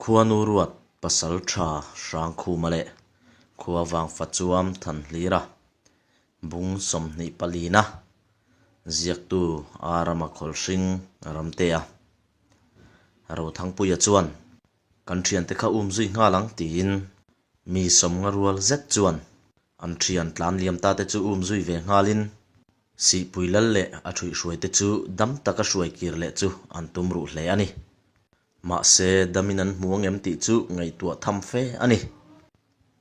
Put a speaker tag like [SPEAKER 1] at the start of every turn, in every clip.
[SPEAKER 1] Khuanu ruat Pasaltha Hrangkhuma leh Khuavang Fachuam Thanhlira bung 24-na ziaktu Arama Khawlhring Ramtea Rothangpuia chuan kan thiante kha um zui nghal ang tiin mi sawmnga rual zet chuan an thian tlan liam ta te chu um zui ve nghalin Sihpui lal leh a thuihhruaite chu dam taka hruai kir leh chu an tum ruh hle a ni. Mahse, damin an hmu angem tih chu ngaihtuah tham fe a ni.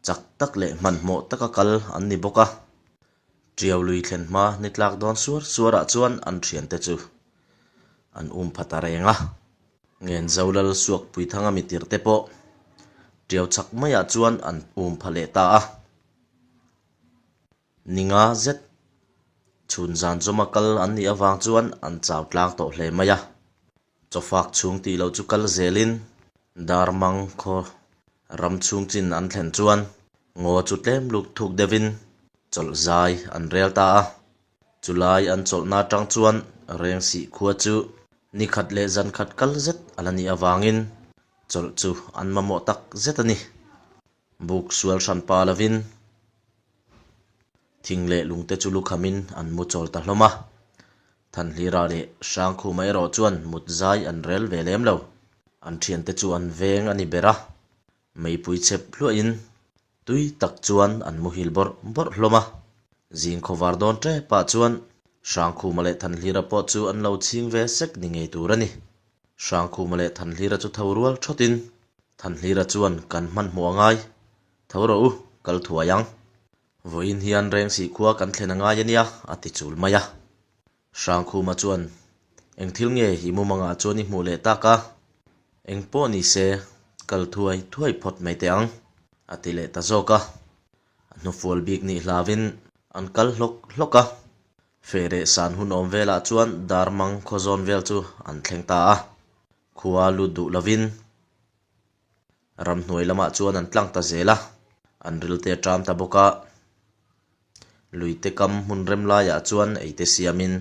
[SPEAKER 1] Chak tak leh hmanhmawh taka kal an ni bawk a. Tiau lui thlen hma ni tlak dawn suar suarah chuan an thiante chu an um pha ta reng a. Ngen Zolal Suakpuithanga mitirte pawh tiau chak maiah chuan an um pha leh ta a. Ni nga zet chhun zan zawma kal an nih avang chuan an chau tlang tawh hle mai a. Chawfak chhung tih loh chu kal zelin Darmang khaw ram chhung chin an thlen chuan ngaw chu tlem luk thuk deuhin chawlh zai an rel ta a. Chulai an chawlhna atang chuan Rengsih khua chu ni khat leh zan khat kal zet a la nih avangin chawlh chu an mamawh tak zet a ni. Buk sual hran pa lovin thing leh lungte chu lukhamin an mu chawl ta hlawm a. Thanhlira leh Hrangkhuma erawh chuan mut zai an rel ve lem lo. An thiante chu an veng a ni ber a, meipui chep hluahin tui tak chuan an muhil bawrh bawrh hlawm a. Zing khawvar dawn tepah chuan Hrangkhuma leh Thanhlira pawh chu an lo chhing ve sek ni ngei tur a ni. Hrangkhuma leh Thanhlira chu tho rual thawtin Thanhlira chuan kan hmanhmawh a ngai. Tho rawh u, kal thuai ang. Vawiin hian Rengsih khua kan thlen a ngai a nia, a ti chul mai a. Hrangkhuma chuan, Eng thil nge i mumangah chuan i hmuh leh tak a? Eng pawh ni se, kal thuai thuai phawt mai teh ang, a ti leh ta zawk a. A hnufual bik nih hlavin an kal hlawk hlawk a. Fehreh san hun awm velah chuan Darmang khawzawn vel chu an thleng ta a. Khua lut duh lovin ramhnuai lamah chuan an tlang ta zel a, an rilte a ṭam ta bawk a. Luite kam hmun rem laiah chuan eite siamin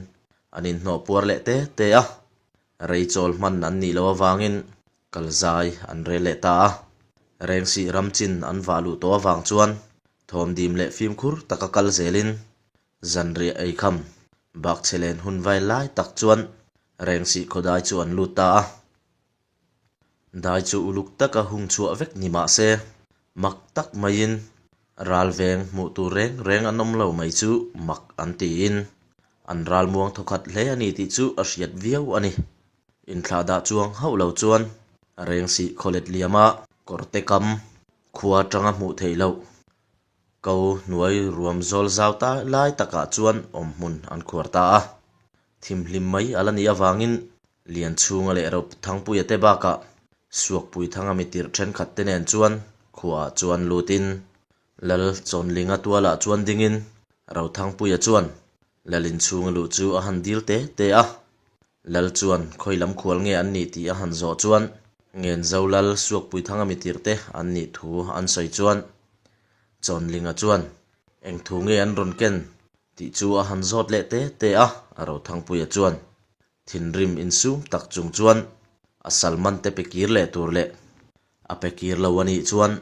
[SPEAKER 1] an inhnawh puar leh te te a, rei chawl hman an nih loh avangin kal zai an rel leh ta a. Rengsih ram chin an vah luh tawh avang chuan thawmdim leh fimkhur taka kal zelin Zanriah eikham bakchhe len hun vai lai tak chuan Rengsih khaw dai chu an lut ta a. Dai chu uluk taka hung chhuah vek ni mah se, mak tak maiin ral veng hmuh tur reng reng an awm lo mai chu mak an tiin an ral muang thawkhat hle a ni tih chu a hriat viau a ni. Inthlah dah chuang hauh lo chuan Rengsih khaw let liama kawrte kam khua atanga hmuh theih loh Ko hnuai ruam zawl zau ta lai takah chuan awm hmun an khuar ta a. Thimhlim mai a la nih avangin Lianchhunga leh Rothangpuia te bakah Suakpuithanga mitirh thenkhat te nen chuan khuaah chuan lutin Lal Chawnlinga tualah chuan dingin Rothangpuia chuan Lalinchhunga luh chu a han dil te te a. Lal chuan khawi lam khual nge an nih tih a han zawh chuan Ngenzo Lal Suakpuithanga mitirhte an nih thu an sawi chuan Chawnlinga chuan eng thu nge an rawn ken tih chu a han zawt leh te te a, Rothangpuia chuan thinrim insum tak chung chuan a salman te pe kir leh tur leh A pe kir lo a nih chuan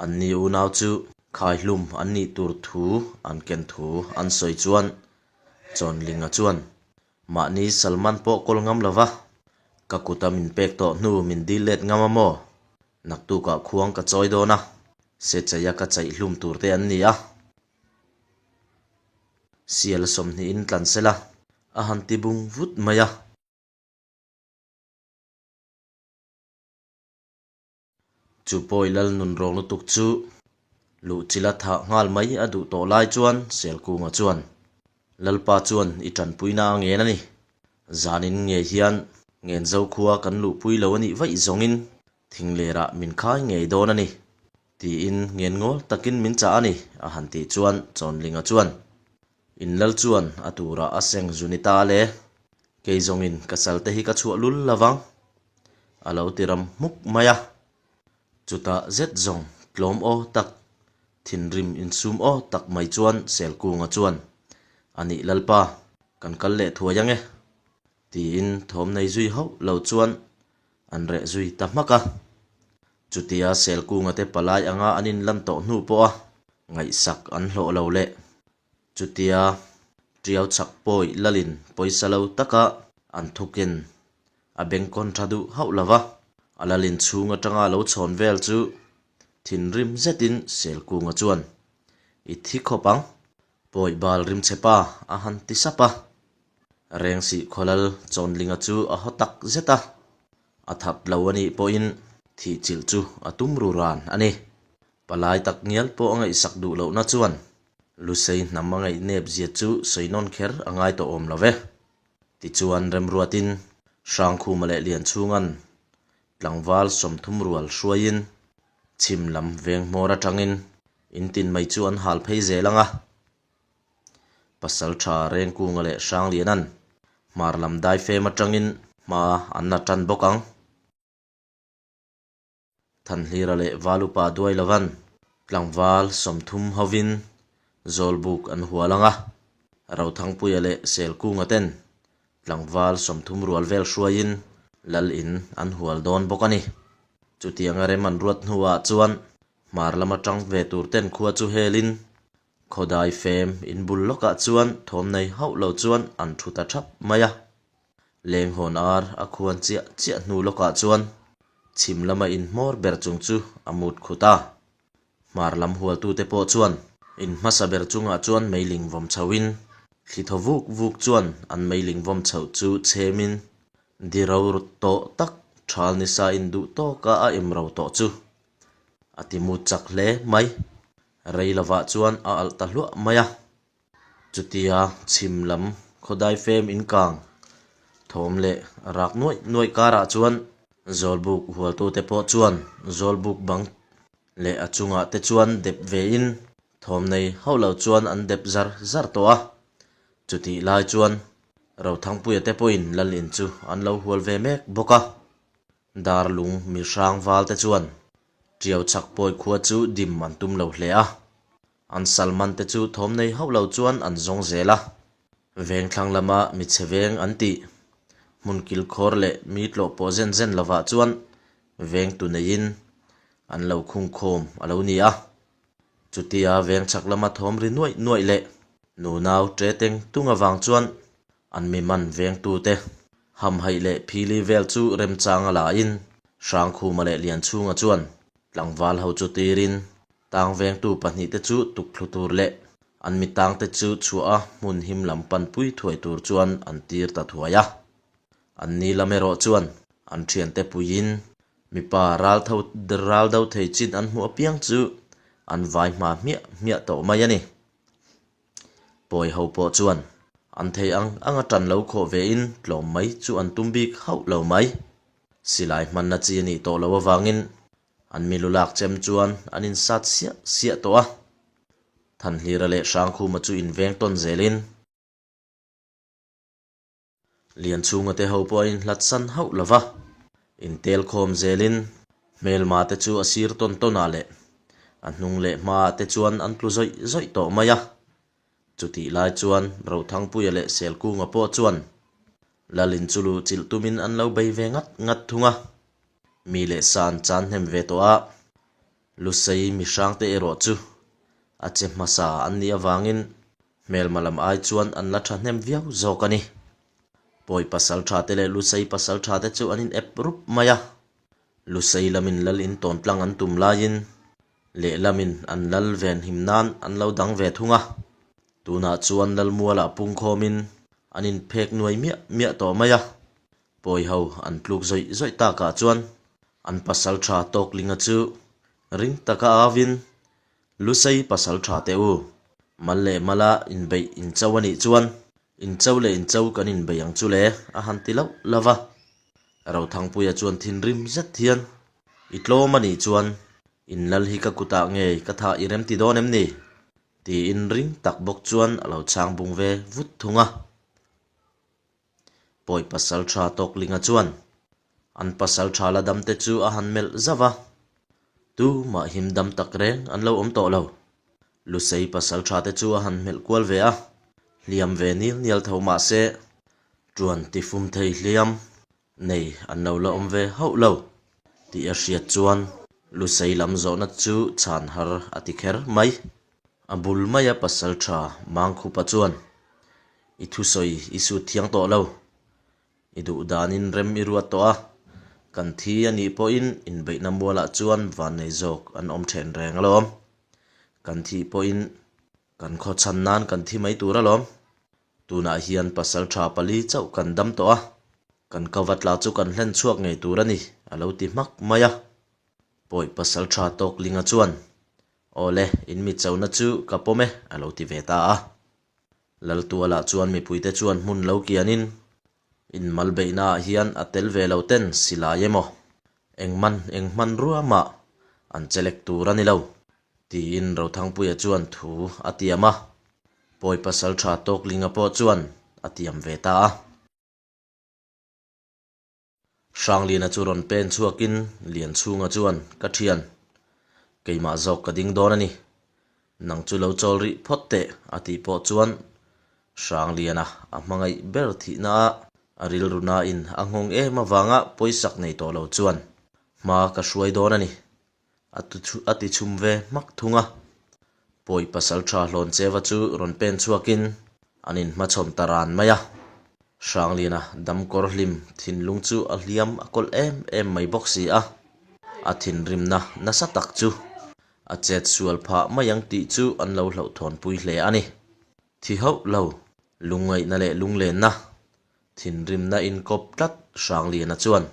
[SPEAKER 1] anni unau chu khaihlum an nih tur thu an ken thu an sawi chuan Chawnlinga chuan mahni Salman pawh kawl ngam lo va, ka kuta min pek tawh hnu min dil let ngam a maw? Naktukah khuang ka chawi dawn a, se chaia ka chaihhlum tur te an ni a. Sial 20 in tlan sela a han ti bung vut mai a. Chu pawi lal nun rawng lutuk chu luhchilh a thah nghal mai a duh tawh lai chuan Selkunga chuan, Lalpa chuan i tanpuina a ngen a ni. Zanin nge hian Ngenzo khua kan luhpui lo a nih vaih zawngin thinglerah min khai ngei dawn a ni, tiin ngen ngawl takin min chah a ni, a han tih chuan Chawnlinga chuan, In lal chuan a turah a seng zu ni ta le, kei zawngin ka salte hi ka chhuah lul lo vang, a lo ti ram hmuk mai a. Chutah zet zawng tlawm aw tak, thinrim insum aw tak mai chuan Selkunga chuan, A nih Lalpa, kan kal leh thuai ang e, tiin thawm nei zui hauh lo chuan an reh zui ta hmak a. Chutia Selkunga te palai anga an inlan tawh hnu pawha ngaihsak an hlawh lo leh chutia Tiau chhak pawi lalin pawisa lo taka an thukin a bengkawn tha duh hauh lo va, a lalin chhung atanga a lo chhawn vel chu thinrim zetin Selkunga chuan, I thi khawp ang, pawi bal rimchhe pa a han ti sap a. Rengsih khawlal Chawnlinga chu a haw tak zet a, A that lo a nih pawhin thih chilh chu a tum ru ran a ni. Palai tak ngial pawh a ngaihsak duh lohna chuan Lusei hnam a ngaihnep zia chu sawi nawn kher a ngai tawh awm lo ve. Tichuan Remruatin Hrangkhuma leh Lianchhunga'n tlangval 30 rual hruaiin chhim lam veng hmawr atangin in tin mai chu an hal phei zel ang a. Pasaltha Rengkunga leh Hrangliana'n hmar lam daifem atangin hma an la tan bawk ang. Thanhlira leh Valupa duai lovan tlangval 30 hovin Zawlbuk an hual ang a, Rothangpuia leh Selkunga ten tlangval 30 rual vel hruaiin Lal in an hual dawn bawk a ni. Chutianga rem an ruat hnuah chuan hmar lama tang ve tur ten khua chu helin Khawdai fem in bul lawkah chuan thawm nei hauh lo chuan an thu ta thap mai a. Lenghawn ar a khuan chiah chiah hnu lawkah chuan chhim lama in hmawr ber chung chu a mut khut a. Hmar lam hualtute pawh chuan in hmasa ber chungah chuan meiling vawm chhoin thli thaw vuk vuk chuan an meiling vawm chhoh chu chhemin di ro tawh tak thal nisa in duh tawka a em ro tawh chu a ti mut chak hle mai. Rei lovah chuan a alh ta hluah mai a, chutia chhim lam khawdai fem inkang thawm leh rak nuaih nuaih karah chuan Zawlbuk hualtute pawh chuan Zawlbuk bang leh a chungah te chuan dep vein thawm nei hauh lo chuan an dep zar zar tawh a, chutih lai chuan Rothangpuia te pawhin lal in chu an lo hual ve mek bawk a, Darlung mi hrang val te chuan Tiau chhak pawi khua chu dim an tum lo hle a, an salman te chu thawm nei hauh lo chuan an zawng zel a. Veng thlang lama mi chhe veng an tih, hmun kilkhawr leh mi tlawh pawh zen zen lovah chuan veng tu neiin an lo khung khawm a lo ni a. Chutia veng chhak lama thawm ri nuaih nuaih leh nunau ṭe teng tung avang chuan An mi man vengtute hamhaih leh phili vel chu remchang a lain Hrangkhuma leh Lianchhunga chuan tlangval ho chu tirin tang vengtu pahnihte chu tukthlu tur leh an mi tangte chu chhuah a hmun him lam panpui thuai tur chuan an tir ta thuai a. An ni lam erawh chuan an thiante puiin mipa ral tho ral do thei chin an hmuh apiang chu an vai hma hmiah hmiah tawh mai a ni. Pawi ho pawh chuan an thei ang ang a tan lo khawh ve in tlawm mai chu an tum bik hauh lo mai. Silai hmanna chi a nih tawh loh avangin an milu lak chem chuan an insat siah siah tawh a. Thanhlira leh Hrangkhuma chu inveng tawn zelin. Lianchhunga te ho pawh a inhlat san hauh lo va, intel khawm zelin hmelma te chu a sir tawn tawn ah leh a hnung leh hma ah te chuan an tlu zawih zawih tawh mai a. Chutih lai chuan Rothangpuia leh Selkunga pawh chuan Lalin chu luh chilh tumin an lo bei ve ngat ngat thung a. Mi leh sa an chan hnem ve tawh a, Lusei mihrangte erawh chu a che hmasa an nih avangin Hmelma lam ai chuan an la thahnem viau zawk a ni. Pawi pasal tha te leh Lusei pasal tha te chu an in ep rup mai a. Lusei lamin lal in tawn tlang an tum laiin lehlamin an lal ven him nan an lo dang ve thung a. Tunah chuan lal mualah pungkhawmin an in phek nuai miah miah tawh mai a. Pawi ho an tluk zawih zawih takah chuan an pasal tha Tawklinga chu ring taka avin Lusei pasal tha teh u. Mal leh mala inbeih incho a nih chuan incho leh incho kan inbei ang chu le a han ti loh lo va. Rothangpuia chuan thinrim zet hian, I tlawm a nih chuan in lal hi ka kutah ngei ka thah i remti dawn em ni? tiin ring tak bawk chuan a lo chhang bung ve vut thung a. Pawi pasal tha Tawklinga chuan an pasal tha la dam te chu a han melh zauh a, tu mah him dam tak reng an lo awm tawh lo. Lusei pasal tha te chu a han melh kual ve a, hliam ve nil nial tho mah se ṭuan tifum thei hliam nei an lo la awm ve hauh lo tih a hriat chuan. Lusei lam zawhna chu chhan har a ti kher mai. A bul maia pasaltha Mangkhupa chuan, I thusawi i sut thiang tawh lo. I duh danin rem i ruat tawh a, kan thi a nih pawhin inbeihna mualah chuan vannei zawk an awm then reng alawm. Kan thih pawhin kan khaw chhan nan kan thi mai tur alawm. Tunah hian pasaltha pali chauh kan dam tawh a, kan kava tla chu kan hlen chhuak ngei tur a ni, a lo ti hmak mai a. Pawi pasaltha Tawklinga chuan, Awle, in mi chona chu ka pawm e, a lo ti ve ta a. Laltualah chuan mipuite chuan hmun lo kianin, inmal beihnaah hian a tel ve lo ten silai emaw, eng man eng hmanrua mah an chelek tur a ni lo, tiin Rothangpuia chuan thu a tiam a. Pawi pasaltha Tawklinga pawh chuan a tiam ve ta a. Hrangliana chu rawn pen chhuakin Lianchhunga chuan, Ka thian, keimah zawk ka ding dawn a ni. Nang chu lo chawl rih phawt teh, a tih pawh chuan Hrangliana a hmangaih ber thihna a a rilru nain a nghawng em avanga pawisak nei tawh lo chuan hma ka hruai dawn a ni, a ti chhum ve hmak thung a. Pawi pasal tha hlawn cheva chu rawn pen chhuakin an inhmachhawn ta ran mai a. Hrangliana damkawr hlim thinlung chu a hliam a kawlh em em mai bawk si a, a thinrimna nasa tak chu a chet sual phah mai ang tih chu an lo hlauhthawnpui hle a ni. Thi hauh lo, lungngaihna leh lunglenna Thinrimna inkawp tlat Hrangliana chuan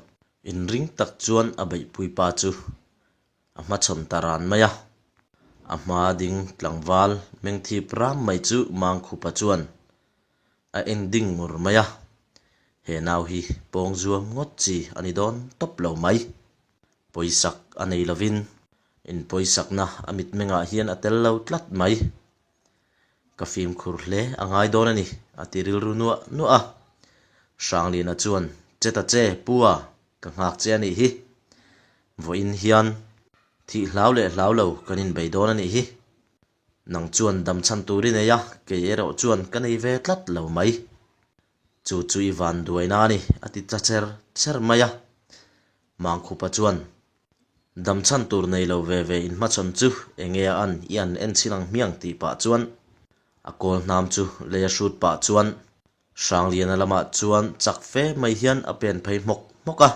[SPEAKER 1] inring tak chuan a beihpui pa chu a hmachhawn ta ran mai a. A hma ding tlangval mengthip ram mai chu Mangkhupa chuan a en ding ngur mai a. He nau hi pawng zuam ngawt chi a ni dawn tawp lo mai. Pawisak a nei lovin inpawisakna a mitmengah hian a tel lo tlat mai. Ka fimkhur hle a ngai dawn a ni, a ti rilru nuah nuah a. Hrangliana chuan, Che ta che, Pu a, ka nghak che a nih hi. Vawiin hian thih hlau leh hlau lo kan inbei dawn a nih hi. Nang chuan dam chhan tur i nei a, kei erawh chuan ka nei ve tlat lo mai. Chu chu i van duaina a ni, a ti ta cher cher mai a. Mangkhupa chuan, Dam chhan tur nei lo ve ve inhmachhawn chu enge a an i an en chhin ang hmiang tih pah chuan a kawl hnam chu lei a hrut pah chuan Hrangliana lamah chuan chak fe mai hian a pen phei hmawk hmawk a.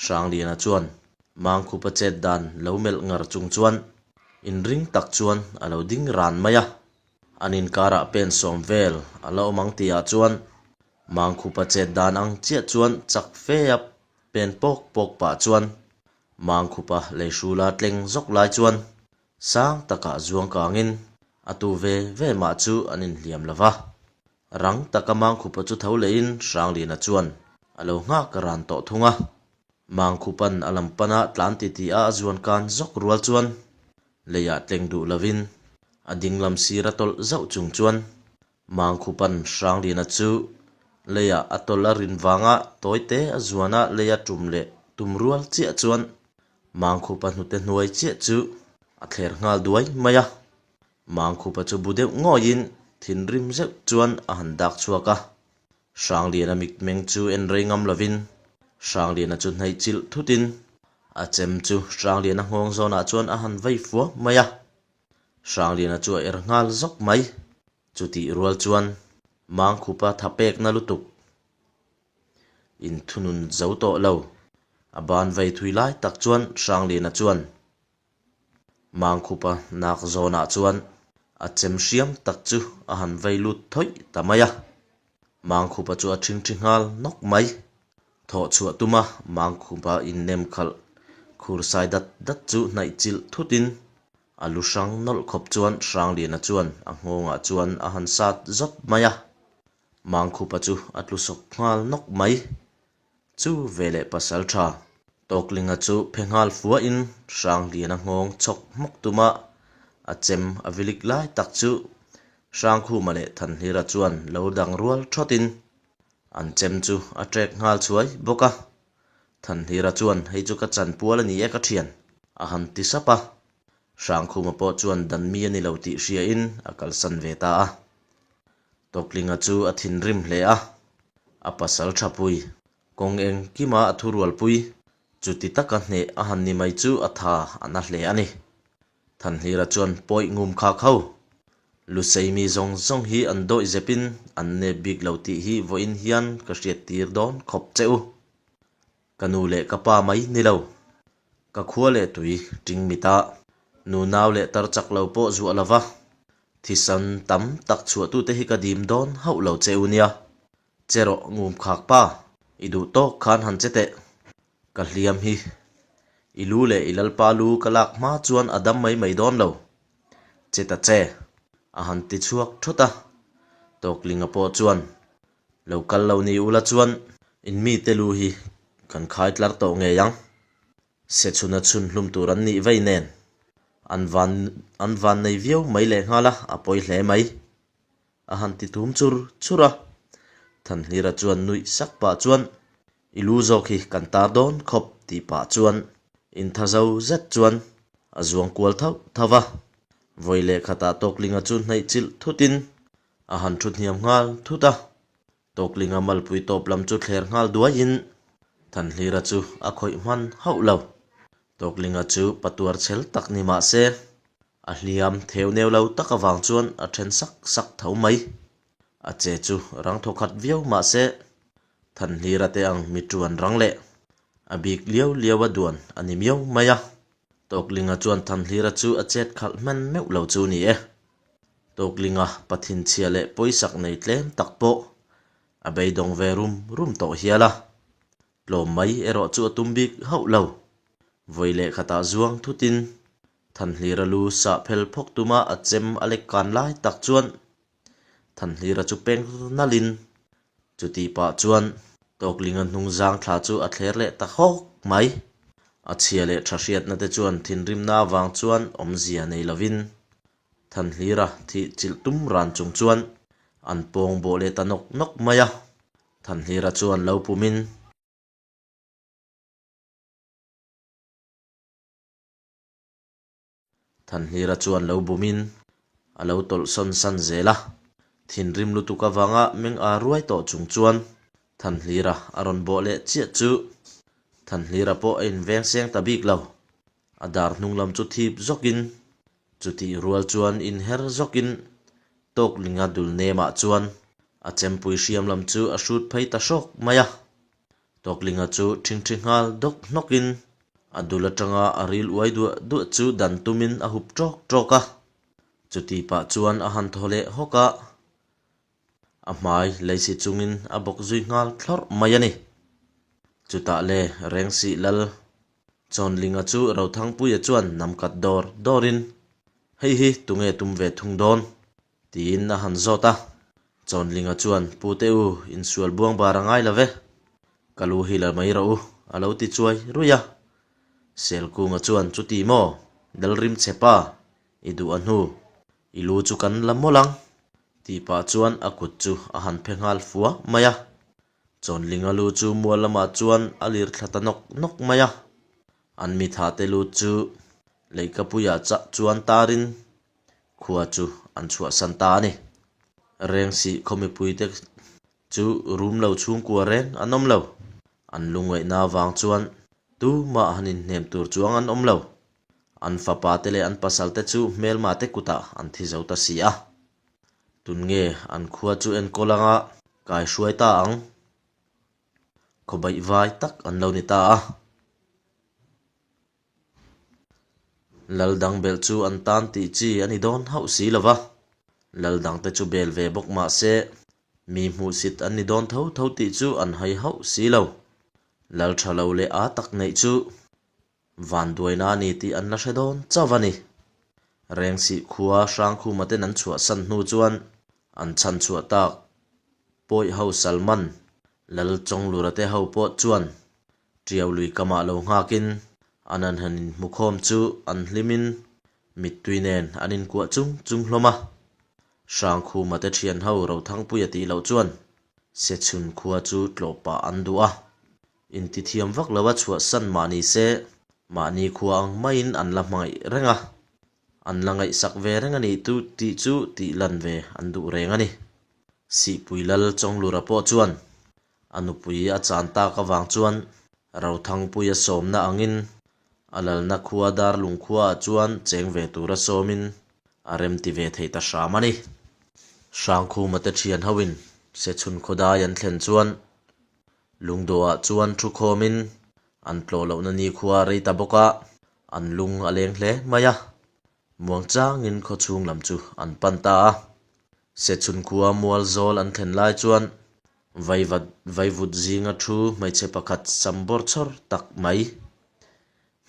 [SPEAKER 1] Hrangliana chuan Mangkhupa chet dan lo melh ngar chung chuan inring tak chuan a lo ding ran mai a. An inkarah pen sawm vel a la awm ang tihah chuan Mangkhupa chet dan ang chiah chuan chak fe a Pen pawk pawk pah chuan Mangkhupa leihrula tleng zawk lai chuan sang takah zuang kangin a tu ve ve mah chu an inhliam lo va. Rang taka Mangkhupa chu tho lehin Hrangliana chuan a lo nghak ran tawh thung a. Mangkhupa'n a lam pana tlan titi a a zuan kan zawk rual chuan leiah tleng duh lovin a dinglam sir a tawlh zauh chung chuan Mangkhupan Hrangliana chu leiah a tawlh a rin vanga tawite a zuana leia tum leh tum rual chiah chuan Mangkhupa hnute hnuai chiah chu a thler nghal duai mai a. Mangkhupa chu bu deuh ngawiin thinrim zeuh chuan a han dak chhuak a. Hrangliana mitmeng chu en rei ngam lovin Hrangliana chu hnaih chilh thutin a chem chu Hrangliana nghawng zawnah chuan a han vei fua mai a. Hrangliana chu a er nghal zawk mai. Chutih rual chuan Mangkhupa tha pekna lutuk inthunun zo tawh lo. A ban vei thui lai tak chuan Hrangliana chuan Mangkhupa nak zawnah chuan a chem hriam tak chu a han vei lut thawih ta mai a. Mangkhupa chu a ṭhingṭhi nghal nawk mai. Thawh chhuah tuma Mangkhupa innem khalh khur sai dat dat chu hnaih chilh thutin a lu hrang nawlh khawp chuan Hrangliana chuan a nghawngah chuan a han sat zawt mai a. Mangkhupa chu a tlu sawk nghal nawk mai. Chu veleh pasal tha Tawklinga chu phe nghal fuahin Hrangliana nghawng chhawk hmawk tuma a chem a vilik lai tak chu Hrangkhuma leh Thanhlira chuan lo dang rual thawtin an chem chu a trek nghal chhuai bawk a. Thanhlira chuan hei chu ka chanpual a ni e ka thian a han ti sap a. Hrangkhuma pawh chuan dan mi a ni lo tih hriain a kalsan ve ta a. Tawklinga chu a thinrim hle a, a pasal thapui, kawng engkima a thurualpui. Chuti taka hneh a han ni mai chu a tha a na hle a ni. Thanhlira chuan pawi ngum khak ho. Lusei mi zawng zawng hi an dawih zepin an nep bik lo tih hi vawiin hian ka hriat tir dawn khawp che u. Ka nu leh ka pa mai ni lo. Ka khua leh tui ting mita nu nau leh tar chak lo pawh zuah lova thisan tam tak chhuahtute hi ka dim dawn hauh lo che u nia. Che rawh ngum khak pa, i duh tawk khan han che teh. Ka hliam hi. I lu leh i lalpa lu ka lak hma chuan a dam mai mai dawn lo. Che ta che. A han ti chhuak thawt a. Tawklinga pawh chuan, Lo kal lo ni ula chuan in mite lu hi kan khai tlar tawh ngei ang. Sechhuna chhun hlum tur an nih vei nen an van an van nei viau mai lehnghal a, a pawi hle mai. A han ti tum chur chur a. Thanhlira chuan nuih sak pah chuan, I lu zawk hi kan tar dawn khawp tih pah chuan intha zo zet chuan a zuang kual thauh thauh va. Vawi leh khatah Tawklinga chu hnaih chilh thutin a han thu hniam nghal thut a. Tawklinga malpui tawp lam chu thler nghal duaiin Thanhlira chu a khawih hman hauh lo. Tawklinga chu patuar chhel tak ni mah se, a hliam theu neu lo tak avang chuan a then sak sak tho mai. A che chu rang thaw khat viau mah se, Thanhlira te ang mi tuan rang leh a bik liau liau a duan a ni miau mai a. Tawklinga chuan Thanhlira chu a chet khalh hman meuh lo chu ni e. Tawklinga pathinchhia leh pawisak nei tlem tak pawh a beidawng ve rum rum tawh hial a. Tlawm mai erawh chu a tum bik hauh lo. Vawi leh khatah zuang thutin Thanhlira lu sah phel phawk tuma a chem a lek kan lai tak chuan Thanhlira chu peng nalhin chutih pah chuan Tawklinga hnung zang thla chu a thler leh ta hawk mai. A chhia leh tha hriatna te chuan thinrimna avang chuan awmzia nei lovin Thanhlira thih chilh tum ran chung chuan an pawng bawh leh ta nawk nawk mai a. Thanhlira chuan lo pumin. Thanhlira chuan lo bumin a lo tawlh sawn san zel a. Thinrim lutuk avanga meng a ruai tawh chung chuan Thanhlira a rawn bawh leh chiah chu Thanhlira pawh a inveng seng ta bik lo. A dar hnung lam chu thip zawkin chutih rual chuan inher zawkin Tawklinga dul nemah chuan a chempui hriam lam chu a hrut phei ta hrawk mai a. Tawklinga chu ṭhingṭhi nghal dawk hnawkin a dul aṭanga a ril uai duah duah chu dan tumin a hup ṭawk ṭawk a. Chutih pah chuan a han thaw leh hawk a, a hmai leisi chungin a bawk zui nghal thlawrh mai a ni. Chutah le Rengsih Lal Chawnlinga chu Rothangpuia chuan nam kat dawr dawrin, Hei hi tunge tum ve thung dawn? Tiin a han zawt a. Chawnlinga chuan, Pute u, insual buang bar a ngai lo ve. Ka lu hi la mai rawh u, a lo ti chuai ruih a. Selkunga chuan, Chuti maw? Lalrim che pa, i duh a hnu. I lu chu kan la mawlh ang, tih pah chuan a kut chu a han phe nghal fua mai a. Chawnlinga lu chu mual lamah chuan a lir thla ta nawk nawk mai a. An mithate lu chu leihkapuiah chah chuan tarin khua chu an chhuahsan ta a ni. Rengsih khaw mipuite chu rum lo chhungkua reng an awm lo. An lungngaihna avang chuan tumah han inhnem tur chuang an awm lo. An fapa te leh an pasal te chu hmelma te kutah an thi zo ta si a. Tun nge an khua chu enkawl anga kai hruai ta ang? Khawbaih vai tak an lo ni ta a. Lal dang belh chu an tan tih chi a ni dawn hauh si lo va, lal dangte chu bel ve bawk mah se, mi hmuhsit an ni dawn tho tho tih chu an hai hauh si lo. Lal tha lo leh aa tak neih chu Vanduaina a ni tih an la hre dawn chauh a ni. Rengsih khua Hrangkhuma ten an chhuahsan hnu chuan an chhan chhuah tak Pawih ho Salman Lal Chawnglura te ho pawh chuan Tiau lui kamah lo nghakin an an han inhmukhawm chu an hlimin mittui nen an inkuah chung chung hlawm a. Hrangkhuma te thian ho Rothangpuia tih loh chuan Sechhun khua chu tlawh pah an duh a. Intithiam vak lo a chhuahsan mah ni se, mahni khua ang maiin an la hmangaih reng a, an la ngaihsak ve reng a nih tu tih chu tih lan ve an duh reng a ni. Sihpui Lal Chawnglura pawh chuan a nupui a chan tak avang chuan Rothangpuia sawmna angin a lalna khua Darlung khuaah chuan cheng ve tura sawmin a remti ve thei ta hram a ni. Hrangkhuma te thian hoin Sechhun khawdai an thlen chuan Lungdawhah chuan thu khawmin an tlawh lohna nikhua a rei ta bawk a, an lung a leng hle mai a. Muangchangin khawchhung lam chu an pan ta a. Sechhun khua mual zawl an thlen lai chuan vaivat vaivut zinga thu hmeichhe pakhat sam bawr chhawr tak mai,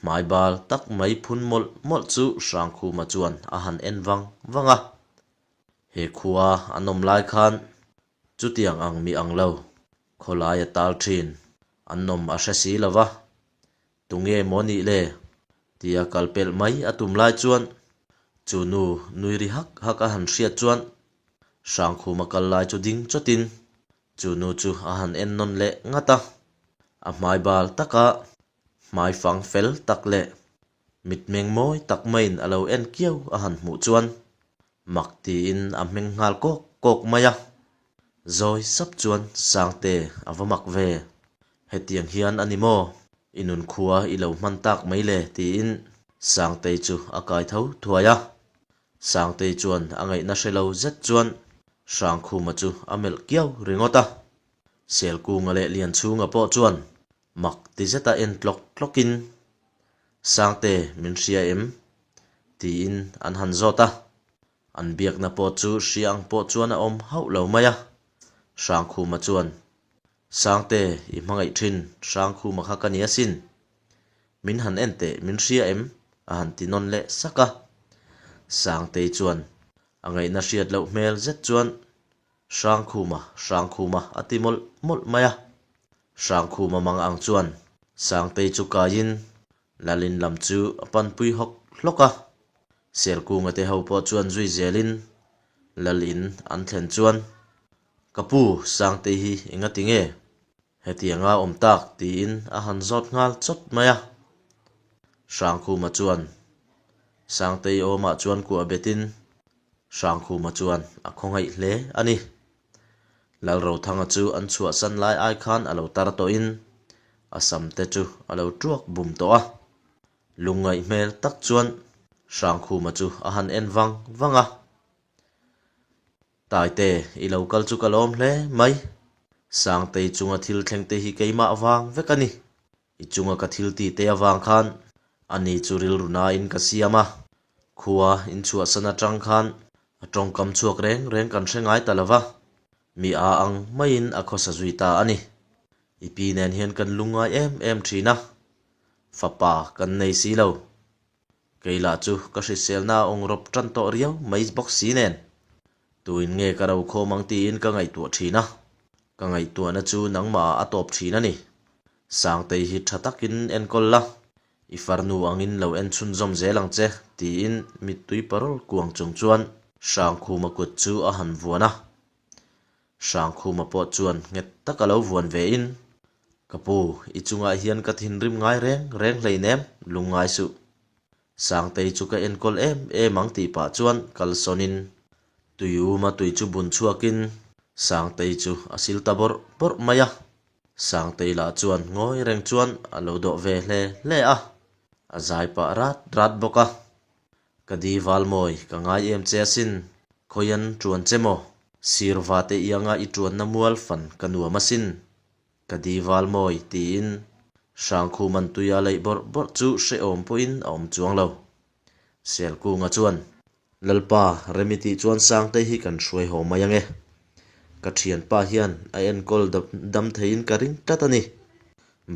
[SPEAKER 1] hmai bal tak mai phun mawlh mawlh chu Hrangkhuma chuan a han en vang vang a. He khua an awm lai khan Chutiang ang mi ang lo, khawlai a tal thin, an nawm a hre si lo va, tunge maw nih le? tia kal pelh mai a tum lai chuan chu nu nui ri hak hak a han hriat chuan Hrangkhuma kal lai chu ding chawtin chu nu chu a han en nawn leh ngat a, a hmai bal taka hmai fang fel tak leh mitmeng mawi tak maiin a lo en kiau a han hmuh chuan Mak tiin a hming nghal kawk kawk mai a. Zawi sap chuan Sangte a va mak ve. Hetiang hian a ni maw? I nunkhua i lo hman tak mai le tiin Sangtei chu a kai tho thuai a. Sangtei chuan a ngaihna hre lo zet chuan Hrangkhuma chu a melh kiau ringawt a. Selkunga leh Lianchhunga pawh chuan Mak ti zeta en tlawk tlawkin, Sangte, min hria em? tiin an han zawt a. An biakna pawh chu hria ang pawh chuan a awm hauh lo mai a. Hrangkhuma chuan, Sangte, i hmangaih thin, Hrangkhuma kha ka ni asin. Min han en teh, min hria em? a han ti nawn leh sak a. Sangtei chuan a ngaihna hriat loh hmel zet chuan, Hrangkhuma, Hrangkhuma a ti mawlh mawlh mai a. Hrangkhuma mang ang chuan Sangtei chu kaiin Lalin lam chu a panpui hawk hlawk a. Selkunga te ho pawh chuan zui zelin Lalin an thlen chuan, Ka pu, Sangtei hi engati nge? Hetianga awm tak tiin a han zawt nghal chawt mai a. Hrangkhuma chuan Sangtei awmah chuan kuah betin Hrangkhuma chuan a khawngaih hle a ni. Lalrothanga chu an chhuahsan lai ai khan a lo tar tawhin a sam te chu a lo tuak bum tawh a. Lungngaih hmel tak chuan Hrangkhuma chu a han en vang vang a. Taite, i lo kal chu ka lawm hle mai. Sangtei chunga thil thleng te hi keimah vang vek a ni. I chunga ka thil ti te avang khan ani chu rilru nain ka siam a. Khua inchhuahsan atang khan a tawngkam chhuak reng reng kan hre ngai ta lo va, mi a ang maiin a khawsa zui ta a ni. I pi nen hian kan lungngai em em thin a, fapa kan nei si lo. Kei lah chu ka hriselna a awng rawp tan tawh riau mai bawk si nen. Tuin nge ka ro khawm ang tiin ka ngaihtuah thin a, ka ngaihtuahna chu nangmah ah a tawp thin a ni. Sangtei hi tha takin enkawl la, i farnu angin lo en chhunzawm zel ang che tiin mittui parawl kuang chung chuan Hrangkhuma kut chu a han vuan a. Hrangkhuma pawh chuan nghet taka lo vuan vein, Ka pu, i chungah hian ka thinrim ngai reng reng hleinem, lungngai suh. Sangtei chu ka enkawl em em ang tih pah chuan kalsawnin tuiuma tui chu bun chhuakin Sangtei chu a sil ta bawrh bawrh mai a. Sangtei lah chuan ngawi reng chuan a lo dawh ve hle hle a, a zai pah rat rat bawk a. Ka di Valmawi, ka ngai em che asin, khawian ṭuan che maw? Sir vate ianga i ṭuanna mual fan ka nuam asin. Ka di Valmawi, tiin Hrangkhuman tuia leih bawrh bawrh chu hrehawm pawhin a awm chuang lo. Selkunga chuan, Lalpa, Remi tih chuan Sangtei hi kan hruai haw mai ange. Ka thianpa hian a enkawl dam theiin ka ring tlat a ni.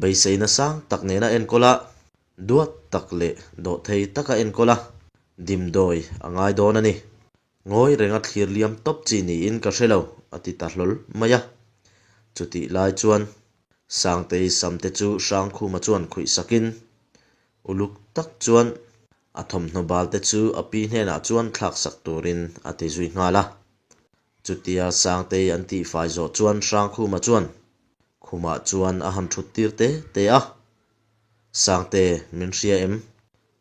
[SPEAKER 1] Beiseina sang tak nena enkawl a, duat tak leh dawhthei taka enkawl a, dimdawi a ngai dawn a ni. Ngawi renga thlir liam tawp chi niin ka hre lo, a ti ta hlawl mai a. Chutih lai chuan Sangtei samte chu Hrangkhuma chuan khuih sakin, uluk tak chuan a thawmhnaw balte chu a pi hnenah chuan thlak sak turin a ti zui nghal a. Chutia Sangtei an tihfai zawh chuan Hrangkhuma chuan khumah chuan a han thut tir te te a. Sangte, min hria em?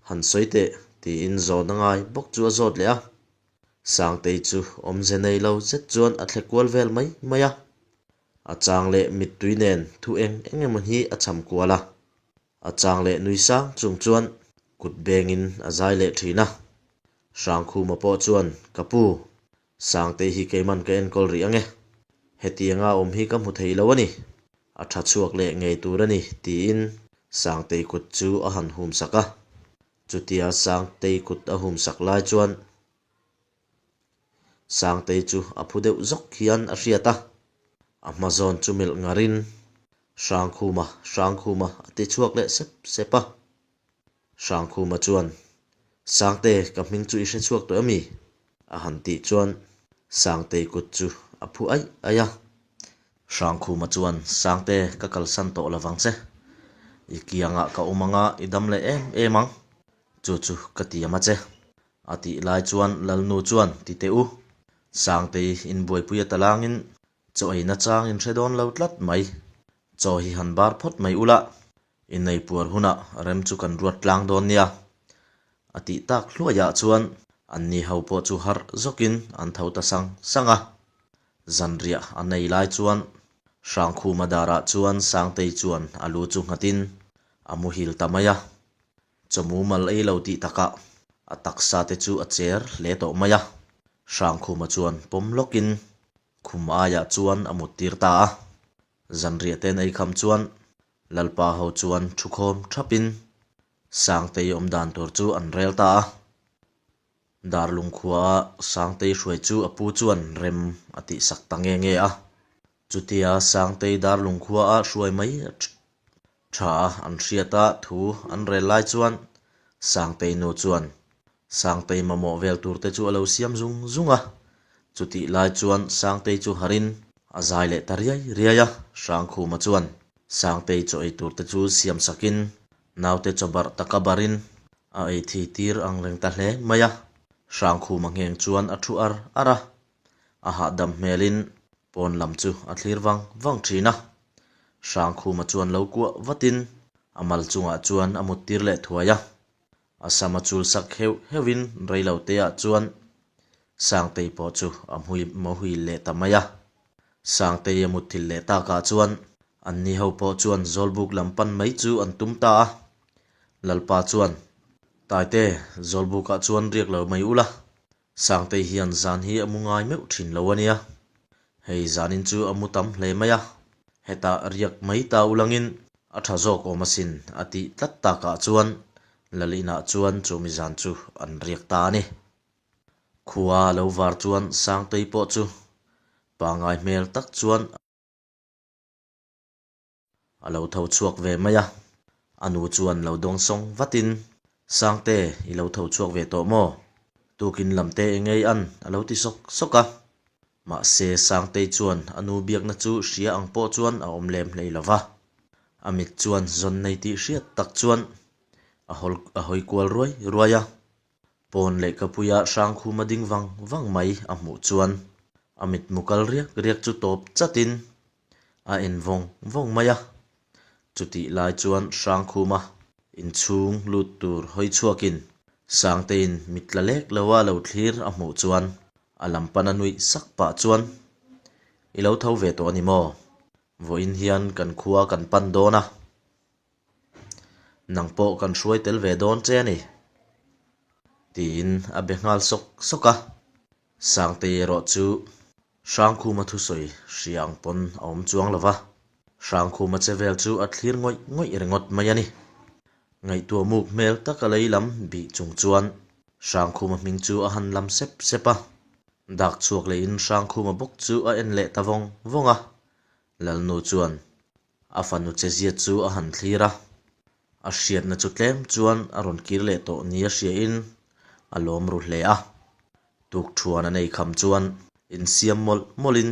[SPEAKER 1] Han sawi teh, tiin zawhna ngai bawk chu a zawt leh a. Sangtei chu awmze nei lo zet chuan a thle kual vel mai mai a. A chang leh mittui nen thu eng eng emaw hi a cham kual a. A chang leh nui sang chung chuan kut bengin a zai leh thin a. Hrangkhuma pawh chuan, Ka pu, Sangtei hi keiman ka enkawl rih ange. Hetianga awm hi ka hmu thei lo a ni. A tha chhuak leh ngei tur a ni, tiin Sangtei kut chu a han hum sak a. Chutia Sangtei kut a hum sak lai chuan Sangtei chu a phu deuh zawk hian a hriat a. A hma zawn chu melh ngarin, Hrangkhuma, Hrangkhuma a ti chhuak leh sep sep a. Hrangkhuma chuan, Sangte, ka hming chu i hre chhuak tawh em i? a han tih chuan Sangtei kut chu a phu aih aih a. Hrangkhuma chuan, Sangte, ka kalsan tawh lovang che. I kiangah ka awm anga i dam leh em em ang. Chu chu ka tiam a che. A tih lai chuan Lalnu chuan, Ti teh u, Sangtei inbuaipui a talangin chaw eina chang in hre dawn lo tlat mai. Chaw hi han bar phawt mai ula, Innei puar hunah rem chu kan ruat tlang dawn nia. A tih tak hluaiah chuan anni ho pawh chu harh zawkin an tho ta sang sang a. Zanriah a nei lai chuan Hrangkhuma darah chuan Sangtei chuan a lu chu nghatin a muhil ta mai a. Chawmu mal ei lo tih takah a taksa te chu a cher hle tawh mai a. Hrangkhuma chuan pawm lawkin khum aiah chuan a muttir ta a. Zanriah te nei kham chuan Lalpa ho chuan thukhawm thapin Sangtei awm dan tur chu an rel ta a. Darlung khuaa Sangtei hruai chu a pu chuan rem a tihsak ta nge nge a. Chutia Sangtei Darlung khuaa hruai mai tha a an hriat a thu an rel lai chuan Sangtei nu chuan Sangtei mamawh vel tur te chu a lo siam zung zung a, chutih lai chuan Sangtei chu harin a zai leh ta riai riai a, Hrangkhuma chuan Sangtei chaw ei tur te chu siam sakin naute chaw barh taka barin a ei thi tir ang reng ta hle mai a, Hrangkhuma ngheng chuan a thu ar ar a, a hahdam hmelin pawn lam chu a thlir vang vang thin a, Hrangkhuma chuan lo kuah vatin a mal chungah chuan a mut tir leh thuai a. A sam a chul sak heuh heuhin reilo te ah chuan Sangtei pawh chu a hmui mawhuil leh ta mai a. Sangtei a mutthilh leh takah chuan anni ho pawh chuan Zawlbuk lam pan mai chu an tum ta a. Lalpa chuan, Taite, Zawlbukah chuan riak lo mai ula, Sangtei hian zan hi a mu ngai meuh thin lo a nia. Hei zanin chu a mu tam hle mai a, hetah riak mai ta ulangin a tha zawk awm asin a tih tlat takah chuan Lalinah chuan chumi zan chu an riak ta a ni. Khua a lo var chuan Sangtei pawh chu pangai hmel tak chuan A lo tho chhuak ve mai a, a nu chuan lo dawng sawng vatin, Sangte, i lo tho chhuak ve tawh maw? Tukin lam te eng ei an? a lo ti sawk sawk a. Mahse, Sangtei chuan a nu biakna chu hria ang pawh chuan a awm lem hlei lo va. A mit chuan zawn nei tih hriat tak chuan a hawl a hawi kual ruai ruai a. Pawn lehkhapuia Hrangkhuma ding vang vang mai a hmuh chuan a mitmu kal riak riak chu tawp chatin a en vawng vawng mai a. Chutih lai chuan Hrangkhuma inchhung lut tur hawi chhuakin Sangteiin mit tla lek loa lo thlir a hmuh chuan a lam pana nuih sak pah chuan, I lo tho ve tawh a ni maw? Vawiin hian kan khua kan pan dawn a. Nang pawh kan hruai tel ve dawn che a ni, tiin a be nghal sawk sawk a. Sangtei erawh chu Hrangkhuma thusawi hria ang pawn a awm chuang lo va, Hrangkhuma che vel chu a thlir ngawih ngawih ringawt mai a ni. Ngaihtuah muk hmel taka lei lam bih chung chuan Hrangkhuma hming chu a han lam sep sep a, dak chhuak lehin Hrangkhuma bawk chu a en leh ta vawng vawng a, Lalnu chuan A fanu che ziat chu a han thlir a, a hriatna chu tlem chuan a rawn kir leh tawh nia hriain a lawm ru hle a. Tukthuan a nei kham chuan insiam mawlh mawlhin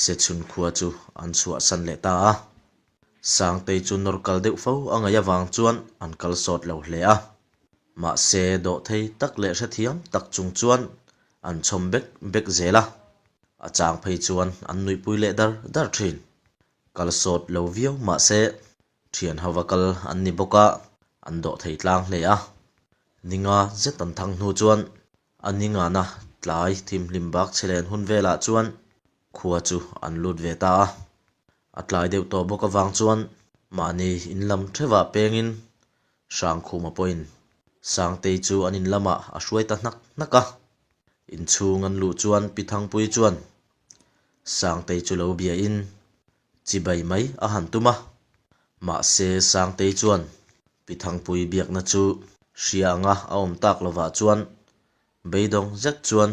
[SPEAKER 1] Sechhun khua chu an chhuahsan leh ta a. Sangtei chu nawr kal deuh fo a ngaih avang chuan an kal sawt lo hle a. Mahse dawhthei tak leh hrethiam tak chung chuan an chhawm bek bek zel a, a chang phei chuan an nuihpui leh dar dar thin. Kal sawt lo viau mahse thian hova kal an ni bawk a, an dawh thei tlang hle a. Ninga zet an thang hnu chuan a ningana tlai thimhlim bak chhe len hun velah chuan khua chu an lut ve ta a. A tlai deuh tawh bawk avang chuan Mahni in lam theuhah pengin Hrangkhuma pawhin Sangtei chu an in lamah a hruai ta hnak hnak a. Inchhung an luh chuan Pi Thangpuii chuan Sangtei chu lo biain chibai mai a han tum a. Mahse Sangtei chuan Pi Thangpuii biakna chu hria anga a awm tak lovah chuan beidawng zet chuan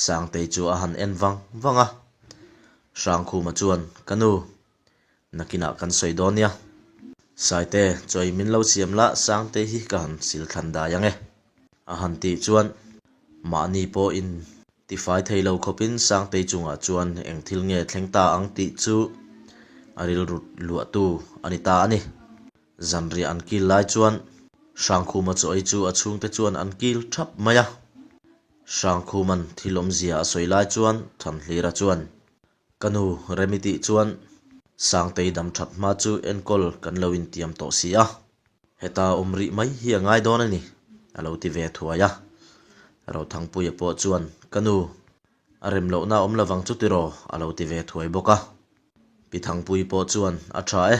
[SPEAKER 1] Sangtei chu a han en vang vang a. Hrangkhuma chuan, Ka nu, nakinah kan sawi dawn nia. Saite, chawi min lo siam la, Sangtei hi ka han sil thlan dai ang e. A han tih chuan, mahni pawhin tifai thei lo khawpin Sangtei chungah chuan eng thil nge thleng ta ang tih chu a rilru luahtu a ni ta a ni. Zanriah an kil lai chuan Hrangkhuma chaw ei chu a chhungte chuan an kil thap mai a. Hrangkhuma'n thil awmzia a sawi lai chuan Thanhlira chuan, Ka nu Remi tih chuan Sangtei dam that hma chu enkawl kan lo intiam tawh si a, heta awm rih mai hi a ngai dawn a ni, a lo ti ve thuai a. Rothangpuia pawh chuan, Ka nu, a rem lohna awm lovang chu tiraw? a lo ti ve thuai bawk a. Pi Thangpuii pawh chuan, A tha e,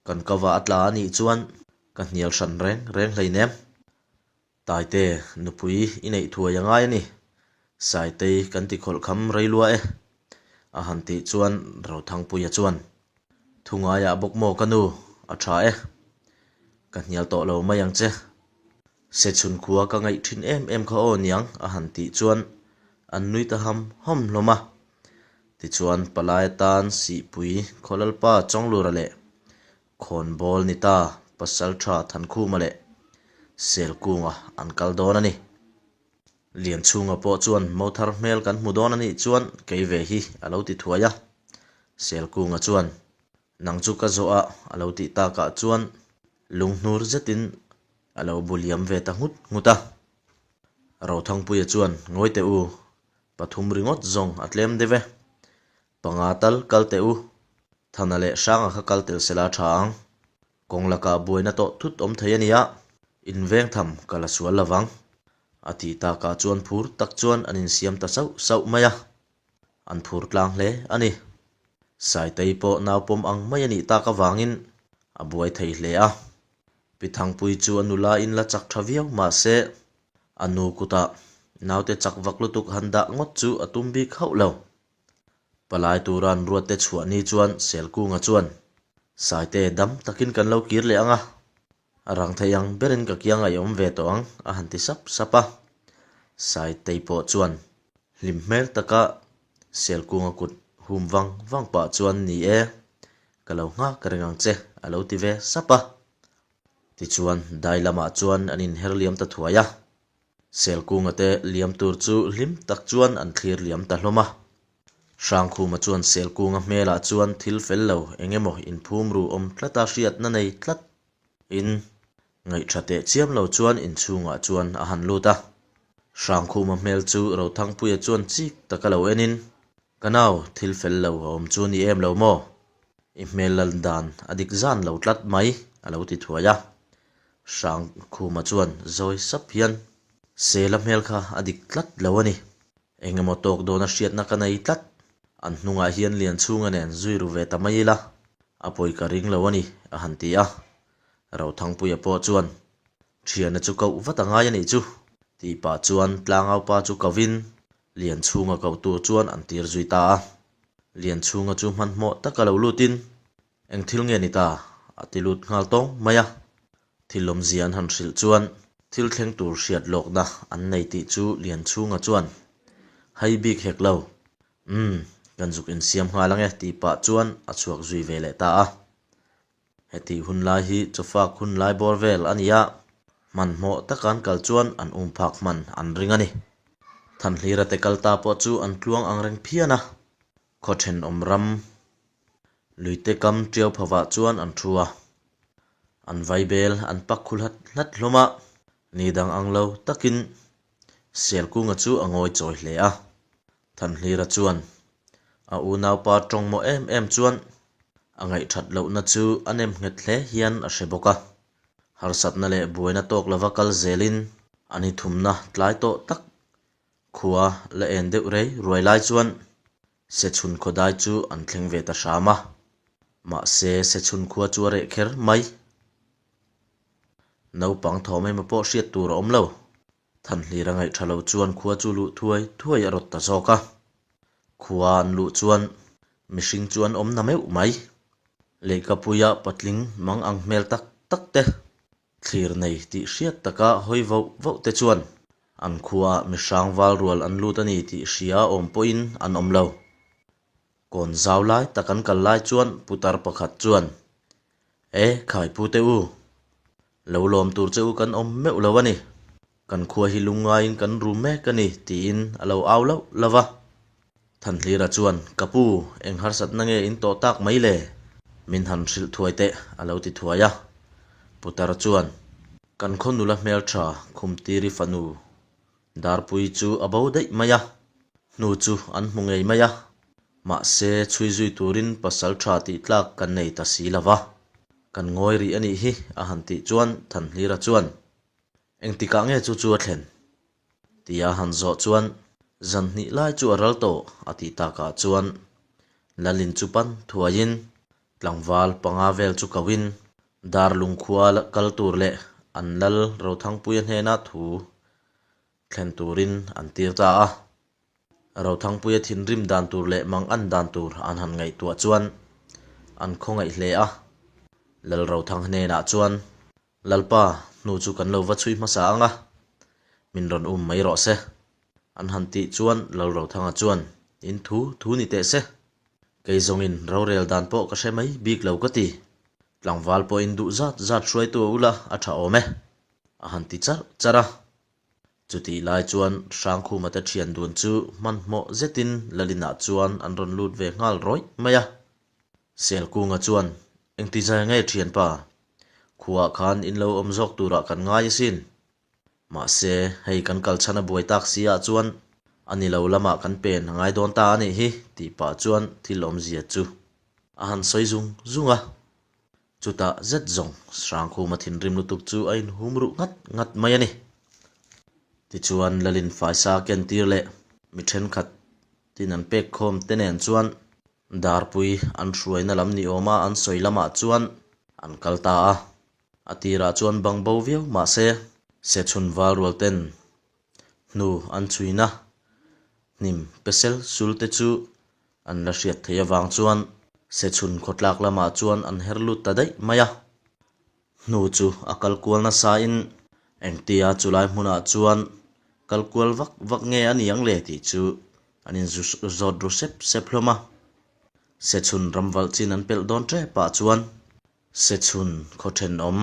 [SPEAKER 1] Kan kava a tla a nih chuan ka hnial hran reng reng hleinem. Taite, nupui i neih thuai a ngai a ni. Saitei kan ti khawlh kham rei lua e. A han tih chuan Rothangpuia chuan, Thu ngaiah bawk maw ka nu, a tha e. Ka hnial tawh lo mai ang che. Sechhun khua ka ngaih thin em em kha aw niang a han tih chuan an nui ta ham ham hlawm a. Tichuan palai atan Sihpui Khawlalpa Chawnglura leh Khawnbawl ni ta Pasaltha Thankhuma leh Selkunga an kal dawn a ni. Lianchhunga pawh chuan Mothar hmel kan hmu dawn a nih chuan kei ve hi a lo ti thuai a. Selkunga chuan Nang chu ka zawh a a lo tih takah chuan lunghnur zetin a lo bu liam ve ta nghut nghut a. Rothangpuia chuan Ngawi teh u, pathum ringawt zawng a tlem deuh e. Panga tal kal teh u, Thana leh Hranga kha kal tel sela tha ang. Kawng lakah buaina tawh thut awm thei a nia, inveng tham ka la sual lovang. A tih takah chuan phur tak chuan an insiam ta sauh sauh mai a. An phur tlang hle a ni. Saitei pawh naupawm ang mai a nih tak avangin a buai thei hle a. Pi Thangpui chu a nula in la chak tha viau mah se, a nu kutah naute chak vak lutuk han dah ngawt chu a tum bik hauh lo. Palai tura an ruatte chhuah ni chuan Selkunga chuan, Saite dam takin kan lo kir leh ang a, A rang thei ang berin ka kiang a i awm ve tawh ang, a han ti sap sap a. Saitei pawh chuan hlim hmel taka Selkunga kut hum vang vang pah chuan ni e, ka lo nghak reng ang che, a lo ti ve sap a. Tichuan dai lamah chuan an inher liam ta thuai a. Selkunga te liam tur chu hlim tak chuan an thlir liam ta hlawm a. Hrangkhuma chuan Selkunga hmelah chuan thil fel lo eng emaw inphum ru awm tlata hriatna nei tlat in ngaihṭha teh chiam lo chuan inchhungah chuan a han lut a. Hrangkhuma hmel chu Rothangpuia chuan chik taka lo enin, Ka nau, thil fel lo a awm chu ni em lo maw? I hmel lal dan a dik zan lo tlat mai, a lo ti thuai a. Hrangkhuma chuan zawi sap hian, Sela hmel kha a dik tlat lo a ni. Eng emaw tawk dawna hriatna ka nei tlat. An hnungah hian Lianchhunga nen zui ru ve ta mai ila, a pawi ka ring lo a ni, a han ti a. Rothangpuia pawh chuan, Thiana chu koh vat a ngai a nih chu, tih pah chuan tlangaupa chu kovin Lianchhunga koh tur chuan an tir zui ta a. Lianchhunga chu hmanhmawh taka lo lutin, Eng thil nge ni ta? a ti lut nghal tawng mai a. Thil awmzia an han hrilh chuan thil thleng tur hriat lawkna an nei tih chu Lianchhunga chuan hai bik hek lo. Umm, kan zuk insiam nghal ang e tih pah chuan a chhuak zui ve leh ta a. Hetih hun lai hi chawfak hun lai bawr vel a ni a, hmanhmawh taka an kal chuan an um phak hman an ring a ni. Thanhlira te kal ta pawh chu an tluang ang reng phian a, khaw thenawm ram luite kam tiau phavah chuan an thu a, an vaibel an pak khu hlat hlat hlawm a, ni dang ang lo takin Selkunga chu a ngawi chawi hle a. Thanhlira chuan a unaupa tawng maw em em chuan a ngaihthat lohna chu a nem nghet hle hian a hre bawk a. Harsatna leh buaina tawk lova kal zelin a ni thumna tlai tawh tak khua la en deuh rei ruai lai chuan Sechhun khawdai chu an thleng ve ta hram a. Mahse, Sechhun khua chu a reh kher mai. Naupang thawm emaw pawh hriat tur a awm lo. Thanhlir a ngaih tha lo chuan khua chu luh thuai thuai a rawt ta zawk a. Khua an luh chuan mihring chu an awm na meuh mai. Lehkapuia patling mang ang hmel tak tak te, thlir nei tih hriat taka hawi voh voh te chuan an khuaah mihrang val rual an lut a ni tih hria awm pawhin an awm lo. Kawn zau lai tak an kal lai chuan putar pakhat chuan, E, khaipute u, lo lawm tur che u kan awm meuh lo a ni. Kan khua hi lungngaiin kan rum mek a ni, tiin a lo au lauh lauh va. Thanhlira chuan, Ka pu, eng harsatna nge in tawh tak mai le? Min han hrilh thuai teh, a lo ti thuai a. Putar chuan, Kan khaw nula hmeltha Khumtiri fanu Darpui chu a bo daih mai a, hnu chu an hmu ngei mai a, mahse chhui zui turin pasal tha tih tlak kan nei ta si lo va, kan ngawi rih a nih hi a han tih chuan Thanhlira chuan, Engtikah nge chu chu a thlen? tia han zawh chuan zan hnih lai chu a ral tawh a tih takah chuan Lalin chu pan thuaiin tlangval panga vel chu koin Darlung khua kal tur leh an lal Rothangpuia hnena thu thlen turin an tir ta a. Rothangpuia thinrim dan tur leh mang an dan tur an han ngaihtuah chuan an khawngaih hle a. Lal Rothang hnenah chuan, Lalpa, hnu chu kan lo va chhui hmasa ang a, min rawn um mai rawh se. An han tih chuan Lal Rothanga chuan, In thu thu ni teh se. Kei zawngin rorel dan pawh ka hre mai bik lo ka ti. Tlangval pawhin duh zat zat hruaitu a ula a tha awm e, a han ti charh charh a. Chutih lai chuan Hrangkhuma te thian dun chu hmanhmawh zetin Lalinah chuan an rawn lut ve nghal rawih mai a. Selkunga chuan, Engti zai nge thianpa? Khuaah khan in lo awm zawk turah kan ngai asin. Mahse, hei kan kal chhan a buai tak si ah chuan a ni lo lamah kan pen a ngai dawn ta a nih hi tih pah chuan thil awmzia chu a han sawi zung zung a. Chutah zet zawng Hrangkhuma thinrim lutuk chu a inhum ruh ngat ngat mai a ni. Tichuan Lalin faisa ken tir leh mi thenkhat tin an pek khawm te nen chuan Darpui an hruaina lam ni awma an sawi lamah chuan an kal ta a. A tirah chuan bang bo viau mah se, Sechhun val rual ten hnu an chhuina hnim pesel sul te chu an la hriat theih avang chuan Sechhun khawtlak lamah chuan an her lut ta daih mai a. Hnu chu a kal kual nasain engtia chulai hmunah chuan kal kual vak vak nge a ni ang le tih chu an inzawt ru sep sep hlawm a. Sechhun ramvalh chin an pelh dawn tepah chuan Sechhun khaw thenawm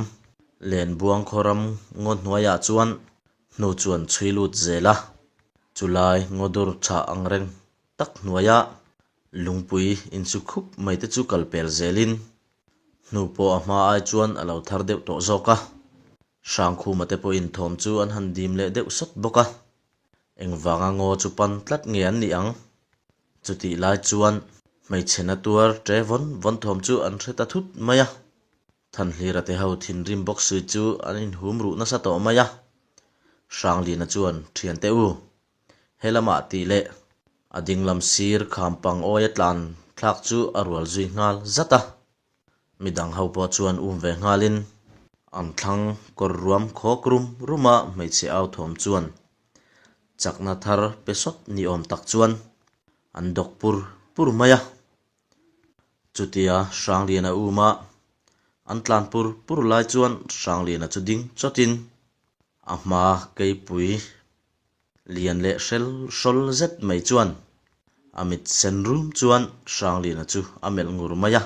[SPEAKER 1] Lenbuang khaw ram ngaw hnuaiah chuan hnu chuan chhui lut zel a, chulai ngaw dur chhah ang reng tak hnuaia lungpui insu khup mai te chu kal pel zelin hnu pawh a hma ai chuan a lo thar deuh tawh zawk a, Hrangkhuma te pawhin thawm chu an han dim leh deuh sawt bawk a, engvanga ngaw chu pan tlat nge an nih ang? Chutih lai chuan hmeichhe na tuar ṭe vawn vawn thawm chu an hre ta thut mai a. Thanhlira te ho thinrim bawk sui chu an inhum ruh nasa tawh mai a. Hranglina chuan, Ṭhiante u, he lamah tih leh a dinglam sir kham pang awia tlan thlak chu a rual zui nghal zat a. Midang ho pawh chuan um ve nghalin an thlang kawr ruam khawk rum ruma hmeichhe au thawm chuan chakna thar pe sawt ni awm tak chuan an dawk pur pur mai a. Chutia Hrangliana uma an tlan pur pur lai chuan Hrangliana chu ding chawtin a hma keipui Lian leh hrel hrawl zet mai chuan a mit sen rum chuan Hrangliana chu a melh ngur mai a.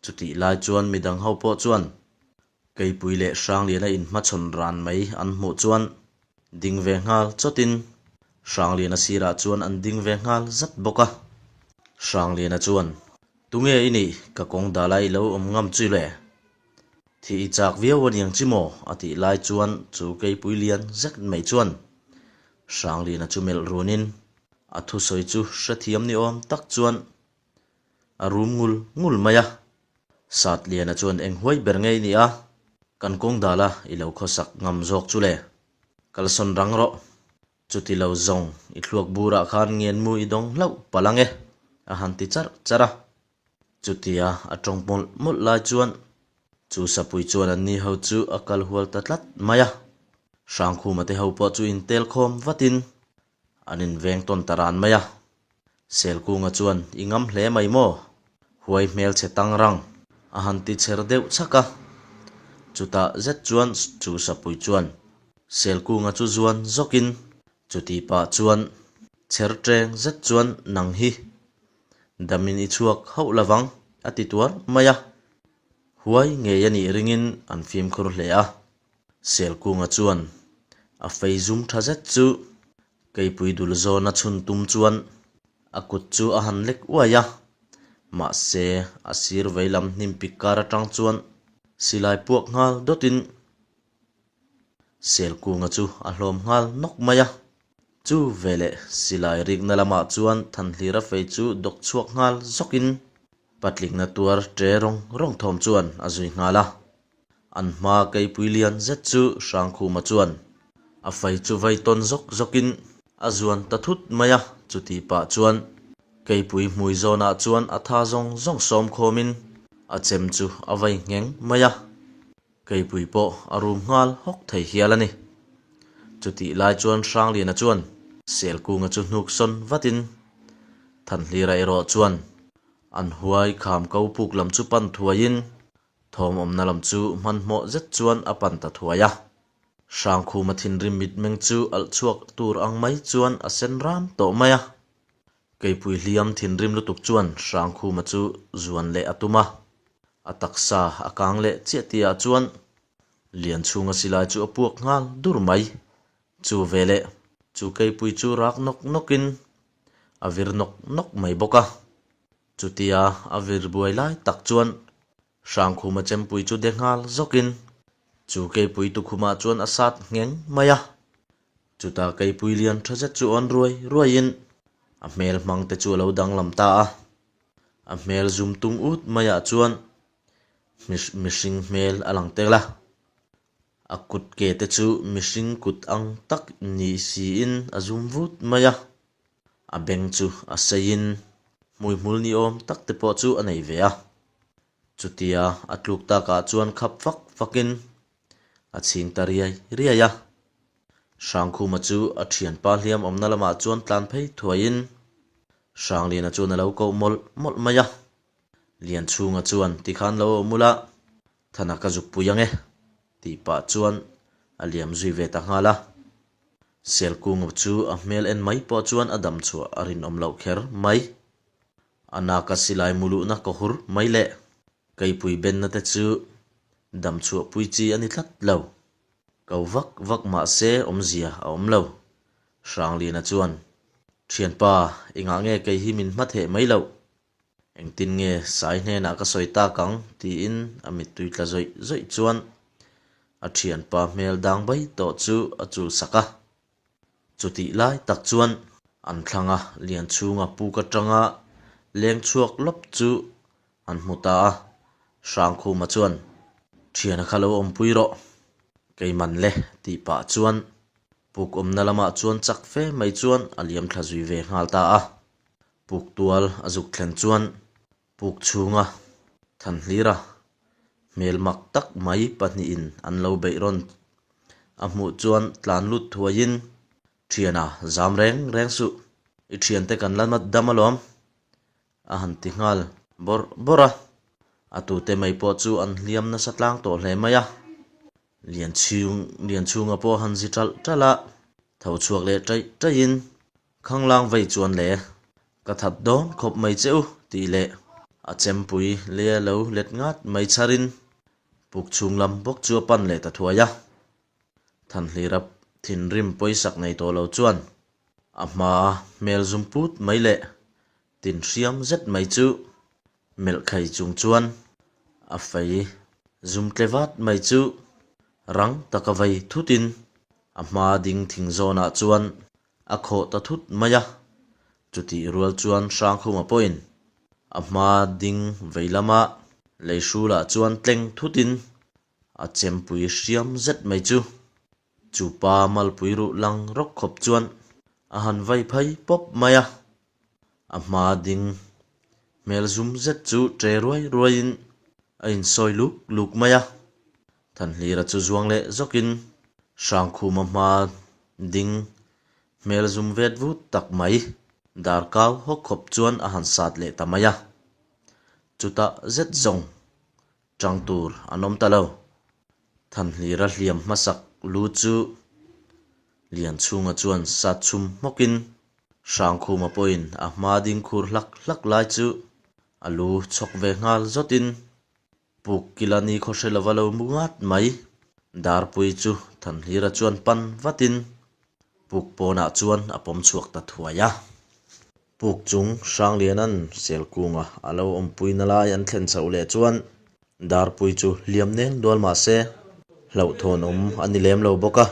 [SPEAKER 1] Chutih lai chuan midang ho pawh chuan Keipui leh Hrangliana inhmachhawn ran mai an hmuh chuan ding ve nghal chawtin Hrangliana sirah chuan an ding ve nghal zat bawk a. Hrangliana chuan, Tunge i nih? Ka kawng dala i lo awm ngam chu le? Thih i chak viau a niang chi maw? a tih lai chuan chu keipui lian zet mai chuan Hranglina chu melh runin a thusawi chu hrethiam ni awm tak chuan a rum ngul ngul mai a. Satliana chuan eng huai ber ngei ni a, kan kawng dala i lo khawsak ngam zawk chu le, kalsawn rang rawh, chuti lo zawng i thluak burah khan ngenmu i dawng hlauh palh ang e, a han ti charh charh a. Chutia a tawng mawlh mawlh lai chuan chu sapui chuan anni ho chu a kal hual ta tlat mai a. Hrangkhuma te ho pawh chu intel khawm vatin an inveng tawn ta ran mai a. Selkunga chuan i ngam hle mai maw? Huai hmelchhe tang rang a han ti chher deuh chhak a. Chutah zet chuan chu sapui chuan Selkunga chu zuan zawkin chuti pah chuan chher teng zet chuan nang hi damin i chhuak hauh lovang a ti tuar mai a. Huai ngei a nih ringin an fimkhur hle a. Selkunga chuan a fei zum tha zet chu Keipui dul zawna chhun tum chuan a kut chu a han lek uai a, mahse a sir vei lam hnim pik kar atang chuan silai puak nghal dawtin Selkunga chu a hlawm nghal nawk mai a. Chu veleh silai rikna lamah chuan Thanhlira fei chu dawk chhuak nghal zawkin patlingna tuar ṭe rawng rawng thawm chuan a zui nghal a. An hma keipui lian zet chu Hrangkhuma chuan a fai chu vai tawn zawk zawkin a zuan ta thut mai a, chuti pah chuan keipui hmui zawnah chuan a tha zawng zawng sawm khawmin a chem chu a vai ngheng mai a, keipui pawh a rum nghal hawk thei hial a ni. Chutih lai chuan Hrangliana chuan Selkunga chu hnuk sawn vatin Thanhlira erawh chuan an huai kham ko puk lam chu pan thuaiin Thawm awmna lam chu hmanhmawh zet chuan a pan ta thuai a. Hrangkhuma thinrim mitmeng chu alh chhuak tur ang mai chuan a sen ram tawh mai a. Keipui hliam thinrim lutuk chuan Hrangkhuma chu zuan leh a tum a. A taksa a kang leh chiah tihah chuan Lianchhunga silai chu a puak nghal dur mai. Chu veleh chu keipui chu rak nawk nawkin a vir nawk nawk mai bawk a. Chutia a vir buai lai tak chuan Hrangkhuma chempui chu de nghal zawkin chu keipui tukhumah chuan a sat ngheng mai a. Chutah keipui lian tha zet chu awn ruai ruaiin a hmel hmang te chu a lo danglam ta a. A hmel zum tung ut maiah chuan mihring hmel a lang tel a. A kut ke te chu mihring kut ang tak ni siin a zum vut mai a. A beng chu a seiin hmuihmul ni awm tak te pawh chu a nei ve a. Chutia a tluk takah chuan khap fak fakin a chhing ta riai riai a. Hrangkhuma chu a thianpa hliam awmna lamah chuan tlan phei thuaiin Hrangliana chuan a lo koh mawlh mawlh mai a. Lianchhunga chuan tikhan lo awm ula, Thana ka zuk pui ang e, tih pah chuan a liam zui ve ta nghal a. Selkunga chu a hmel en mai pawh chuan a dam chhuah a rinawm loh kher mai. A naka silai muluhna ka hur mai leh keipui benna te chu dam chhuah pui chi a ni tlat lo. Ko vak vak mah se awmzia a awm lo. Hrangliana chuan, Thianpa, engah nge kei hi min hmatheh mai loh? Engtin nge Sai hnenah ka sawi tak ang? tiin a mittui tla zawih zawih chuan a thianpa hmel dang bai tawh chu a chul sak a. Chutih lai tak chuan an thlanga Lianchhunga puk atanga leng chhuak lawp chu an hmu ta a. Hrangkhuma chuan, Thiana kha lo awmpui rawh, keiman le tih pah chuan puk awmna lamah chuan chak fe mai chuan a liam thla zui ve nghal ta a. Puk tual a zuk thlen chuan puk chhunga Thanhlira hmel mak tak mai pahnihin an lo beih rawn a hmuh chuan tlan lut thuaiin, Thiana, zam reng reng suh, i thiante kan la dam alawm, a han ti nghal bawrh bawrh a. A tute mai pawh chu an hliam nasa tlang tawh hle mai a. Lianchhung Lianchhunga pawh han zi ṭalh ṭalh a, tho chhuak leh ṭaih ṭaihin Khanglang vei chuan le, ka that dawn khawp mai che u tih leh a chempui leh lo let ngat mai chharin puk chhung lam bawk chu a pan leh ta thuai a. Thanhlira thinrim pawisak nei tawh lo chuan a hmaa hmel zum put mai leh tin hriam zet mai chu Melh khai chung chuan a fei zum tle vat mai chu rang taka vei thutin a hma ding thing zawnah chuan a khawh ta thut mai a. Chutih rual chuan Hrangkhuma pawhin a hma ding vei lama lei hrulah chuan tleng thutin a chempui hriam zet mai chu chu pa malpui ruh lang rawk khawp chuan a han vai phei pawp mai a. A hma ding Hmel zum zet chu ṭe ruai ruaiin a insawi luk luk mai a. Thanhlira chu zuang leh zawkin Hrangkhuma hma ding hmel zum vet vut tak mai dar kau hawk khawp chuan a han sat leh ta mai a. Chutah zet zawng ṭang tur an awm ta lo. Thanhlira hliam hmasak lu chu Lianchhunga chuan sat chhum hmawkin Hrangkhuma pawhin a hma ding khur hlak hlak lai chu a lu chhawk ve nghal zawtin Puk kila ni khaw hre lova lo mu ngat mai. Darpui chu Thanhlira chuan pan vatin puk pawnah chuan a pawm chhuak ta thuai a. Puk chung Hrangliana'n Selkunga a lo awmpuina lai an thlen chhoh leh chuan Darpui chu hliam nel nual mah se hlauhthawn awm a ni lem lo bawk a.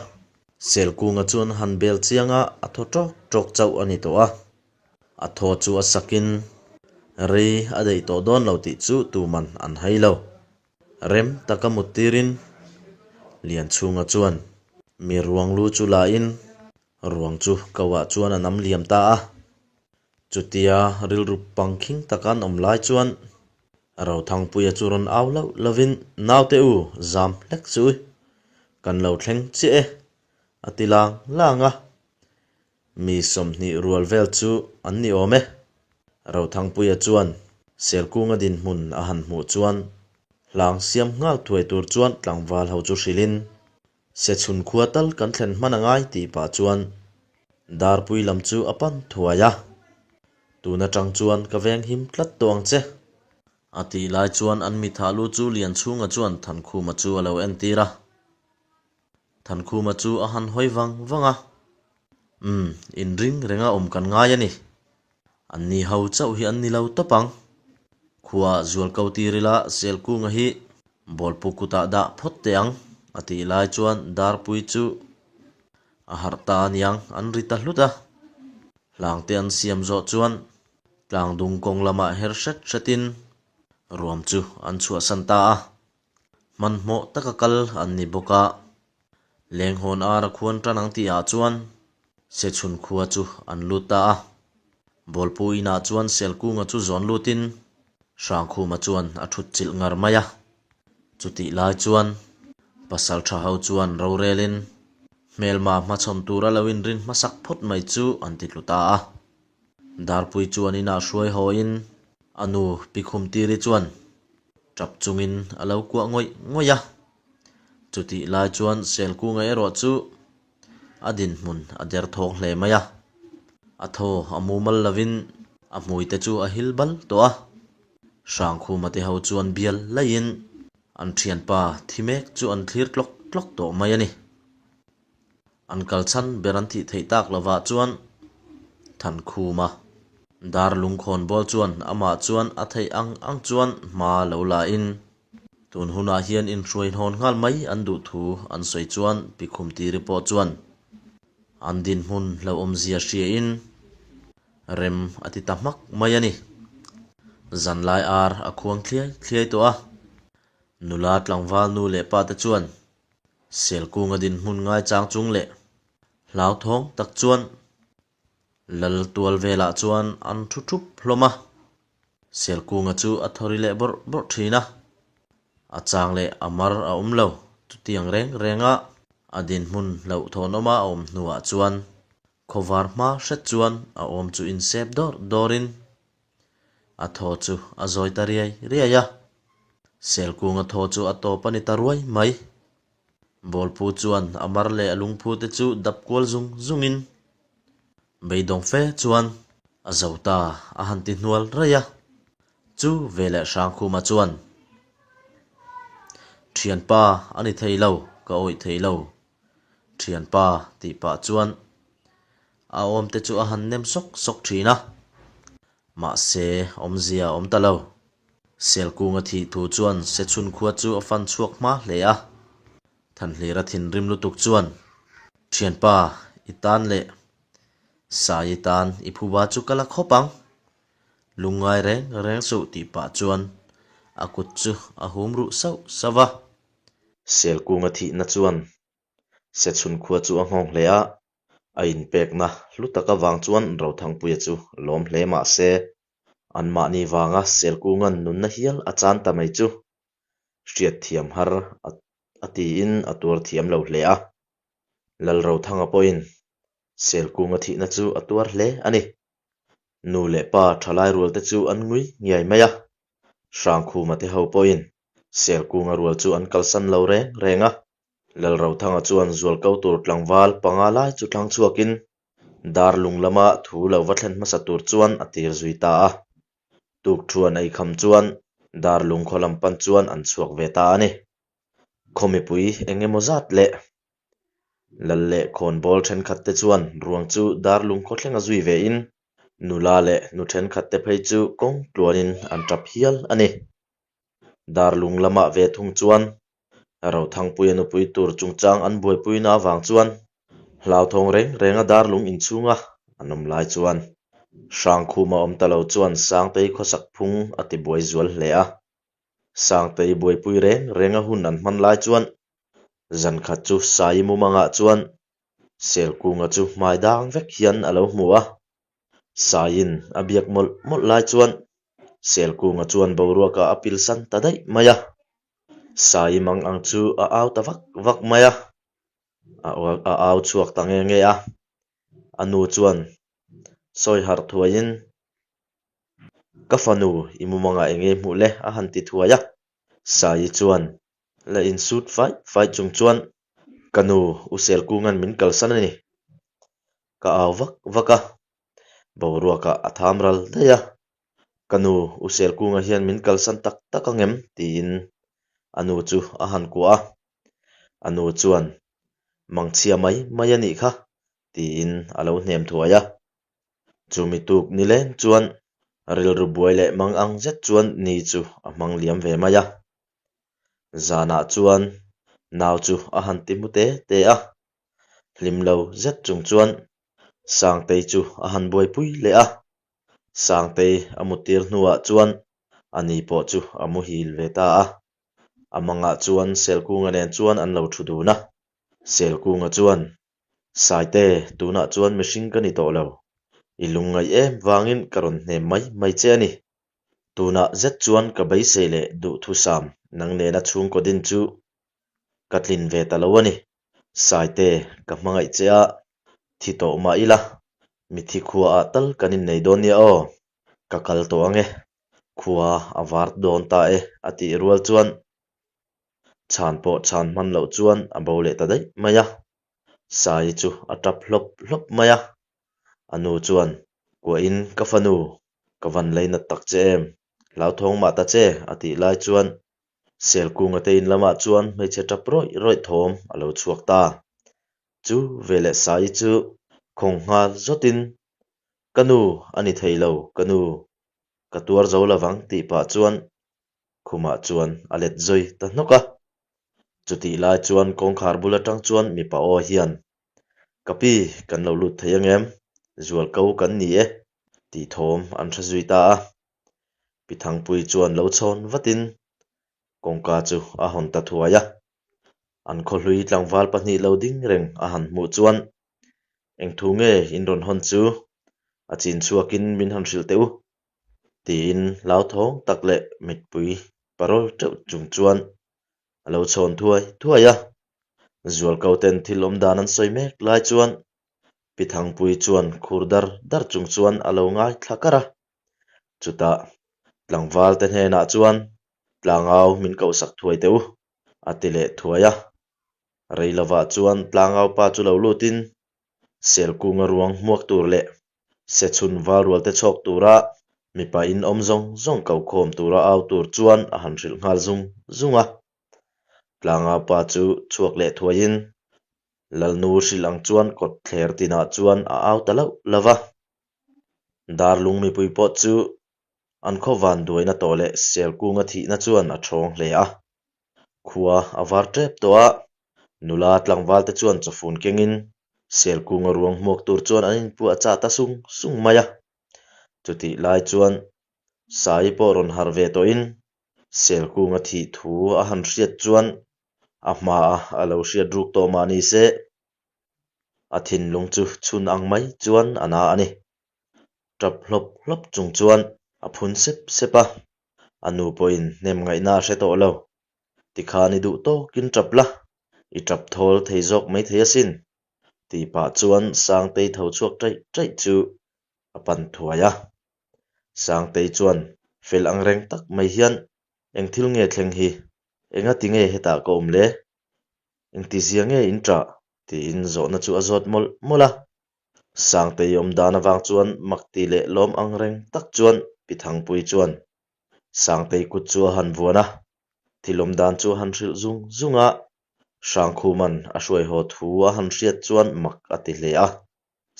[SPEAKER 1] Selkunga chuan han bel chiang a, a thaw ṭawk ṭawk chauh a ni tawh a. A thaw chu a sakin rei a daih tawh dawn lo tih chu tuman an hai lo. Rem taka mut tirin Lianchhunga chuan mi ruang lu chu lain ruang chu koah chuan a nam liam ta a. Chutia rilru pangkhing taka an awm lai chuan Rothangpuia chu rawn au loh lovin Naute u zam hlek chu kan lo thleng chiah e a ti lang lang a. Mi 20 rual vel chu an ni awm e. Rothangpuia chuan Selkunga dinhmun a han hmuh chuan hlang siam nghal thuai tur chuan tlangval ho chu hrilhin Sechhun khua tal kan thlen hman a ngai tih pah chuan Darpui lam chu a pan thuai a. Tun atang chuan ka veng him tlat tawh ang che. A tih lai chuan an mitha lu chu Lianchhunga chuan Thankhuma chu a lo entir a. Thankhuma chu a han hawi vang vang a, Umm, inring renga awm kan ngai a ni. Anni ho chauh hi an ni lo tawp ang. Khua zual ko tir ila Selkunga hi bawlpu kutah dah phawt teh ang, a tih lai chuan Darpui chu a harh ta aniang an ri ta hlut a. Hlangte an siam zawh chuan tlangdung kawng lamah her hret hretin ruam chu an chhuahsan ta a. Hmanhmawh taka kal an ni bawk a, Lenghawn ar a khuan tan ang tihah chuan Sechhun khua chu an lut ta a. Bawlpu inah chuan Selkunga chu zawn lutin Hrangkhuma chuan a thut chilh ngar mai a. Chutih lai chuan pasal tha ho chuan rorelin hmelma hmachhawn tura lo inrin hmasak phawt mai chu an ti tlu ta a. Darpui chuan inah hruai hawiin a nu Pikhumtiri chuan Tap chungin a lo kuah ngawih ngawih a. Chutih lai chuan Selkunga erawh chu a dinhmun a der thawk hle mai a. A thaw a mumal lovin a hmuite chu a hil bal tawh a. Hrangkhuma te ho chuan bial laiin an thianpa thi mek chu an thlir tlawk tlawk tawh mai a ni. An kal chhan ber an thih theih tak lovah chuan Thankhuma dar lungkhawn bawl chuan amah chuan a theih ang ang chuan hma lo la in tun hunah hian inhruai hnawn nghal mai an duh thu an sawi chuan Pikhumtiri pawh chuan an dinhmun hlauhawmzia hria in rem a ti ta hmak mai a ni. Zanlai ar a khuang thliai thliai tawh a, nula tlangval nu leh pa te chuan Selkunga dinhmun ngaichang chung leh hlauthawng tak chuan Lal tual velah chuan an thu thup hlawm a. Selkunga chu a thawri leh bawrh bawrh thin a, a chang leh a mar a awm lo. Chutiang reng renga a dinhmun hlauhthawnawma a awm hnuah chuan khawvar hma hret chuan a awm chu insep dawrh dawrhin A thaw chu a zawi ta riai riai a, Selkunga thaw chu a tawp a ni ta ruai mai. Bawlpu chuan a mar leh a lungphu te chu dap kual zung zungin beidawng fe chuan a zo ta a han ti hnual raih a. Chu veleh Hrangkhuma chuan, Thianpa a ni thei lo, ka awih thei lo. Thianpa tih pah chuan A awmte chu a han nem sawk sawk thin a, mahse awmzia a awm ta lo. Selkunga thih thu chuan Sechhun khua chu a fan chhuak hma hle a. Thanhlira thinrim lutuk chuan, Thianpa, i tan leh Sai i tan i phuba chu ka la khawp ang. Lungngai reng reng suh tih pah chuan a kut chu a hum ruh sauh sauh va. Selkunga thihna chuan Sechhun khua chu a nghawng hle a, A inpekna hlu tak avang chuan Rothangpuia chu lawm hle mah se, Anmahni vanga Selkunga'n nunna hial a chan ta mai chu hriatthiam har a tiin a tuar thiam lo hle a. Lalrothanga pawhin Selkunga thihna chu a tuar hle a ni. Nu leh pa thalai rualte chu an ngui ngiai mai a, Hrangkhuma te ho pawhin Selkunga rual chu an kalsan lo reng reng a. Lalrothanga chuan zualko tur tlangval panga lai chu thlang chhuakin Darlung lama thu lo va thlen hmasa tur chuan a tir zui ta a. Tukthuan ei kham chuan Darlung khaw lam pan chuan an chhuak ve ta a ni. Khaw mipui eng emaw zat leh Lal leh khawnbawl thenkhat te chuan ruang chu Darlung khaw thlenga zui ve in nula leh nu thenkhat te phei chu kawng tluanin an tap hial a ni. Darlung lamah ve thung chuan Rothangpuia nupui tur chungchang an buaipuina avang chuan hlauthawng reng renga Darlung inchhunga an awm lai chuan Hrangkhuma awm ta lo chuan Sangtei khawsak phung a ti buai zual hle a. Sangtei buaipui reng renga hun an hman lai chuan zankhat chu Sai mumangah chuan Selkunga chu hmai dang vek hian a lo hmu a. Saiin a biak mawlh mawlh lai chuan Selkunga chuan boruakah a pilsan ta daih mai a. Sai mang ang chu a au ta vak vak mai a, a au chhuak ta nge nge a. A nu chuan sawi harh thuaiin, Ka fanu, i mumangah eng nge hmuh le? a han ti thuai a. Sai chuan la insut fai fai chung chuan, Ka nu, U Selkunga'n min kalsan a ni. Ka au vak vak a, boruakah a tham ral daih a. Ka nu, U Selkunga hian min kalsan tak tak ang em? tiin a nu chu a han kuah a. A nu chuan, Mangchhia mai mai a nih kha, tiin a lo hnem thuai a. Chumi tuk nileng chuan rilru buai leh mang ang zet chuan ni chu a hmang liam ve mai a. Zanah chuan nau chu a han ti hmu te te a, hlim lo zet chung chuan Sangtei chu a han buaipui leh a. Sangtei a muttir hnuah chuan ani pawh chu a muhil ve ta a. A mangah chuan Selkunga nen chuan an lo thu dun a. Selkunga chuan Saite, tunah chuan mihring ka ni tawh lo. I lungngaih em vangin ka rawn hnem mai mai che a ni. Tunah zet chuan ka beisei leh duhthusam nang nena chhungkaw din chu ka tlin ve ta lo a ni. Saite, ka hmangaih che a, thi tawh mah ila, mithi khuaah tal kan innei dawn nia aw. Ka kal tawh ang e, khua a var dawn ta e a tih rual chuan chhan pawh chhan hman loh chuan a bo leh ta daih mai a. Sai chu a tap hlawp hlawp mai a, a nu chuan, Kuahin ka fanu, ka van lei nat tak che em? Hlauthawng mah ta che, a tih lai chuan Selkunga te in lamah chuan hmeichhe tap rawih rawih thawm a lo chhuak ta. Chu veleh Sai chu khawng nghal zawtin, Ka nu a ni thei lo, ka nu, ka tuar zo lovang tih pah chuan khumah chuan a let zui ta hnawk a. Chutih lai chuan kawngkhar bul atang chuan mipa aw hian, Ka pi, kan lo lut thei ang em? Zualko kan ni e, tih thawm an hre zui ta a. Pi Thangpui chuan lo chhawn vatin kawngka chu a hawn ta thuai a. An khawhlui tlangval pahnih lo ding reng a han hmuh chuan, Eng thu nge in rawn hawn chu? A chin chhuakin min han hrilh teh u. Tiin hlauthawng tak leh mitpui parawl teuh chung chuan a lo chhawn thuai thuai a. Zualko ten thil awm dan an sawi mek lai chuan Pi Thangpui chuan khur dar dar chung chuan a lo ngaithla kar a. Chutah tlangval te hnenah chuan tlangau min kohsak thuai teh u a ti leh thuai a. Rei lovah chuan tlangau pa chu lo lutin Selkunga ruang hmuak tur leh Sechhun valrual te chhawk tura mipa in awm zawng zawng ko khawm tura au tur chuan a han hrilh nghal zung zung a. Tlanga pa chu chhuak leh thuaiin Lalnu hrilh ang chuan kawt thler tinah chuan a au ta loh lo va. Darlung mipui pawh chu an khaw van duaina tawh leh Selkunga thihna chuan a thawng hle a. Khua a var tep tawh a, nula tlangval te chuan chawfun kengin Selkunga ruang hmuak tur chuan an inpuah chah ta sung sung mai a. Chutih lai chuan Sai pawh rawn harh ve tawhin Selkunga thih thu a han hriat chuan a hmaa a lo hriat ruk tawh mah ni se, a thinlung chu chhun ang mai chuan a na a ni. Tap hlawp hlawp chung chuan. A phun sep sep a, a nu pawhin hnem ngaihna a hre tawh lo. Tikhan i duh tawkin tap la, i tap thawl thei zawk maithei asin, tih pah chuan Sangtei tho chhuak ṭaih ṭaih chu a pan thuai a. Sangtei chuan fel angreng tak mai hian, Eng thil nge thleng hi? Engati nge hetah ka awm le? Engtizia nge in ṭah? tiin zawhna chu a zawt mawlh mawlh a. Sangtei awm dan avang chuan makti leh lawm angreng tak chuan Pi Thangpui chuan Sangtei kut chu a han vuan a, thil awm dan chu a han hrilh zung zung a. Hrangkhuman a hruai haw thu a han hriat chuan mak a ti hle a.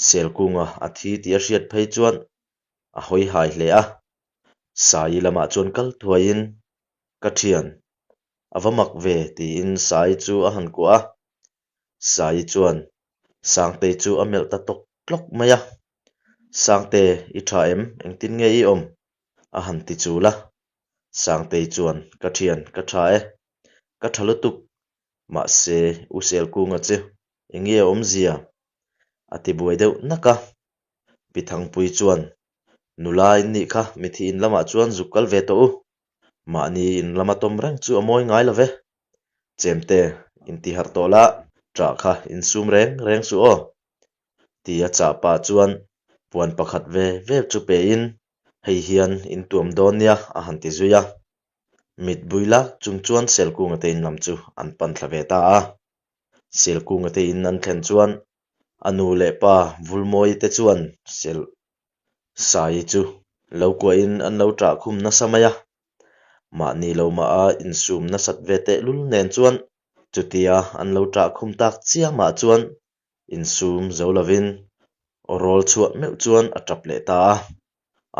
[SPEAKER 1] Selkunga a thi tih a hriat phei chuan a hawi hai hle a. Saii lamah chuan kal thuaiin, Ka thian, a va mak ve tiin Saii chu a han kuah a. Saii chuan Sangtei chu a melh ta tawk tlawk mai a. Sangte, i tha em? Engtin nge i awm? a han ti chul a. Sangtei chuan, Ka thian, ka tha e. Ka tha lutuk. Mahse, U Selkunga chu eng nge a awmzia? a ti buai deuh nak a. Pi Thangpui chuan, Nula in nih kha, mithi in lamah chuan zuk kal ve tawh u. Mahni in lama tawm reng chu a mawi ngai lo ve. Chemte, intiharh tawh la, ṭah kha insum reng reng suh aw. Tia chah pah chuan puan pakhat ve ve chu pein, Hei hian in tuam dawn nia a han ti zui a. Mit bui lak chung chuan Selkunga te in lam chu an pan thla ve ta a. Selkunga te in an thlen chuan a nu leh pa Vulmawi te chuan Sel Saii chu lo kuahin an lo ṭah khum nasa mai a. Mahni lo mah a insum nasat ve tehlul nen chuan chutia an lo ṭah khum tak chiamah chuan insum zo lovin aw rawl chhuah meuh chuan a tap leh ta a.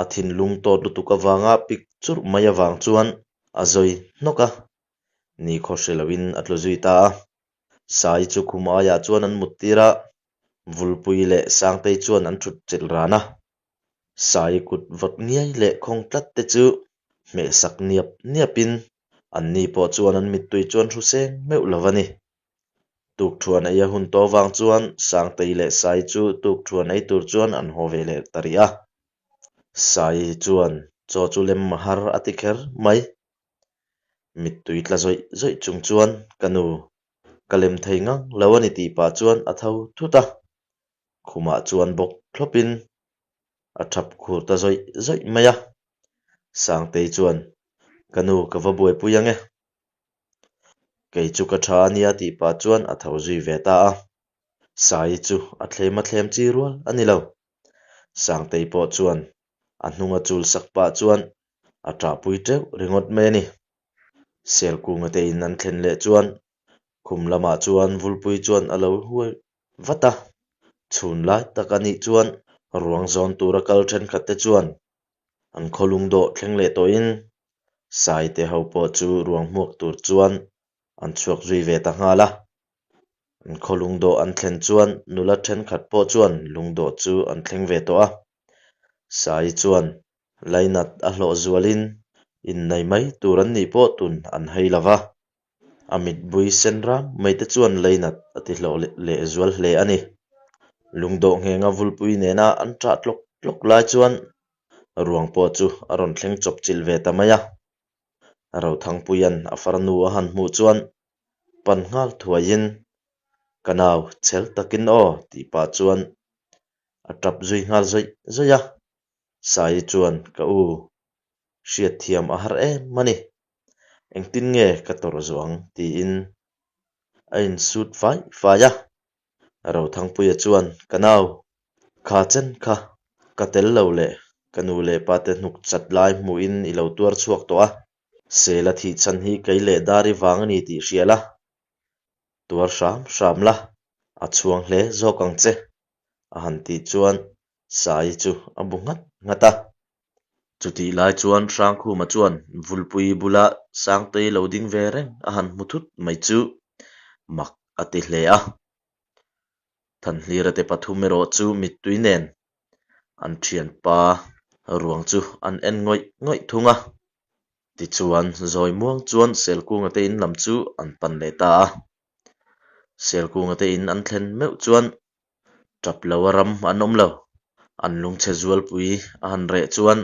[SPEAKER 1] A thinlung tawt lutuk avanga pik churh mai avang chuan a zawi hnawk a, nikhaw hre loin a tlu zui ta a. Sai chu khum aiah chuan an mut tir a, Vulpui leh Sangtei chuan an thut chilh ran a. Sai kut vawt ngiai leh khawng tlat te chu hmehsak niap niapin anni pawh chuan an mittui chuan hru seng meuh lo a ni. Tukthuan ei a hun tawh vang chuan Sangtei leh Sai chu tukthuan ei tur chuan an haw ve leh ta rih a. Sai chuan chaw chu lem har a ti kher mai. Mittui tla zawih zawih chung chuan ka nu ka lem thei ngang lo a ni tih pah chuan a tho thut a. Khumah chuan bawk thlawpin a thap khur ta zawih zawih mai a. Sangtei chuan ka nu ka va buaipui ange. Kei chu ka tha a nia tih pah chuan a tho zui ve ta a. Saii chu a thlem a thlem chi rual a ni lo. Sangtei pawh chuan a hnunga chul sak pah chuan a ṭahpui teuh ringawt mai a ni. Selkunga te in an thlen leh chuan khum lamah chuan Vulpui chuan a lo huai vat a. Chhun lai tak a nih chuan ruang zawn tura kal thenkhat te chuan An khawlung dawh thleng leh tawhin Saite ho pawh chu ruang hmuak tur chuan an chhuak zui ve ta nghal a. An khawlung dawh an thlen chuan nula thenkhat pawh chuan lungdawh chu an thleng ve tawh a. Sai chuan lainat a hlawh zualin innei mai tur an nih pawh tun an hei lo va. A mitbui sen ram mai te chuan leinat a ti hlawh leh zual hle a ni. Lungdawh nghenga vulpui nena an ṭah tlawk tlawk lai chuan ruang pawh chu a rawn thleng chawp chilh ve ta mai a. Rothangpuia'n a farnu a han hmuh chuan pan nghal thuaiin, Ka nau, chhel takin aw tih pah chuan a ṭap zui nghal zawih zawih a. Saii chuan, Ka u, hriatthiam a har em a ni. Engtin nge ka tawrh zawh ang? tiin a insut fai fai a. Rothangpuia chuan, Ka nau, kha chen kha ka tel lo leh ka nu leh pa te hnuk chat lai hmuhin i lo tuar chhuak tawh a. Sela thih chhan hi kei leh Dari vang a ni tih hria la, tuar hram hram la, a chhuang hle zawk ang che, a han tih chuan Saii chu a bu nghat nghat a. Chutih lai chuan Hrangkhuma chuan Vulpui bula Sangtei lo ding ve reng a han hmu thut mai chu mak a ti hle a. Thanhlira te pathum erawh chu mittui nen an thianpa ruang chu an en ngawih ngawih thung a. Tichuan zawi muang chuan Selkunga te in lam chu an pan leh ta a. Selkunga te in an thlen meuh chuan Tap lo a ram an awm lo. An lungchhe zualpui a han reh chuan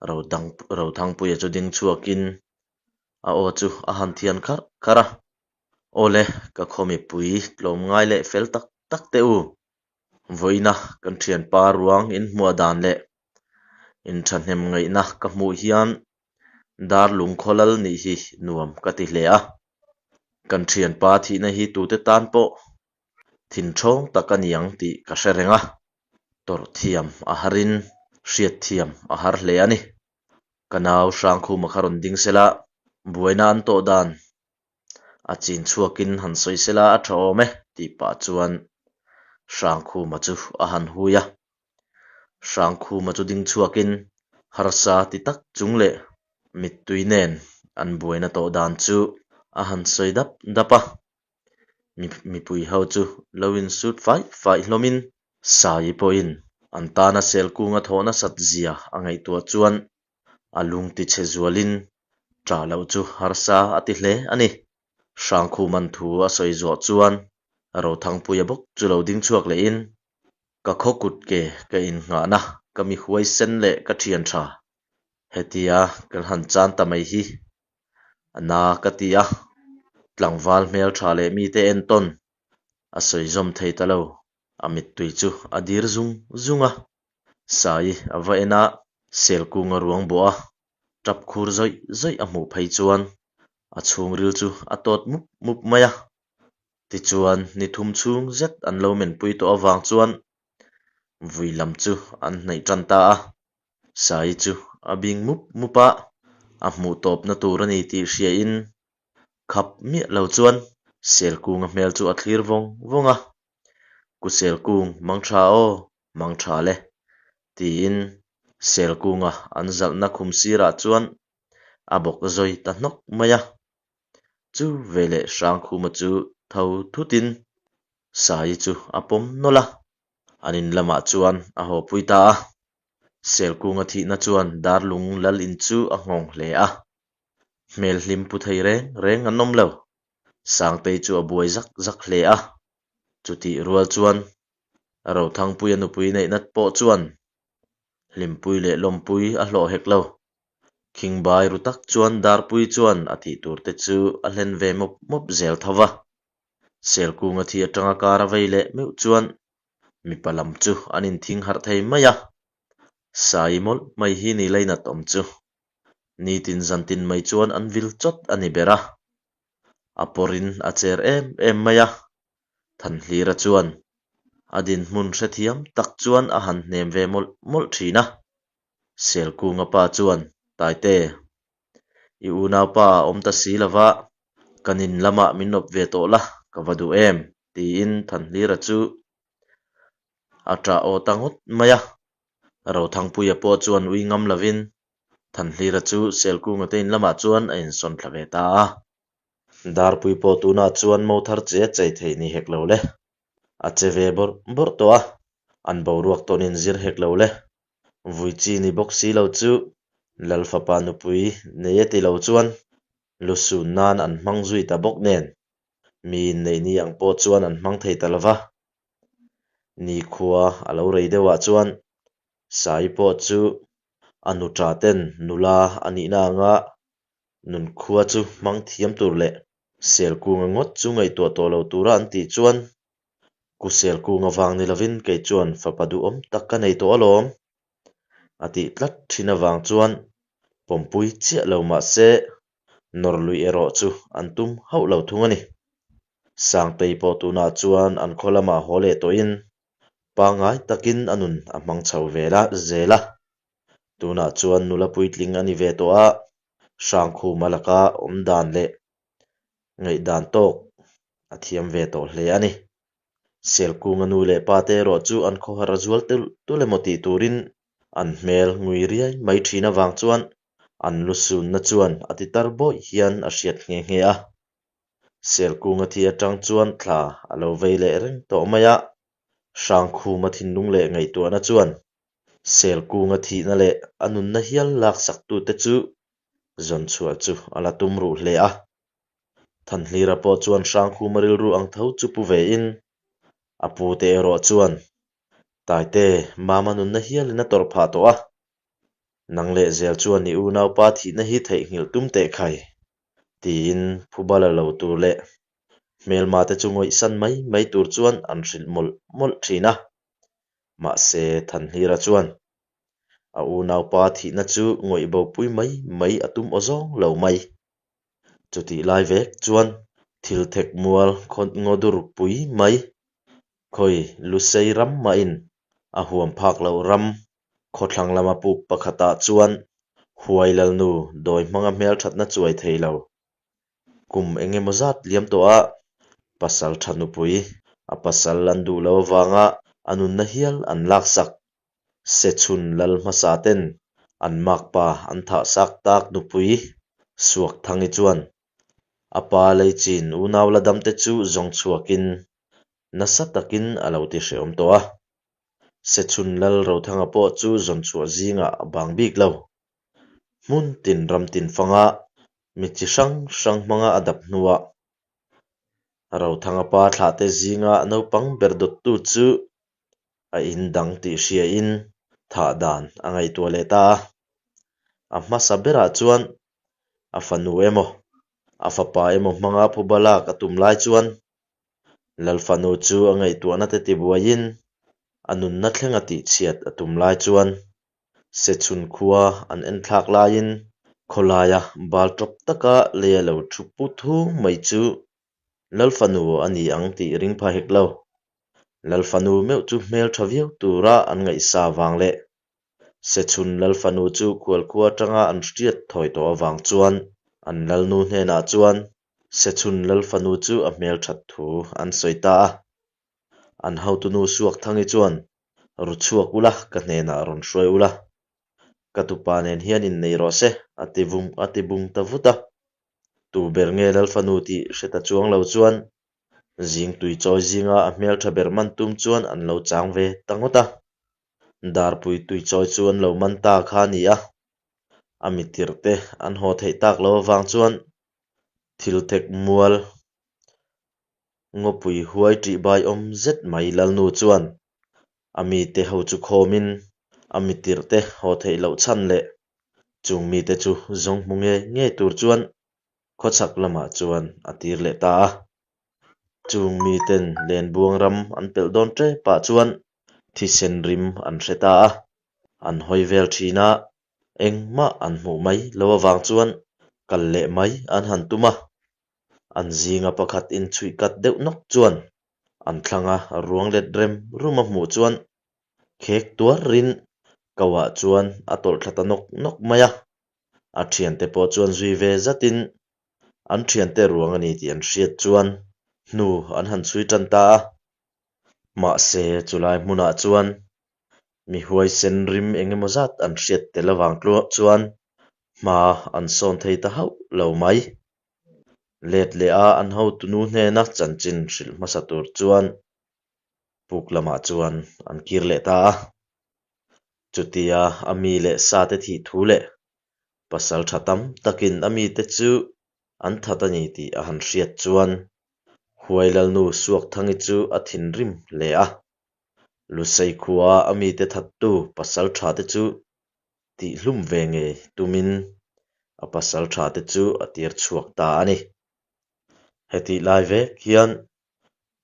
[SPEAKER 1] Rothangpuia chu ding chhuakin a aw chu a han thian kharh kharh a. Aw le, ka khaw mipui tlawmngai leh fel tak tak teh u. Vawiina kan thianpa ruang inhmuah dan leh inthahnem ngaihna ka hmuh hian Darlung khawlal nih hi nuam ka ti hle a. Kan thianpa thihna hi tute tan pawh thinthawng tak a ni ang tih ka hre reng a. Tawrh thiam a harin hriat thiam a har hle a ni. Ka nau Hrangkhuma kha rawn ding sela, buaina an tawh dan a chin chhuakin han sawi sela a tha awm e tih pah chuan Hrangkhuma chu a han hui a. Hrangkhuma chu ding chhuakin harsa ti tak chung leh mittui nen an buaina tawh dan chu a han sawi dap dap a. Mipui ho chu lo insut faih faih hlawmin Saii pawhin an tana sel kunga thawh nasat zia a ngaihtuah chuan a lung tichhe zualin ṭah loh chu harsa a ti hle a ni. Hrangkhuman thu a sawi zawh chuan Rothangpuia bawk chu lo ding chhuak lehin ka khaw kut ke ka innghahna ka mi huaisen leh ka ṭhian ṭha hetia kan han chan ta mai hi a na ka ti a, tlangval hmelṭha leh mite entawn a sawi zawm thei ta lo. A mittui chu a dir zung zung a, Sai a va en a, Selkunga ruang bawh a, tap khur zawih zawih a hmuh phei chuan a chhungril chu a tawt mup mup mai a. Tichuan ni thum chhung zet an lo menpui tawh avang chuan vui lam chu an hnaih tan ta a. Sai chu a bing mup mup a, a hmuh tawpna tur a ni tih hriain khap miah lo chuan Selkunga hmel chu a thlir vawng vawng a, Ku Selkung mang tha aw, mang tha le, tiin Selkunga an zalhna khum sirah chuan a bawk zawi ta hnawk mai a. Chu veleh Hrangkhuma chu tho thutin Saii chu a pawm nawlh a, an in lamah chuan a haw pui ta a. Selkunga thihna chuan Darlung lal in chu a nghawng hle a, hmel hlim pu thei reng reng an awm lo. Sangtei chu a buai zak zak hle a, chutih rual chuan Rothangpuia nupui neihna pawh chuan hlimpui leh lawmpui a hlawh hek lo. Khingbai ru tak chuan Darpui chuan a tih tur te chu a hlen ve mawp mawp zel tho va. Selkunga thi atanga kar a vei leh meuh chuan mipa lam chu an inthing harh thei mai a. Sai mawlh mai hi ni lainat awm chu. Nitin zantin mai chuan an vil chawt a ni ber a. A pawrin a cher em em mai a. Thanhlira chuan a dinhmun hrethiam tak chuan a han hnem ve mawlh mawlh thin a. Selkunga pa chuan, Taite, i unaupa a awm ta si lova, kan in lamah min awp ve tawh la, ka va duh em? tiin Thanhlira chu a ṭah aw ta ngawt mai a. Rothangpuia pawh chuan ui ngam lovin Thanhlira chu Selkunga te in lamah chuan a insawn thla ve ta a. Darpui pawh tunah chuan mo thar che a chei thei ni hek lo le. A che ve bawrh bawrh tawh a, an boruak tawn in zir hek lo le. Vui chi ni bawk si lo chu Lal fapa nupui nei a ti lo chuan lusun nan an hmang zui ta bawk nen mi inneih ni ang pawh chuan an hmang thei ta lo va. Nikhua a lo rei deuhah chuan Sai pawh chu a nuṭa ten nula a nihna anga nunkhua chu hmang thiam tur leh Selkunga ngawt chu ngaihtuah tawh lo tura an tih chuan Ku Selkunga vang ni lovin kei chuan fapa duhawm tak ka nei tawh alawm a tih tlat thin avang chuan pawmpui chiah lo mah se nawr luih erawh chu an tum hauh lo thung a ni. Sangtei pawh tunah chuan an khaw lamah haw leh tawhin pangngai takin a nun a hmang chho ve la zel a. Tunah chuan nula puitling a ni ve tawh a, Hrangkhuma laka awm dan leh ngaihdan tawk a thiam ve tawh hle a ni. Selkunga nu leh pa te erawh chu an khawhar a zual tul tul emaw tih turin an hmel ngui riai mai thin avang chuan an lusunna chuan a ti tar bawih hian a hriat nghe nghe a. Selkunga thi atang chuan thla a lo vei leh reng tawh mai a, Hrangkhuma thinlung leh ngaihtuahna chuan Selkunga thihna leh a nunna hial laksaktute chu zawn chhuah chu a la tum ruh hle a. Thanhlira pawh chuan Hrangkhuma rilru ang tho chu pu vein, a pute erawh chuan Taite, Mama nunna hialin a tawrh phah tawh a. Nang leh zel chuan i unaupa thihna hi theihnghilh tum teh khai, tiin phuba la lo tur leh hmelma te chu ngawihsan mai mai tur chuan an hrilh mawlh mawlh thin a. Mahse, Thanhlira chuan a unaupa thihna chu ngawih bopui mai mai a tum aw zawng lo mai. Chutih lai vek chuan thil thek mual khaw ngaw dur pui mai, khawi Lusei ram mahin a huam phak loh ram khawthlang lama puk pakhatah chuan Huai Lalnu dawi hmanga hmelthatna chuai thei lo. Kum eng emaw zat liam tawh a, pasal tha nupui, a pasal an duh lo avanga a nunna hial an laksak. Sechhun lal hmasa ten an makpa an thah sak tak nupui Suakthangi chuan a pa Leichin unau la damte chu zawng chhuakin nasa takin a lo ti hrehawm tawh a. Sechhun lal Rothanga pawh chu zawn chhuah zingah a bang bik lo. Hmun tin ram tin fanga mi chi hrang hrang hmanga a dap hnuah Rothanga pa thlahte zinga naupang ber dawttu chu a in dang tih hriain thah dan a ngaihtuah leh ta a. A hmasa berah chuan a fanu emaw, a fapa emaw hmanga phuba lak a tum lai chuan Lalfanu chu a ngaihtuahna te tibuaiin a nunna thlenga tihchhiat a tum lai chuan Sechhun khua an enthlak laiin khawlaia bal tawp taka lei a lo thu put hung mai chu Lalfanu a ni ang tih ring pha hek lo. Lalfanu meuh chu hmel tha viau tura an ngaihsa vang leh Sechhun Lalfanu chu khualkhua atanga an hriat thawi tawh avang chuan an Lalnu hnenah chuan Sechhun Lalfanu chu a hmel that thu an sawi ta a. An hotunu Suakthangi chuan, Ru chhuak ula, ka hnenah rawn hruai ula. Ka tupa nen hian innei rawh se, a ti vung a ti bung ta vut a. Tu ber nge Lalfanu tih hre ta chuang lo chuan zing tui chawi zinga a hmeltha ber man tum chuan an lo chang ve ta ngawt a. Darpui tui chawi chu an lo man ta kha a ni a. A mitirh te an haw theih tak lo avang chuan thil thek mual Ngawpui huai ṭih bai awm zet mai Lalnu chuan a mite ho chu khawmin a mitirh te haw theih loh chhan leh chung mite chu zawng hmu ngei ngei tur chuan khawchhak lamah chuan a tir leh ta a. Chung miten Lenbuang ram an pelh dawn ṭepah chuan thisen rim an hre ta a, an hawi vel ṭhin a, engmah an hmuh mai lo avang chuan kal leh mai an han tum a. An zinga pakhat inchhuih kat deuh nawk chuan an thlanga ruang let rem rum a hmuh chuan khek tuar rin kauah chuan a tawlh thla ta nawk nawk mai a. A thiante pawh chuan zui ve zatin an thiante ruang a ni tih an hriat chuan hnu an han chhui tan ta a. Mahse chulai hmunah chuan Mi huaisen rim eng emaw zat an hriat tel avang tluah chuan hma an sawn thei ta hauh lo mai. Let leh a an hotunu hnena chanchin hrilh hmasa tur chuan puk lamah chuan an kir leh ta a. Chutia a mi leh sa te thih thu leh pasal tha tam takin a mite chu an that a ni tih a han hriat chuan Huai Lalnu Suakthangi chu a thinrim hle a. Lusei khua a mite thattu pasal tha te chu tihhlum ve ngei tumin a pasal tha te chu a tir chhuak ta a ni. Hetih lai vek hian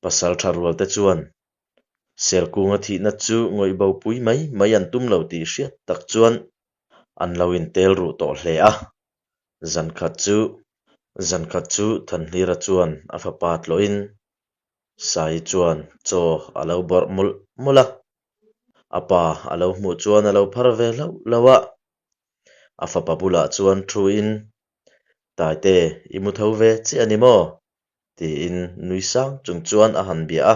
[SPEAKER 1] pasal tha rual te chuan Selkunga thihna chu ngawih bo pui mai mai an tum lo tih hriat tak chuan an lo intel ruh tawh hle a. Zankhat chu zankhat chu Thanhlira chuan a fapa tlawhin Sai chuan chaw a lo bawrh mawlh mawlh a, a pa a lo hmuh chuan a lo phar ve hlauh hlauh a. A fapa bulah chuan thuin, Taite, i mu tho ve chiah a ni maw? tiin nui sang chung chuan a han bia a.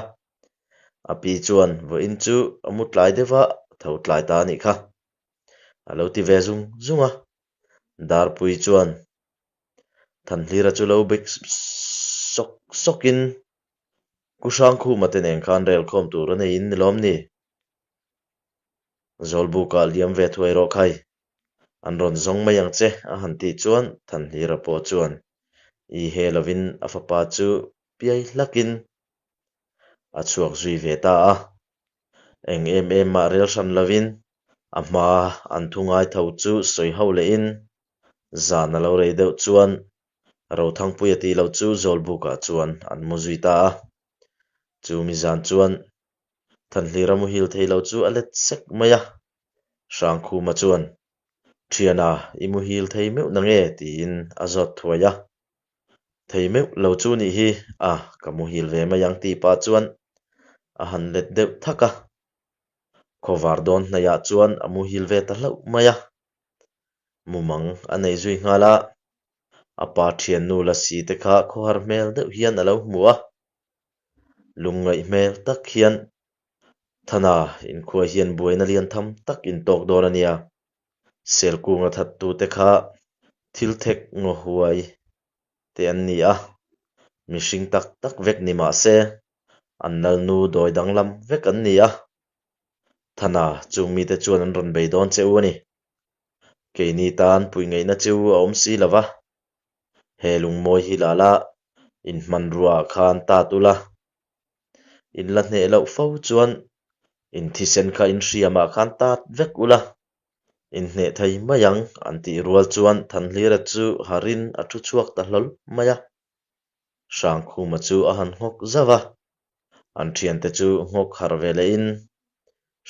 [SPEAKER 1] A pi chuan vawiin chu a mu tlai deuh a, a tho tlai ta a nih kha, a lo ti ve zung zung a. Darpui chuan Thanhlira chu lo bek sawk sawkin Ku Hrangkhuma te nen khan rel khawm tur a nei in ni lawm ni? Zawlbukah liam ve thuai rawh khai, an rawn zawng mai ang che a han tih chuan Thanhlira pawh chuan i he lovin a fapa chu piai hlakin a chhuak zui ve ta a. Eng em em mah rel hran lovin. A hma an thu ngai tho chu sawi ho lehin zan a lo rei deuh chuan Rothangpuia tih loh chu Zawlbukah chuan an mu zui ta a. Chu mi zan chuan Thanhlira muhil thei lo chu a let sek mai a. Hrangkhuma chuan, Thiana, i muhil thei meuh na nge? tiin a zawt thuai a. Thei meuh lo chu nih hi a, ka muhil ve mai ang tih pah chuan a han let deuh thak a. Khawvar dawn hnaihah chuan a muhil ve ta hlauh mai a. Mumang a nei zui nghal a, a pa thiannu Lasi te kha khawhar hmel deuh hian a lo hmu a. Lungngaih hmel tak hian Thana inkhua hian buaina lian tham tak intawk dawn a nia. Selkunga thattute kha thil thek ngaw huai te an ni a, mihring tak tak vek ni mah se an lalnu dawi danglam vek an ni a. Thana chung mite chuan an rawn bei dawn che u a ni. Keini tan pui ngaihna che u a awm si lo va, he lungmawi hi la la, in hmanruaah khan tat ula, in la hneh loh fo chuan in thisen kha in hriamah khan tat vek ula, in hneh thei mai ang an tih rual chuan Thanhlira chu harin a thu chhuak ta hlawl mai a. Hrangkhuma chu a han nghawk zauh a, an thiante chu nghawk harh ve lehin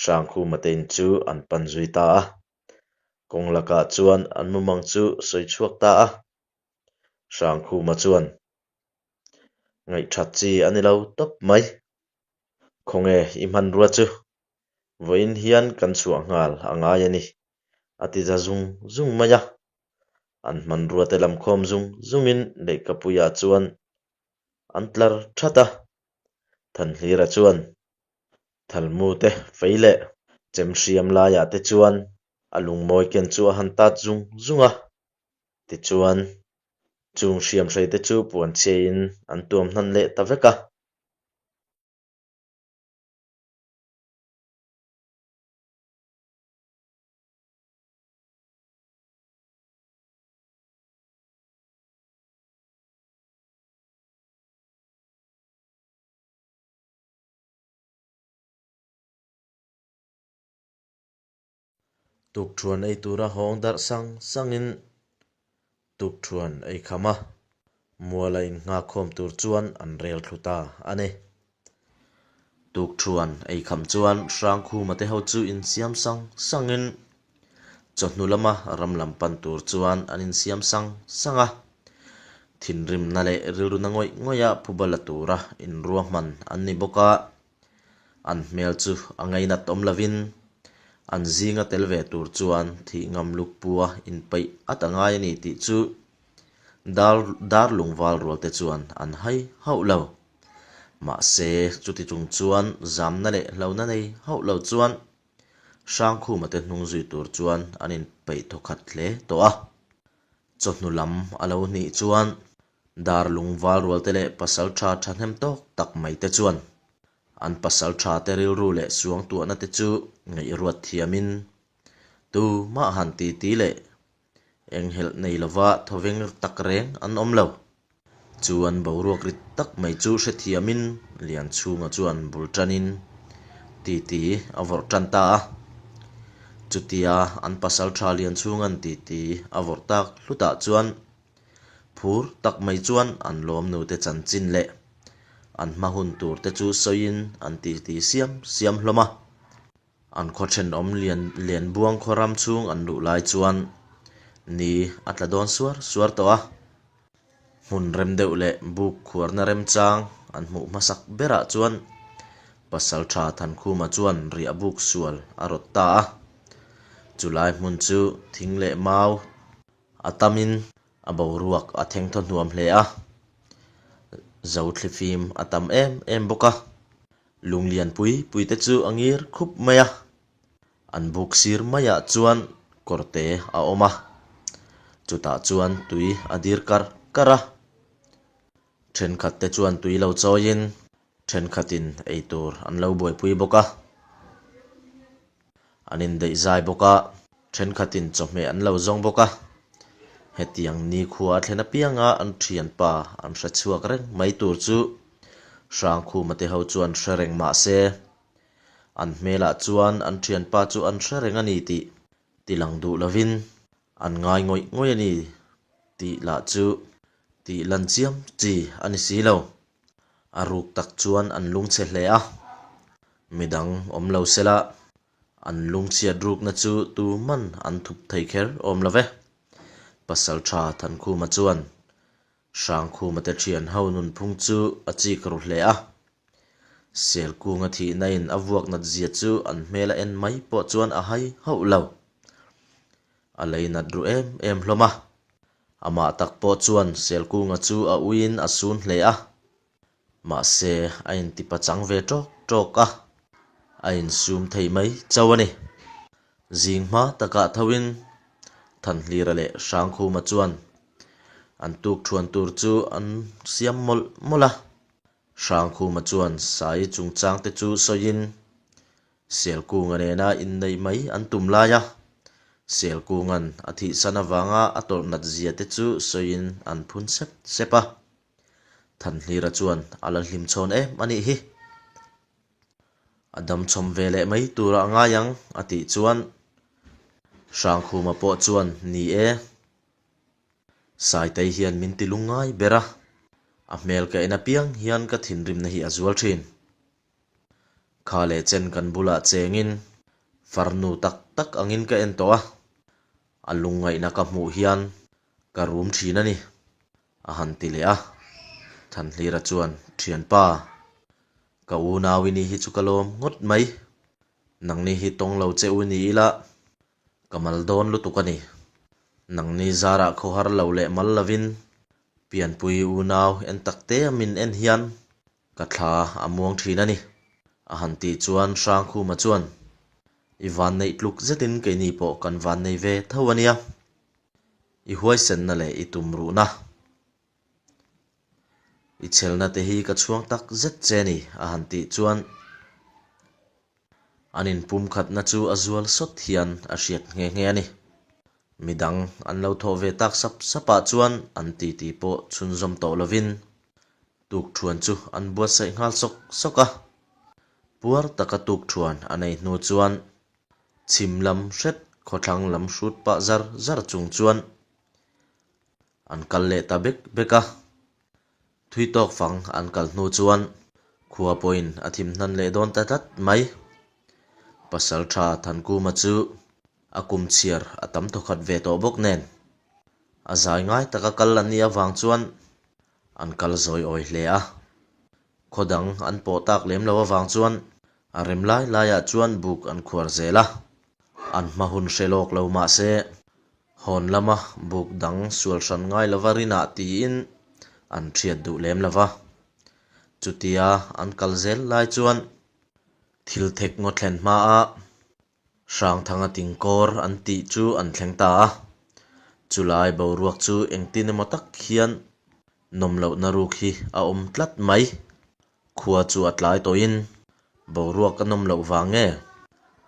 [SPEAKER 1] Hrangkhuma te in chu an pan zui ta a. Kawng lakah chuan an mumang chu sawi chhuak ta a. Hrangkhuma chuan ngaihthat chi a ni lo tawp mai. Khawnge i hmanrua chu vawiin hian kan chhuah nghal a ngai a ni, a ti za zung zung mai a. An hmanrua te lam khawm zung zungin lehkhapuiah chuan an tlar that a. Thanhlira chuan Thalmu te fei leh chem hriam laiah te chuan a lungmawi ken chu a han tat zung zung a. Tichuan, chung hriam hrei te chu puan chhiain an tuam hnan leh ta vek a. Tukṭhuan ei tura hawng darh sang sangin tukṭhuan ei kham a, muala innghakkhawm tur chuan an rel thlu ta a ni. Tukṭhuan ei kham chuan Hrangkhuma te ho chu insiam sang sangin chawhnu lama ram lam pan tur chuan an insiam sang sang a. Thinrimna leh rilruna ngawih ngawih a phuba la tura inruahman an ni bawk a. An hmel chu a ngainat awm lovin an zinga tel ve tur chuan thih ngam luk pua inpeih at a ngai a ni tih chu dar darlung val rual te chuan an hai hauh lo. Mahse, chuti chung chuan zamna leh hlauhna nei hauh lo chuan Hrangkhuma te hnung zui tur chuan an inpeih thawkhat hle tawh a. Chawhnu lam a lo hnih chuan Darlung valrualte leh pasaltha thahnem tawk tak mai te chuan an pasaltha te rilru leh suangtuahna te chu ngaihruat thiamin tumah han titi leh enghelh nei lova thawveng tak reng an awm lo. Chu an boruak rit tak mai chu hrethiamin Lianchhunga chuan bul tanin titi a vawrh tan ta a. Chutia an pasaltha Lianchhunga'n titi a vawrh tak hlutah chuan Phur tak mai chuan an lawmnute chanchin leh an hma hun tur te chu sawiin an titi siam siam hlawm a. An khaw thenawm lian Lianbuang khaw ram chhung an luh lai chuan ni a tla dawn suar suar tawh a. Hmun rem deuh leh buk khuarna remchang an hmuh hmasak berah chuan Pasaltha Thankhuma chuan riah buk sual a rawt ta a. Chulai hmun chu thing leh mau A tamin a boruak a theng thaw hnuam hle a, zothlifim a tam em em bawk a, lunglian pui pui te chu a ngir khup mai a, an buk sir maiah chuan kawrte a awm a, chutah chuan tui a dir kar kar a, thenkhat te chuan tui lo chawiin thenkhatin eitur an lo buaipui bawk a. An indaih zai bawk a, thenkhatin chawhmeh an lo zawng bawk a. Hetiang nikhua a thlen apianga an thianpa an hre chhuak reng mai tur chu Hrangkhuma te ho chuan hre reng mah se, An hmelah chuan an thianpa chu an hre reng a ni tih tilang duh lovin an ngai ngawih ngawih a ni tih lah chu tih lan chiam chi a ni si lo. A ruk tak chuan an lungchhe hle a, midang awm lo sela an lungchhiat rukna chu tu man an thup thei kher awm lo ve. Pasaltha Thankhuma chuan Hrangkhuma te thian ho nunphung chu a chik ru hle a. Selkunga thihna in a vuak nat zia chu an hmel a en mai pawh chuan a hai hauh lo. A lei nat ru em em hlawm a. Amah tak pawh chuan Selkunga chu a uiin a sun hle a. Mahse a intipachang ve tawk tawk a, a insum thei mai chauh a ni. Zing hma takah thoin Thanhlira leh Hrangkhuma chuan an tuk thuan tur chu an siam mawlh mawlh a. Hrangkhuma chuan Sai chungchang te chu sawiin Selkunga nena inneih mai an tum lai a, Selkunga'n a thihsan avanga a tawrh nat zia te chu sawiin an phun sep sep a. Thanhlira chuan a la hlim chhawn em a nih hi. A dam chhawm ve leh mai turah a ngai ang a tih chuan Hrangkhuma pawh chuan ni e. Saitei hian min ti lungngai ber a, a hmel ka en apiang hian ka thinrimna hi a zual thin. Kha leh chen kan bulah chengin farnu tak tak angin ka en tawh a, a lungngaihna ka hmuh hian ka rum thin a ni. A han ti leh a, Thanhlira chuan, Thianpa, ka unau i ni hi chu ka lawm ngawt mai. Nangni hi tawng lo che u ni ila, ka mal dawn lutuk a ni. Nangni zarah khawhar lo leh mal lovin pianpui unau en tak te a min en hian ka thla a muang thin a ni. A han tih chuan Hrangkhuma chuan, I vanneih tluk zetin keini pawh kan vannei ve tho a nia. I huaisenna leh i tumruhna, i chhelna te hi ka chhuang tak zet che ni, a han tih chuan an inpumkhatna chu a zual sawt hian a hriat nghe nghe a ni. Midang an lo thawh ve tak sap sapah chuan an titi pawh chhunzawm tawh lovin tukthuan chu an buatsaih nghal sawk sawk a. Puar taka tukthuan a nei hnu chuan Chhim lam hret khawthlang lam hrut pah zar zar chung chuan an kal leh ta bek bek a. Thui tawk fang an kal hnu chuan khua pawhin a thim hnan leh dawn ta tlat mai. Pasaltha Thankuma chu a kum chhiar a tam thawkhat ve tawh bawk nen a zai ngai taka kal an nih avang chuan an kal zawi awi hle a. Khaw dang an pawh tak lem lo avang chuan a rem lai laiah chuan buk an khuar zel a, an hma hun hre lawk lo mah se hawn lama buk dang sual hran ngai lova rinah tiin an hriat duh lem lo va. Chutia an kal zel lai chuan thil thek ngaw thlen hmaa Hrangthanga tingkawr an tih chu an thleng ta a, chulai boruak chu engtin emaw tak hian nawm lohna ruk hi a awm tlat mai. Khua chu a tlai tawhin boruak a nawm loh vang nge?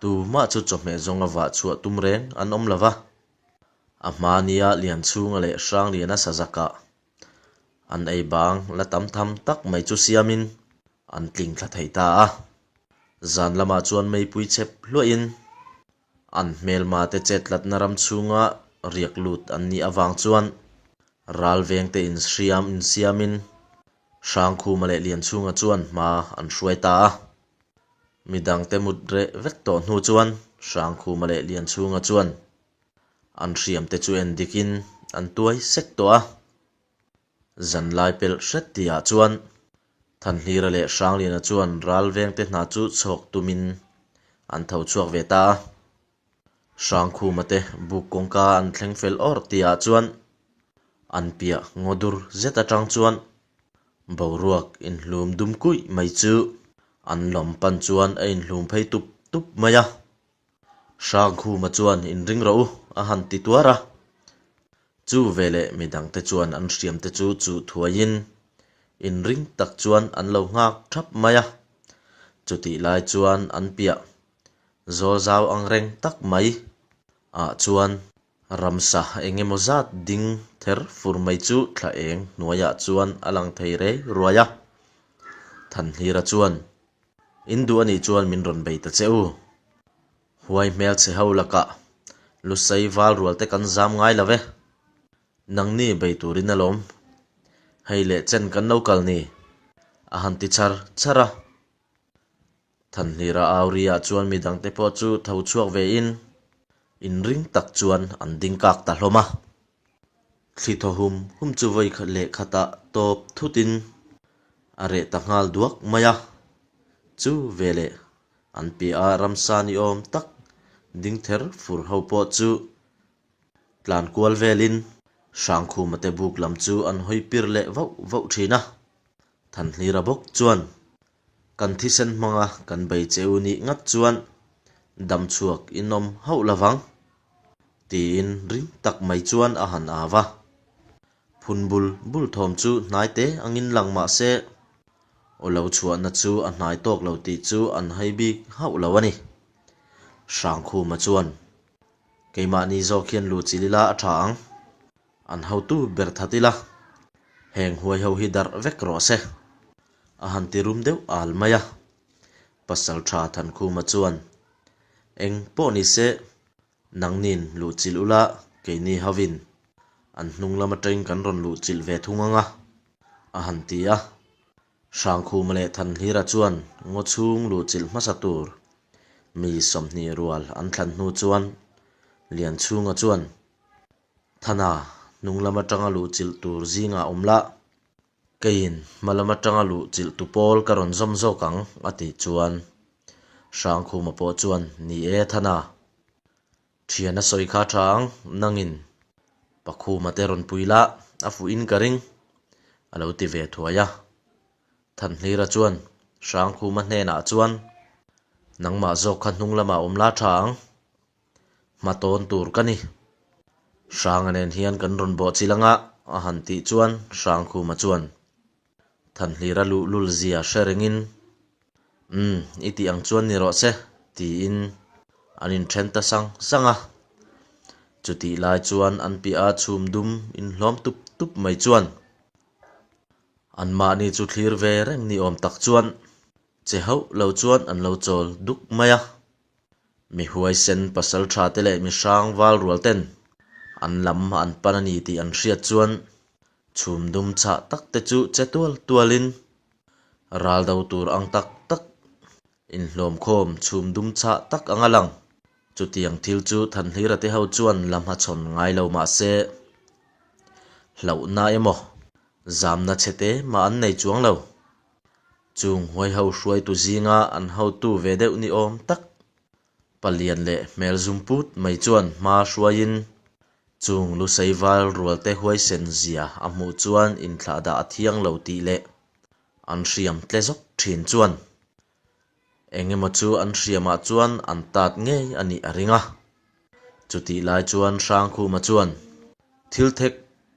[SPEAKER 1] Tumah chu chawhmeh zawnga vah chhuah tum reng an awm lo va. A hma nia Lianchhunga leh Hrangliana sazakah an ei bang la tam tham tak mai chu siamin an tling thla thei ta a. Zan lamah chuan meipui chep hluahin an hmelma te chetlatna ram chhunga riak lut an nih avang chuan ral vengte inhriam insiamin Hrangkhuma leh Lianchhunga chuan hma an hruai ta a. Midangte mut reh vek tawh hnu chuan Hrangkhuma leh Lianchhunga chuan an hriamte chu en dikin an tuai sek tawh a. Zanlai pelh hret tihah chuan Thanhlira leh Hrangliana chuan ral vengte hna chu chhawk tumin an tho chhuak ve ta a. Hrangkhuma te buk kawngka an thleng fel awr tihah chuan an piah ngaw dur zet atang chuan boruak inhlum dum kuih mai chu an lawm pan chuan a inhlum phei tup tup mai a. Hrangkhuma chuan inring rawh u a han ti tuar a. Chu veleh midangte chuan an hriamte chu chuh thuaiin inring tak chuan an lo nghak thap mai a. Chutih lai chuan an piah zawl zau ang reng tak mai ah chuan ramsa eng emaw zat ding ther fur mai chu thla eng hnuaiah chuan a lang thei rei ruai a. Thanhlira chuan. In duh a nih chuan min rawn bei ta che u. Huai hmel chhe ho lakah Lusei val rual te kan zam ngai lo e. Nangni bei turin alawm. Hei leh chen kan lo kal ni, a han ti char char a. Thanhlira Auri-ah chuan mi dangte pawh chu tho chhuak vein inring tak chuan an ding kak ta hlawm a. Thli thaw hum hum chu vawi leh khatah tawp thutin a reh ta nghal duak mai a. Chu veleh an piahah ramsa ni awm tak ding ther fur ho pawh chu tlan kual velin Hrangkhuma te buk lam chu an hawi pir leh vauh vauh thin a. Thanhlira bawk chuan Kan thisen hmanga kan bei che u nih ngat chuan dam chhuak in awm hauh lo vang, tiin ring tak mai chuan a han au a. Phun bul bul thawm chu hnai te angin lang mah se, aw lo chhuahna chu a hnai tawk lo tih chu an hai bik hauh lo a ni. Hrangkhuma chuan, Keimahni zawk hian luhchilh ila a tha ang. An hotu ber that ila, heng huai ho hi darh vek rawh se, a han ti rum deuh al mai a. Pasal tha Thankhuma chuan, Eng pawh ni se, nangnin luhchilh ula keini hovin an hnung lam atangin kan rawn luhchilh ve thung ang a, a han ti a. Hrangkhuma leh Thanhlira chuan ngaw chhung luhchilh hmasa tur mi 20 rual an thlan hnu chuan Lianchhunga chuan, Thana, hnung lam atanga luhchilh tur zingah awm lah. Keiin hma lam atanga luhchilh tu pawl ka rawn zawm zawk ang, a tih chuan Hrangkhuma pawh chuan, Ni e Thana, thian a sawi kha tha ang, nangin Pakhuma te rawn pui lah, a fuhin ka ring, a lo ti ve thuai a. Thanhlira chuan Hrangkhuma hnenah chuan, Nangmah zawk kha hnung lamah awm la tha ang, Hma tawn tur ka ni. Hranga nen hian kan rawn bawh chil anga a han tih chuan Hrangkhuma chuan Thanhlira luhlul zia hre rengin, Umm, i tih ang chuan ni rawh se, tiin an inthen ta sang sang a. Chutih lai chuan an piah a chhum dum inhlawm tup tup mai chuan anmahni chu thlir ve reng ni awm tak chuan che hauh lo chuan an lo chawl duk mai a. Mi huaisen pasal tha te leh mi hrang val rual ten an lam an pan a ni tih an hriat chuan chhum dum chhah tak te chu che tual tual in ral do tur ang tak tak inhlawm khawm chhum dum chhah tak ang a lang. Chutiang thil chu Thanhlira te ho chuan la hmachhawn ngai lo mah se hlauhna emaw zamna chhe te mah an nei chuang lo. Chung huaiho hruaitu zinga an hotu ve deuh ni awm tak palian leh hmel zum put mai chuan hma hruaiin chung lusei val rualte huaisen zia a hmuh chuan inthlahdah a thiang lo tih leh an hriam tle zawk thin chuan eng emaw chu an hriamah chuan an tat ngei a nih a ring a. Chutih lai chuan Hrangkhuma chuan thil thek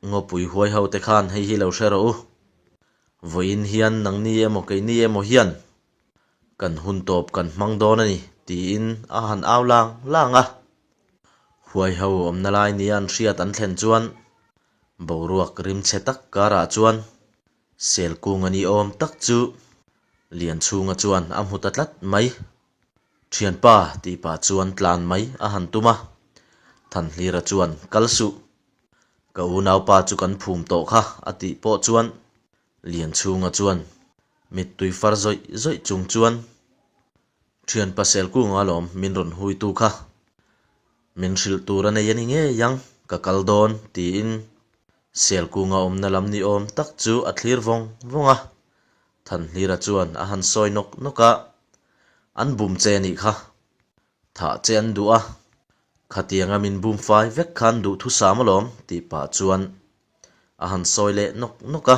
[SPEAKER 1] ngawpui huaiho te khan hei hi lo hre rawh u. Vawiin hian nangni emaw keini emaw hian kan hun tawp kan hmang dawn a ni tiin a han au lang lang a. Huaiho awmna lai nia an hriat an thlen chuan boruak rimchhe tak karah chuan Selkung a ni awm tak chu Lianchhunga chuan a hmu ta tlat mai. Thianpa tih pah chuan tlan mai a han tum a, Thanhlira chuan kal suh. Ka unaupa chu kan phum tawh kha a tih pawh chuan Lianchhunga chuan mittui far zawih zawih chung chuan Thianpa Selkunga alawm min rawn huitu kha min hrilh tur a nei a ni ngei ang, ka kal dawn tiin Selkunga awmna lam ni awm tak chu a thlir vawng vawng a. Thanhlira chuan a han sawi nawk nawk a, An bum che a nih kha. Thah che an duh a, khatianga min bum fai vek khan duhthusam alawm tih pah chuan a han sawi leh nawk nawk a,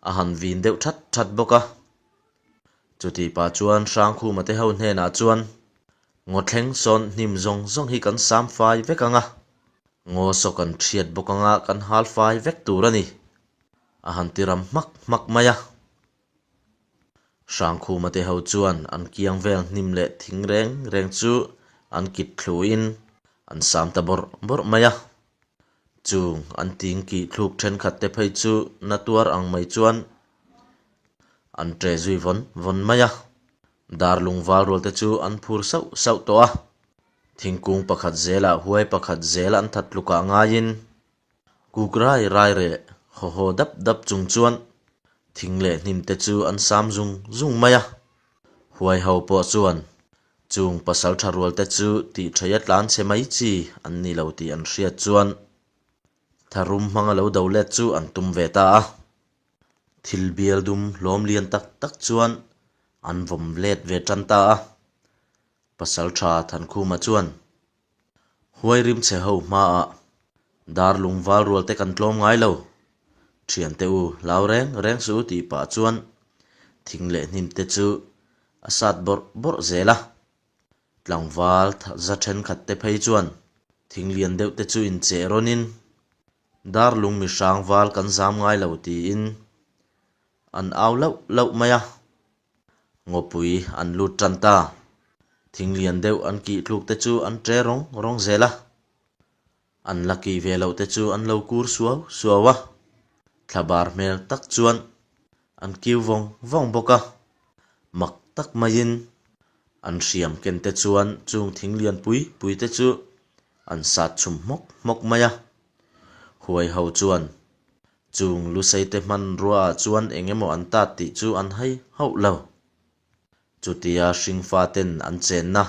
[SPEAKER 1] a han vin deuh that that bawk a. Chutih pah chuan Hrangkhuma te ho hnenah chuan ngaw thleng sawn hnim zawng zawng hi kan sam fai vek ang a, ngaw saw kan thiat bawk anga kan hal fai vek tur a ni, a han ti ram hmak hmak mai a. Hrangkhuma te ho chuan an kiang vel hnim leh thing reng reng chu an kit thluin an sam ta bawrh bawrh mai a. Chung an ting kih thluk thenkhat te phei chu na tuar ang mai chuan an ṭe zui vawn vawn mai a. Darlung val rual te chu an phur sauh sauh tawh a, thingkung pakhat zelah huai pakhat zel an that tlukah ngaiin kuk rai rai reh haw haw dap dap chung chuan thing leh hnim te chu an sam zung zung mai a. Huai ho pawh chuan chung pasal tha rual te chu tih theih a tlan chhe mai chi an ni lo tih an hriat chuan tharum hmanga lo do let chu an tum ve ta a. Thil bial dum hlawm lian tak tak chuan an vawm let ve tan ta a. Pasal tha Thankhuma chuan Huai rim chhe ho hmaah dar lung val rual te kan tlawm ngai lo. Thiante u hlau reng reng suh u tih pah chuan thing leh hnim te chu a sat bawrh bawrh zel a. Tlangval za thenkhat te phei chuan thing lian deuh te chu incheh rawnin dar lung mi hrang val kan zam ngai lo tiin an au lauh lauh mai a. Ngawpui an lut tan ta. Thing lian deuh an kih tluk te chu an tre rawng rawng zel a. An la kih ve loh te chu an lo kur suau suau a. Thlabar hmel tak chuan an kiu vawng vawng bawk a. Mak tak maiin an hriam ken te chuan chung thing lian pui pui te chu an sat chhum hmawk hmawk mai a. Huai ho chuan Chung Luseite hmanruaah chuan eng emaw an tat tih chu an hai hauh lo. Chutia hringfaten an chenna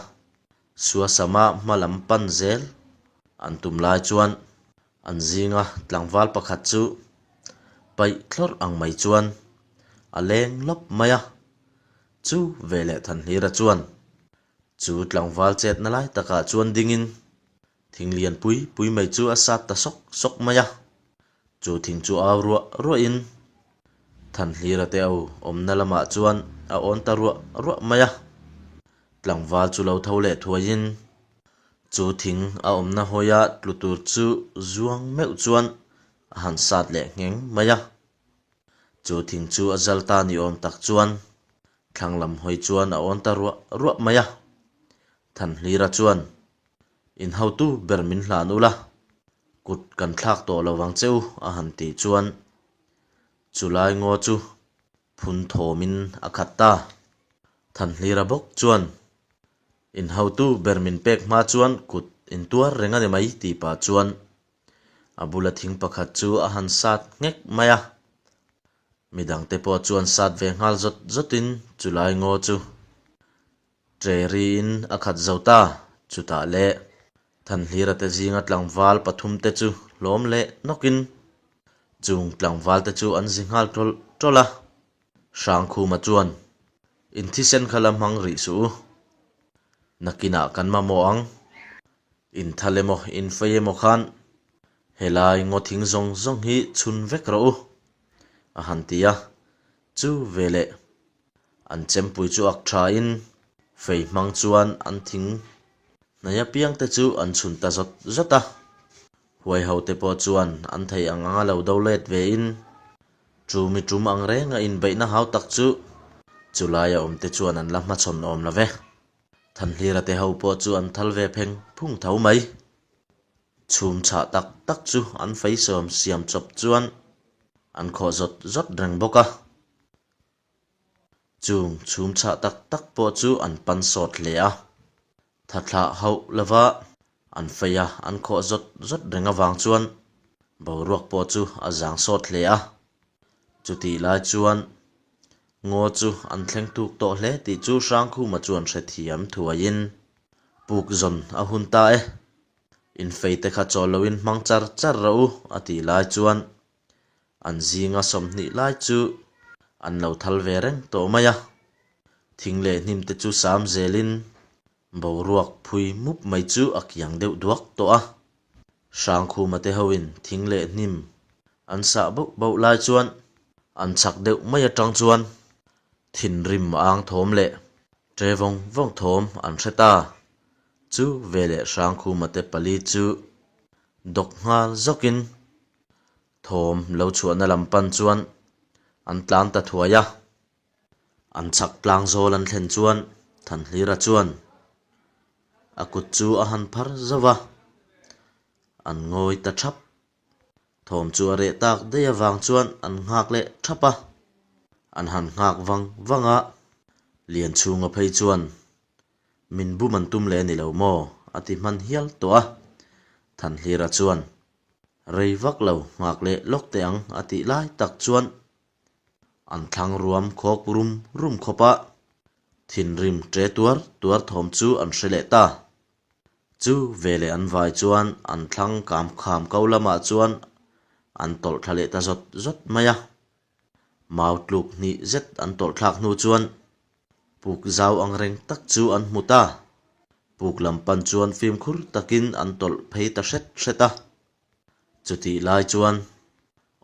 [SPEAKER 1] Suasama hma lam pan zel an tum lai chuan an zinga tlangval pakhat chu paih thlawrh ang mai chuan a leng lawp mai a. Chu veleh Thanhlira chuan chu tlangval chetna lai takah chuan dingin Thing lian pui pui mai chu a sat ta sawk sawk mai a, chu thing chu au ruah ruahin Thanhlira te au awmna lamah chuan a awn ta ruah ruah mai a. Tlangval chu lo tho leh thuaiin chu thing a awmna hawia tlu tur chu zuang meuh chuan a han sat leh ngheng mai a. Chu thing chu a zal ta ni awm tak chuan thlang lam hawi chuan a awn ta ruah ruah mai a. Thanhlira chuan In hotu ber min hlan ula, kut kan thlak tawh lo vang che u a han tih chuan chulai ngaw chu phun thawmin a khat ta. Thanhlira bawk chuan In hotu ber min pek hma chuan kut in tuar reng a ni mai tih pah chuan a bula thing pakhat chu a han sat nghek mai a. Midangte pawh chuan sat ve nghal zawt zawtin chulai ngaw chu Ṭeriin a khat zo ta, chutah leh Thanhlira te zinga tlangval pathum te chu hlawm leh nawkin chung tlangval te chu an zi nghal tawlh tawlh a. Hrangkhuma chuan, In thisen kha la hmang rih suh u, nakinah kan mamawh ang, in thal emaw in fei emaw khan helai ngaw thing zawng zawng hi chhun vek rawh u, a han ti a, chu veleh An chempui chu ak thain fei hmang chuan an thing hnai apiang te chu an chhun ta zawt zawt a. Huai ho te pawh chuan an thei ang anga lo do let vein chumi tum ang renga inbeihna hau tak chu chulaia awm te chuan an la hmachhawn awm lo ve. Thanhlira te ho pawh chu an thal ve pheng phung tho mai. Chhum chhah tak tak chu an fei sawm siam chawp chuan an khawh zawt zawt reng bawk a. Chung chhum chhah tak tak pawh chu an pan sawt hle a, tha thlah hauh lova an fei a, an khawh zawt zawt reng avang chuan boruak pawh chu a zang sawt hle a. Chutih lai chuan ngaw chu an thleng tuk tawh hle tih chu Hrangkhuma chuan hrethiam thuaiin puk zawn a hun ta e, infei te kha chawl loin hmang char char rawh u a tih lai chuan An zinga 20 lai chu an lo thal ve reng tawh mai a, thing leh hnim te chu sam zelin boruak phui mup mai chu a kiang deuh duak tawh a. Hrangkhuma te hoin thing leh hnim an sah bauh bauh lai chuan an chhak deuh mai atang chuan thinrim ang thawm leh ṭe vawng vawng thawm an hre ta. Chu veleh Hrangkhuma te pali chu dawk nghal zawkin Thawm lo chhuahna lam pan chuan an tlan ta thuai a, an chhak tlang zawl an thlen chuan Thanhlira chuan a kut chu a han phar zauh a, an ngawi ta thap. Thawm chu a reh tak daih avang chuan an nghak leh thap a, an han nghak vang vang a. Lianchhunga phei chuan, Min bum an tum leh a ni lo maw? a ti hman hial tawh a. Thanhlira chuan, Rei vak lo, nghak leh lawk teh ang a tih lai tak chuan an thlang ruam khawk rum rum khawp a, thinrim ṭe tuar tuar thawm chu an hre leh ta. Chu veleh an vai chuan an thlang kam kham ko lamah chuan an tawlh thla leh ta zawt zawt mai a. Mau tluk hnih zet an tawlh thlak hnu chuan puk zau ang reng tak chu an hmu ta. Puk lam pan chuan fimkhur takin an tawlh phei ta hret hret a. Chutih lai chuan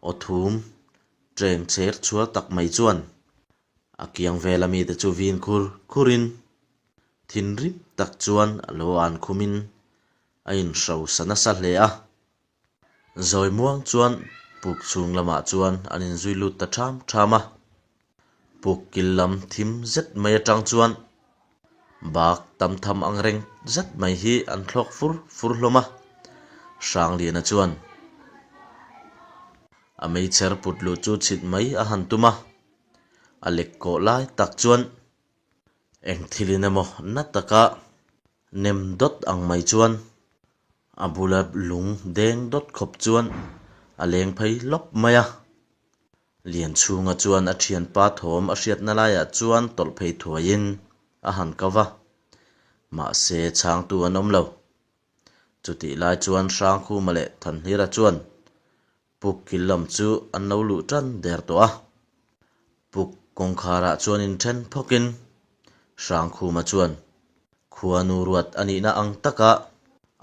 [SPEAKER 1] aw thum ṭeng chher chhuar tak mai chuan A kiang vela mite chu vin khur khurin thinrim tak chuan a lo an khumin a inhrosa nasa hle a. Zawi muang chuan puk chhung lamah chuan an inzui lut ta ṭham ṭham a. Puk kil lam thim zet mai aṭang chuan bak tam tham ang reng zet mai hi an thlawk fur fur hlawm a. Hrangliana chuan a meichher put luh chu chhit mai a han tum a. A lek kawh lai tak chuan eng thilin emaw na taka nem dawt ang mai chuan a bula lung deng dawt khawp chuan a leng phei lawp mai a. Lianchhunga chuan a thianpa thawm a hriatna laiah chuan tawlh phei thuaiin a han ko va, mahse chhangtu an awm lo. Chutih lai chuan Hrangkhuma leh Thanhlira chuan Puk kil lam chu an lo luh tan der tawh a. Puk kawngkharah chuan inthen phawkin Hrangkhuma chuan khuanu ruat a nihna ang taka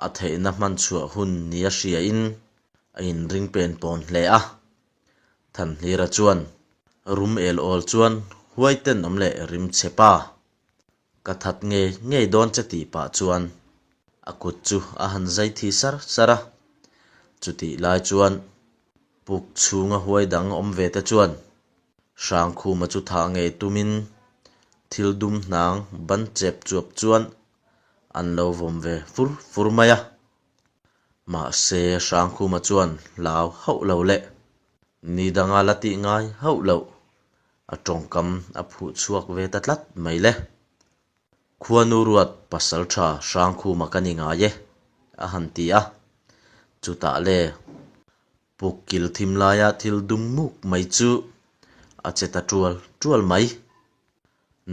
[SPEAKER 1] a theihna hman chhuah hun nia hriain a inring pen pawn hle a. Thanhlira chuan rum el awl chuan huaiten awm leh rim che pa. Ka that ngei ngei dawn che tih pah chuan a kut chu a han zai thi sar sar a. Chutih lai chuan puk chhunga huai dang awm ve te chuan Hrangkhuma chu thah ngei tumin thil dum hnang ban chep chuap chuan an lo vawm ve fur fur mai a. Mahse Hrangkhuma chuan hlau hauh lo leh ni danga la tih ngai hauh loh A tawngkam a phuh chhuak ve ta tlat mai le. Khuanu ruat pasal tha Hrangkhuma ka ni ngai e, a han ti a. Chutah le, puk kil thim laia thil dum muk mai chu a che ta tual tual mai.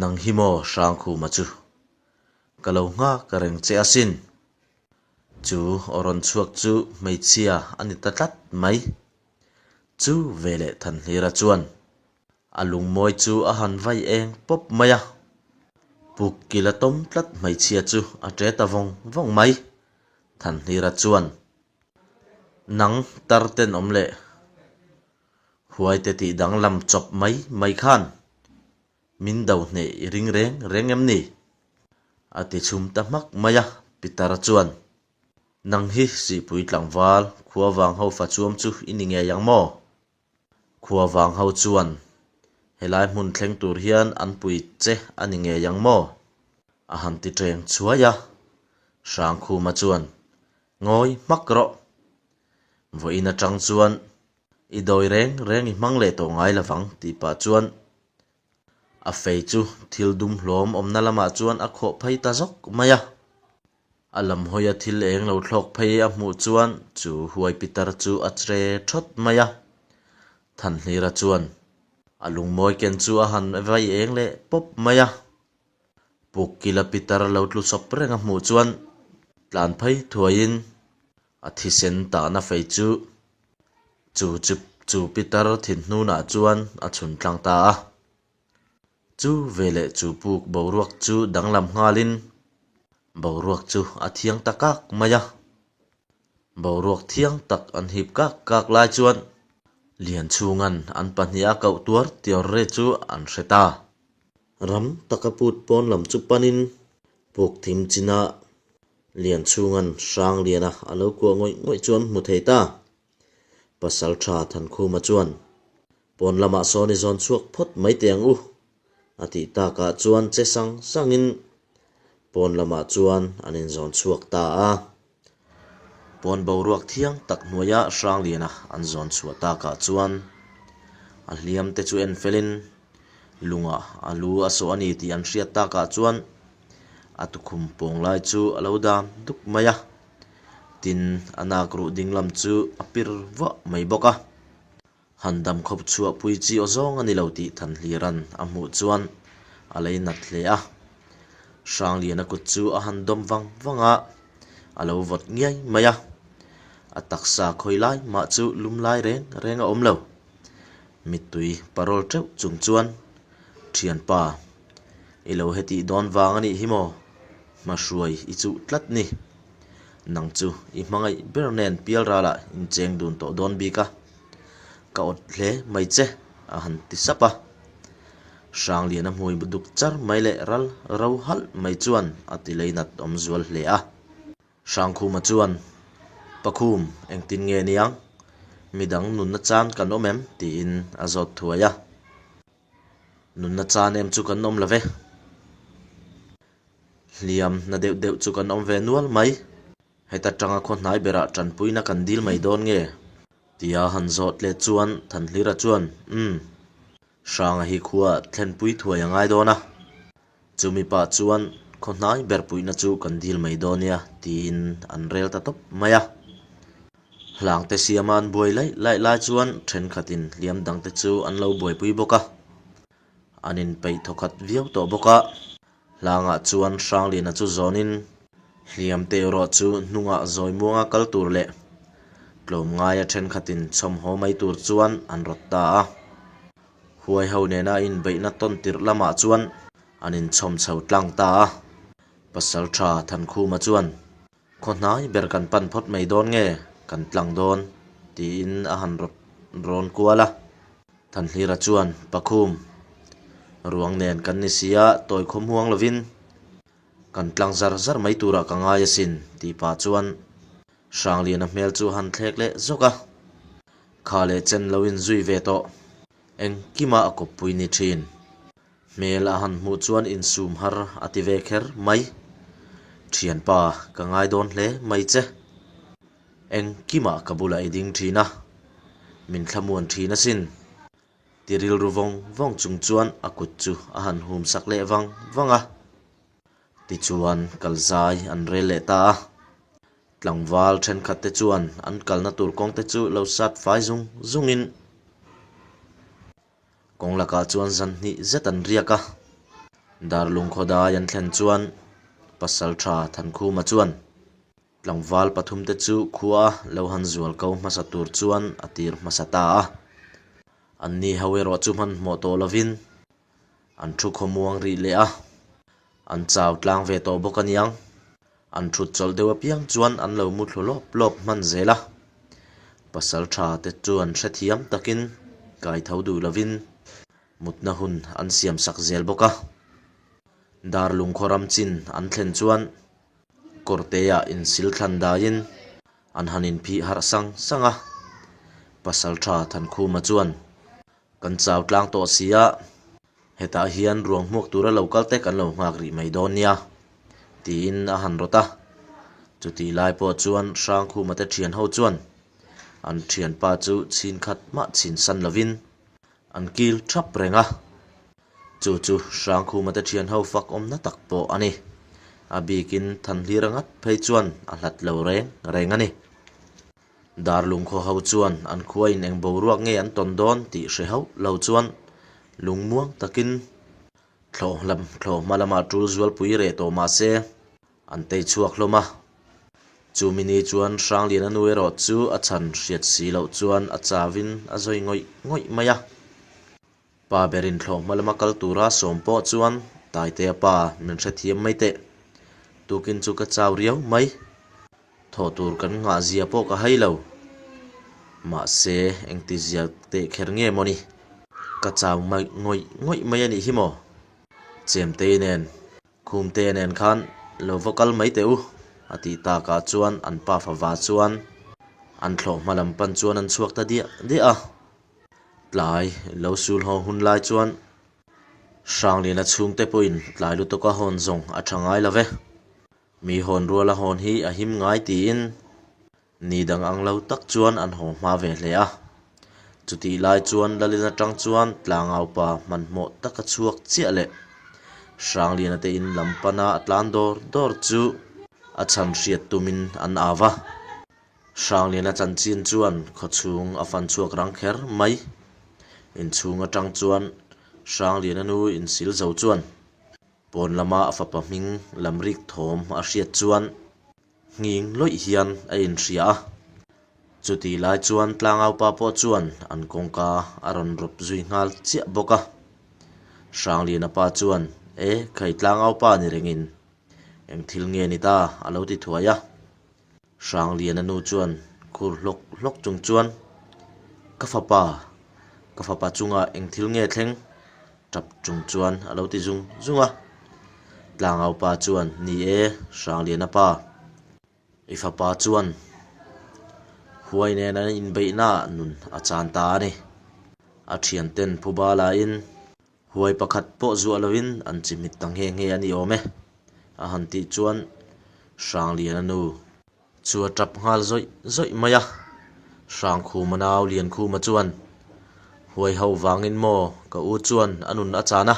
[SPEAKER 1] Nang hi maw Hrangkhuma chu? Ka lo nghak reng che asin. Chu aw rawn chhuak chu hmeichhia a ni ta tlat mai. Chu veleh Thanhlira chuan a lungmawi chu a han vai eng pawp mai a, puk kil a tawm tlat hmeichhia chu a ṭe ta vawng vawng mai. Thanhlira chuan, Nang tar tenawm leh huaite tih danglam chawp mai mai khan min do hneh i ring reng reng em ni? A ti chhum ta hmak mai a, Pitar chuan, Nang hi Sihpui tlangval khua vang ho fa chuam chu i ni ngei ang maw? Khua vang ho chuan helai hmun thleng tur hian an pui che a ni ngei ang maw? A han ti ṭeng chhuai a. Hrangkhuma chuan, Ngawi hmak rawh. Vawiin aṭang chuan i dawi reng reng i hmang leh tawh ngai lovang tih pah chuan a fei chu thil dum hlawm awmna lamah chuan a khawh phei ta zawk mai a. A lam hawia thil eng lo thlawk phei a hmuh chuan chu huai pitar chu a che thawt mai a. Thanhlira chuan a lungmawi ken chu a han vai eng leh pawp mai a. Puk kila pitar lo tlu sawp reng a hmuh chuan tlan phei thuaiin a thisen tahna fei chu chu chu pitar thinhnunah chuan a chhun tlang ta a. Chu veleh chu puk boruak chu danglam nghalin boruak chu a thiang ta kak mai a. Boruak thiang tak an hip kak kak lai chuan Lianchhunga'n an pahniha koh tuar tiawr re chu an hre ta. Ram taka put pawn lam chu panin puk thim china Lianchhunga'n Hrangliana a lo kuah ngawih ngawih chu an hmu thei ta. Pasalṭha Thankhuma chuan, Pawn lamah sawn i zawn chhuak phawt mai teh ang u, a tih takah chuan che sang sangin pawn lamah chuan an inzawn chhuak ta a. Pawn boruak thiang tak hnuaia Hrangliana an zawn chhuah takah chuan a hliam te chu en felin. Lungah a lu a sawh a ni tih an hriat takah chuan a tukhum pawng lai chu a lo dam duk mai a, tin a nak ruh ding lam chu a pir vuah mai bawk a. Han dam khawp chhuah pui chi aw zawng a ni lo tih Thanhlira'n a hmuh chuan a lei nat hle a. Hrangliana kut chu a han dawm vang vang a, a lo vawt ngiai mai a. A taksa khawi lai mah chu lum lai reng reng a awm lo. Mittui parawl teuh chung chuan, Thianpa, i lo hetih dawn vang a nih hi maw? Hmahruai i chuh tlat ni. Nang chu i hmangaih ber nen pialralah in cheng dun tawh dawn bik a, ka awt hle mai che, a han ti sap a. Hrangliana hmui duk char mai leh ral ro halh mai chuan a ti lei nat awm zual hle a. Hrangkhuma chuan, Pakhum, engtin nge niang? Midang nunna chan kan awm em? tiin a zawt thuai a. Nunna chan em chu kan awm lo ve. Hliam na deuh deuh chu kan awm ve nual mai. Heta tanga khaw hnai berah tanpuina kan dil mai dawn nge? Tia han zawt let chuan Thanhlira chuan, Umm. Hranga hi khua thlenpui thuai a ngai dawn a. Chumi pah chuan khaw hnai ber puihna chu kan dil mai dawn nia tiin an rel ta tawp mai a. Hlangte siama an buai laih laih lai chuan thenkhatin hliam dangte chu an lo buaipui bawk a. An inpeih thawkhat viau tawh bawk a. Hlangah chuan Hrangliana chu zawnin hliam te erawh chu hnungah zawi muanga kal tur leh tlawmngaia thenkhatin chhawmhaw mai tur chuan an rawt ta a. Huai ho nena inbeihna tawn tirh lamah chuan an inchhawm chho tlang ta a. Pasaltha Thankhuma chuan, Khaw hnai ber kan pan phawt mai dawn nge kan tlang dawn? tiin a han rawt rawn kual a. Thanhlira chuan, Pakhum, ruang nen kan ni si a, tawi khawm huang lovin kan tlang zar zar mai turah ka ngai asin, tih pah chuan Hrangliana hmel chu a han thlek leh zawk a. Kha leh chen lo inzui ve tawh, engkima a kawppui ni thin. Hmel a han hmuh chuan insum har a ti ve kher mai. Thianpa, ka ngai dawn hle mai che. Engkimah ka bulah i ding thin a, min thlamuan thin asin. Ti rilru vawng vawng chung chuan a kut chu a han hum sak leh vang vang a. Tichuan kalzai an rel leh ta a. Tlangval thenkhat te chuan an kalna tur kawng te chu lo sat fai zung zungin Kawng lakah chuan zan hnih zet an riak a, Darlung khawdai an thlen chuan Pasaltha Thankhuma chuan tlangval pathumte chu khua lo han zual ko hmasa tur chuan a tir hmasa ta a. Anni ho erawh chu hmanhmawh tawh lovin an thu khawmuang rih leh a, an chau tlang ve tawh bawk aniang. An thut chawlh deuh apiang chuan an lo mu thlu lawp lawp hman zel a. Pasal tha te chuan hrethiam takin kai tho duh lovin mutna hun an siam sak zel bawk a. Darlung khaw ram chin an thlen chuan kawrteah insil thlan daiin an han inphih harh sang sang a. Pasal tha Thankhuma chuan Kan chau tlang tawh si a, hetah hian ruang hmuak tura lo kal te kan lo nghak rih mai dawn nia, tiin a han rawt a. Chutih lai pawh chuan Hrangkhuma te thian ho chuan an thianpa chu chhin khat mah chhin san lovin an kil thap reng a. Chu chu Hrangkhuma te thian ho fak awmna tak pawh a ni. A bikin Thanhlira ngat phei chuan a hlat lo reng reng a ni. Darlung khaw ho chuan an khuain eng boruak nge an tawn dawn tih hre hauh lo chuan lungmuang takin thlawh lam thlawh hma lamah tul zualpui reh tawh mah se an tei chhuak hlawm a. Chumi ni chuan Hrangliana nu erawh chu a chhan hriat si loh chuan a chauin a zawi ngawih ngawih mai a. Pa berin thlawh hma lama kal tura sawm pawh chuan Taitea pa min hrethiam mai teh. Tukin chu ka chau riau mai. Thawh tur kan nghah zia pawh ka hai lo. Mahse, engti zia teh kher nge maw ni? Ka chau mai ngawih ngawih mai a nih hi maw? Chemtei nen, Khumte nen khan lo va kal mai teh u, a tih takah chuan an pa fava chuan an thlawh hma lam pan chuan an chhuak ta diah diah a. Tlai lo sul haw hun lai chuan Hrangliana chhungte pawhin tlai lutuk a hawn zawng a tha ngai lo ve. Mi hawn rual a hawn hi a him ngai tiin ni dang ang lo tak chuan an haw hma ve hle a. Chutih lai chuan Lalin atang chuan tlangaupa hmanhmawh taka chhuak chiah leh Hrangliana te in lam pana a tlan dawr dawr chu a chhan hriat tumin an au va. Hrangliana chanchin chuan khawchhung a fan chhuak rang kher mai. Inchhung atang chuan Hrangliana nu insil zo chuan pawn lama a fapa hming lam rik thawm a hriat chuan Nghing lawih hian a inhria a. Chutih lai chuan tlangaupa pawh chuan an kawngka a rawn rawp zui nghal chiah bawk a. Hrangliana pa chuan, E, khai tlangaupa ni rengin eng thil nge ni ta? a lo ti thuai a. Hrangliana nu chuan khur hlawk hlawk chung chuan, Ka fapa, ka fapa chungah eng thil nge thleng? Tap chung chuan a lo ti zung zung a. Tlangaupa chuan, Ni e, Hrangliana pa. I fapa chuan huai nen an inbeihnaah nun a chan ta a ni. A thianten phuba laiin huai pakhat pawh zuah lovin an chimit ta nghe nghe a ni awm e, a han tih chuan Hrangliana nu Chu a tap nghal zawih zawih mai a, Hrangkhuma nau Liankhuma chuan, Huai ho vangin maw ka u chuan a nun a chan a,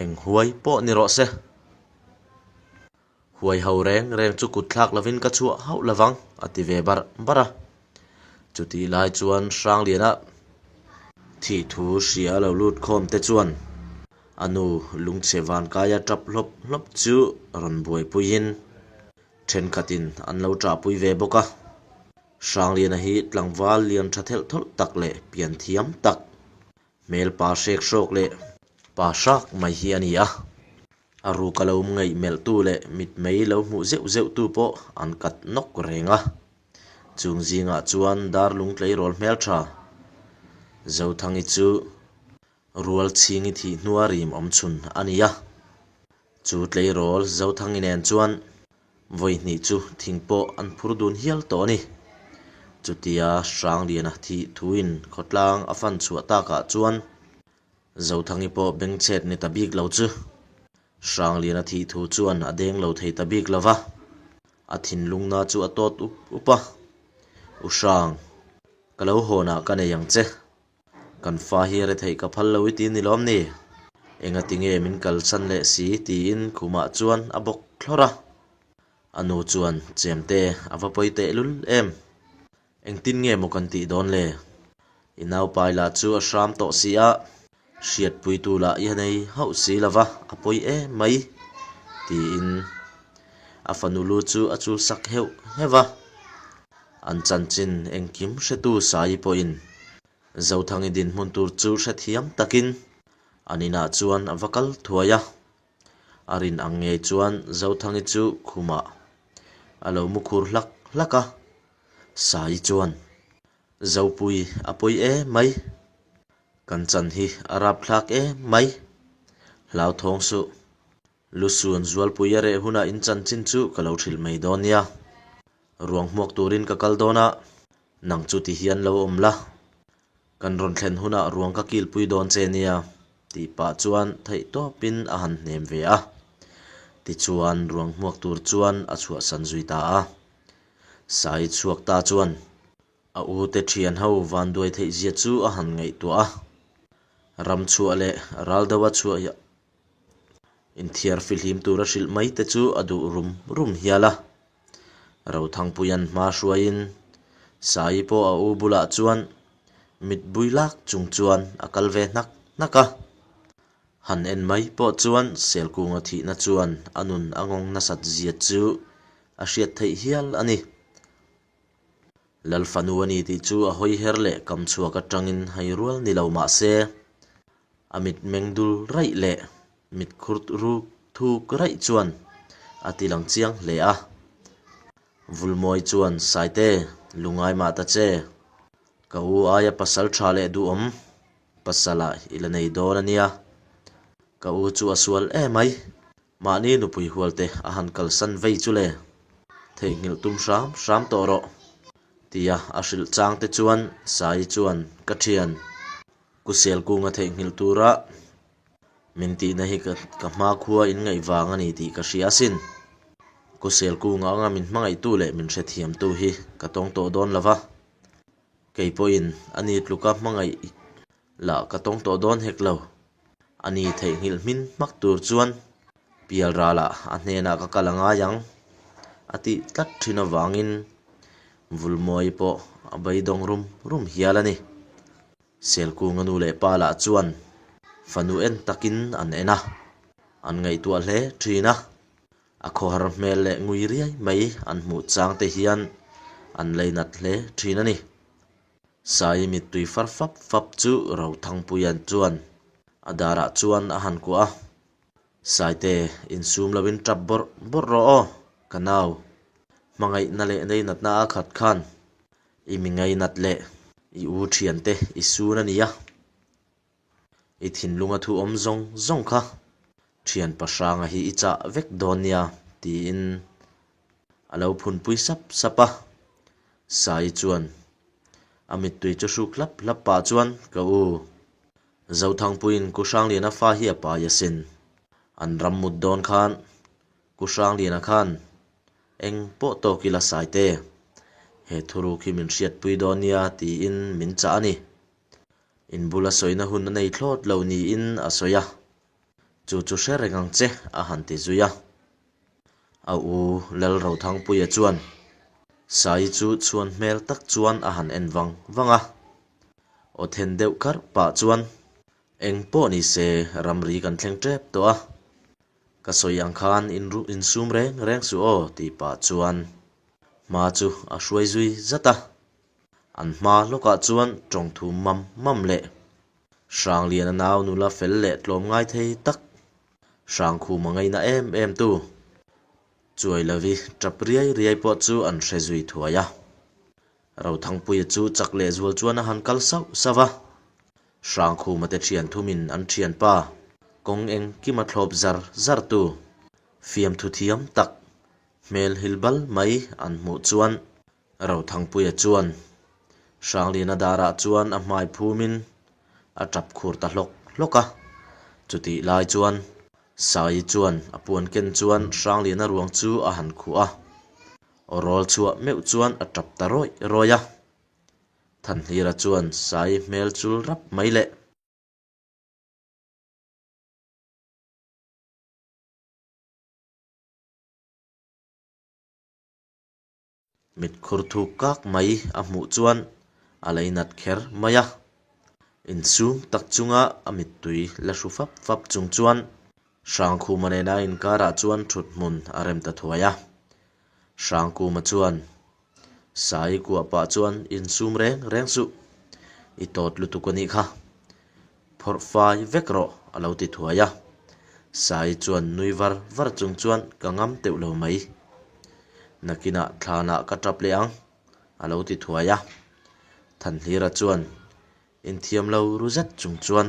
[SPEAKER 1] eng huai pawh ni rawh se. Huai ho reng reng chu kut thlak lovin ka chhuah hauh lovang a ti ve barh barh a. Chutih lai chuan Hrangliana thih thu hria a lo lut khawm te chuan a nu lungchhe vankaia tap hlawp hlawp chu rawn buaipuiin, Thenkhatin an lo ṭahpui ve bawk a. Hrangliana hi tlangval lian ṭha thelh thawlh tak leh pian thiam tak, hmel pa hrek hrawk leh pa hrak mai hi a ni a. A ruka lo ngaih melhtu leh mitmei lo hmuh zeuh zeuhtu pawh an kat nawk reng a. Chung zingah chuan darlung tleirawl hmelṭha Zothangi chu Rual chhingi thih hnua rim awm chhun a ni a. Chu tleirawl Zothangi nen chuan vawi hnih chu thing pawh an phur dun hial tawh a ni. Chutia Hrangliana thih thuin khawtlang a fan chhuah takah chuan Zothangi pawh bengchhet ni ta bik lo chu Hrangliana thih thu chuan a deng lo thei ta bik lo va, a thinlungna chu a tawt up up a. U Hrang, ka lo hawnah ka nei ang che. Kan fa hi retheih ka phal lo i ti ni lawm ni? Engati nge min kalsan leh si? tiin khumah chuan a bawk thlawr a. A nu chuan, Chemte, a va pawi tehlul em? Engtin nge maw kan tih dawn le? I naupai lah chu a hram tawh si a, hriatpuitu lah i nei hauh si lo va, a pawi em mai, tiin a fanu lu chu a chul sak heuh heuh a. An chanchin engkim hretu Saii pawhin Zothangi dinhmun tur chu hrethiam takin an inah chuan a va kal thuai a. A rin ang ngei chuan Zothangi chu khumah a lo mu khur hlak hlak a. Saii chuan, Zopui a pawi em mai, kan chan hi a rapthlak em mai, hlauthawng suh. Lusuan Zualpui a reh hunah in chanchin chu ka lo hrilh mai dawn nia. Ruang hmuak turin ka kal dawn a, nang chu ti hian lo awm la. Kan rawn thlen hunah ruang ka kilpui dawn che nia, tih pah chuan theih tawpin a han hnem ve a. Tichuan ruang hmuak tur chuan a chhuahsan zui ta a. Sai chhuak ta chuan a u te thian ho vanduai theih zia chu a han ngaihtuah a. Ram chhuah leh ral deuha chhuah Inthiar fihlim tura hrilh mai te chu a duh rum rum hial a. Rothangpuia'n hma hruaiin Saii pawh a u bulah chuan mit bui lak chung chuan a kal ve hnak hnak a. Han en mai pawh chuan Selkunga thihna chuan a nun a ngawng nasat zia chu a hriat theih hial a ni. Lalfanu a ni tih chu a hawi her leh kam chhuak atangin hai rual ni lo mah se, a mit meng dul raih leh mit khur ruk thuk raih chuan a ti lang chiang hle a. Vulmawi chuan, Saite, lungai mah ta che, ka u aia pasal tha leh duhawm pasal ah i la nei dawn a nia, ka u chu a sual emai. Mahni nupui hualte a han kalsan vei chu le, theihnghilh tum hram hram tawh rawh, tia a hrilh chang te chuan Saii chuan ka thian Kusel kunga theihnghilh tura min tihna hi ka hma khua in ngaih vang a ni tih ka hria asin. Kusel kunga anga min hmangaihtu leh min hrethiamtu hi ka tawng tawh dawn lo va. Kei pawhin ani tluka hmangaih lah ka tawng tawh dawn hek lo. Ani theihnghilh hmin hmak tur chuan pial ralah a hnenah ka kal a ngai ang a tih tlat thin avangin Vulmawi pawh a beidawng rum rum hial a ni. Selkunga nu leh pa lah chuan fanu en takin an en a, an ngaihtuah hle thin a. A khawhar hmel leh ngui riai mai an hmuh chang te hian an leinat hle thin a ni. Sai mittui far fap fap chu Rothangpuian chuan a darah chuan a han kuah a, Saite, insum loin tap bawrh bawrh rawh aw, ka nau. Hmangaihna leh neinatna a khat khan i mi ngainat leh i u thiante i sun a nia. I thinlunga thu awm zawng zawng kha thian pahranga hi i chah vek dawn nia tiin a lo phunpui sap sap a. Sai chuan a mittui chu hruk hlap hlap pah chuan ka u Zothangpuiin Ku Hrangliana fa hi a pai asin. An ram mut dawn khan Ku Hrangliana khan eng pawh tawk ila Saite, he thuruk hi min hriatpui dawn nia tiin min chah a ni. Inbula sawina hun a nei thlawt lo niin a sawi a, chu chu hre reng ang che a han ti zui a. A u Lalrothangpuia chuan Sai chu chhuan hmel tak chuan a han en vang vang a, aw then deuh kar pah chuan eng pawh ni se ramri kan thleng tep tawh a, ka sawi ang khan insum reng reng suh aw tih pah chuan hma chu a hruai zui zat a. An hma lawkah chuan tawngthu mam mam leh Hrangliana nau nula fel leh tlawm ngai thei tak, Hrangkhuma ngaina em em tu, Chuailovi tap riai riai pawh chu an hre zui thuai a. Rothangpuia chu chak leh zual chuan a han kal sauh sauh a. Hrangkhuma te thian thumin an thianpa kawng engkima thlawp zar zar tu, fiamthu thiam tak, hmel hil bal mai an hmuh chuan Rothangpuia chuan Hrangliana darah chuan a hmai phumin a tap khur ta hlawk hlawk a. Chutih lai chuan Saii chuan a puan ken chuan Hrangliana ruang chu a han khuh a, aw rawl chhuah meuh chuan a tap ta rawih rawih a. Thanhlira chuan Saii hmel chul rap mai leh. Mitkhur thuk kak mai a hmuh chuan a leinat kher mai a, insum tak chunga a mittui la hru fap fap chung chuan Hrangkhuma nena inkarah chuan thut hmun a rem ta thuai a. Hrangkuma chuan Sai kuah pah chuan insum reng reng suh, i tawt lutuk a nih kha, phawrh fai vek rawh a lo ti thuai a. Sai chuan nui var var chung chuan ka ngam teuh lo mai. Nakinah thlanah ka tap leh ang a lo ti thuai a. Thanhlira chuan inthiam lo ru zet chung chuan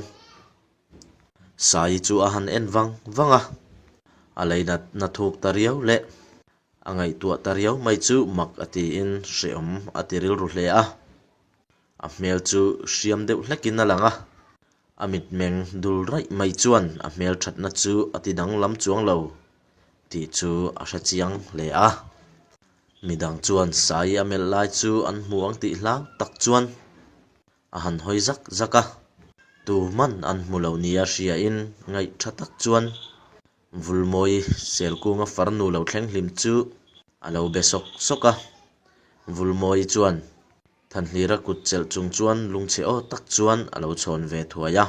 [SPEAKER 1] Sai chu a han en vang vang a, a leinatna thuk ta riau leh a ngaihtuah ta riau mai chu mak a tiin hrehawm a ti rilru hle a. A hmel chu hriam deuh hlekin a lang a, a mitmeng dul raih mai chuan a hmel thatna chu a ti danglam chuang lo tih chu a hre chiang hle a. Midang chuan Sai a melh lai chu an hmu ang tih hlau tak chuan a han hawi zak zak a, tu hman an hmu lo nia hriain ngaih tha tak chuan Vulmawi Selkunga farnu lo thleng hlim chu a lo be sawk sawk a. Vulmawi chuan Thanhlira kut chelh chung chuan lungchhe aw tak chuan a lo chhawn ve thuai a.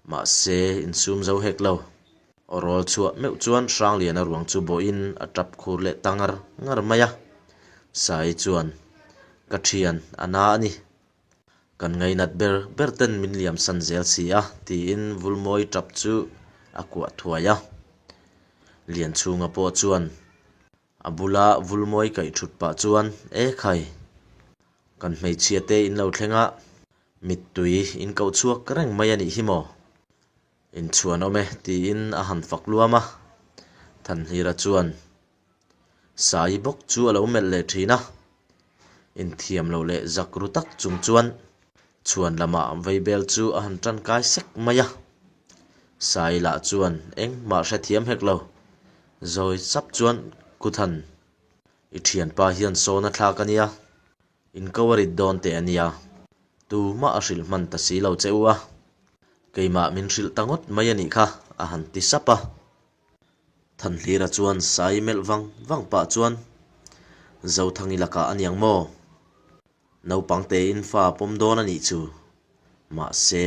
[SPEAKER 1] Mahse, insum zo hek lo. Aw rawl chhuah meuh chuan Hrangliana ruang chu bawhin a tap khur leh ta ngar ngar mai a. Sai chuan, Ka thian, a na a ni. Kan ngainat ber ber ten min liam san zel si a, tiin Vulmawi tap chu a kuah thuai a. Lianchhunga pawh chuan A bula Vulmawi kaih thut pah chuan, E khai, kan hmeichhia te in lo thleng a, mittui in koh chhuak reng mai a nih hi maw? Inchhuan awm e, tiin a han fak luam a. Thanhlira chuan Sai bawk chu a lo melh leh thin a, inthiam loh leh zak ru tak chung chuan chhuan lamah vaibel chu a han tankai sek mai a. Sai lah chuan engmah hrethiam hek lo, zawi sap chuan Kuthan, i thianpa hian sawn a thlak a nia. In ko a rit dawn teh a nia, tumah a hrilh hman ta si lo che u a, keimah min hrilh ta ngawt mai a nih kha, a han ti sap a. Thanhlira chuan sai melh vang vang pah chuan, Zothangi lakah a niang maw? Naupang tein fa a pawm dawn a nih chu. Mahse,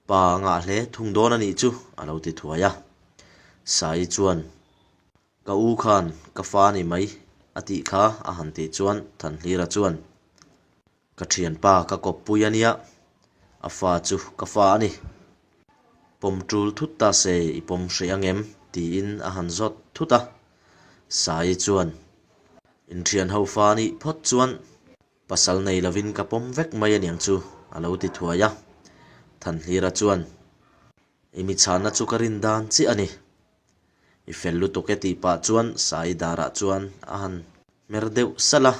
[SPEAKER 1] pa a ngah hle thung dawn a nih chu, a lo ti thuai a. Sai chuan, Ka u khan ka fa ni mai a tih kha a han tih chuan Thanhlira chuan, Ka thianpa ka kawppui a nia, a fa chu ka fa a ni. Pawm tul thut ta se i pawm hreh ang em? tiin a han zawt thut a. Saii chuan, Inthian ho fa nih phawt chuan pasal nei lovin ka pawm vek mai aniang chu a lo ti thuai a. Thanhlira chuan, I mi chhanna chu ka rin dan chiah a ni. I fel lutuk e tih pah chuan Saii darah chuan a han hmer deuh salh a.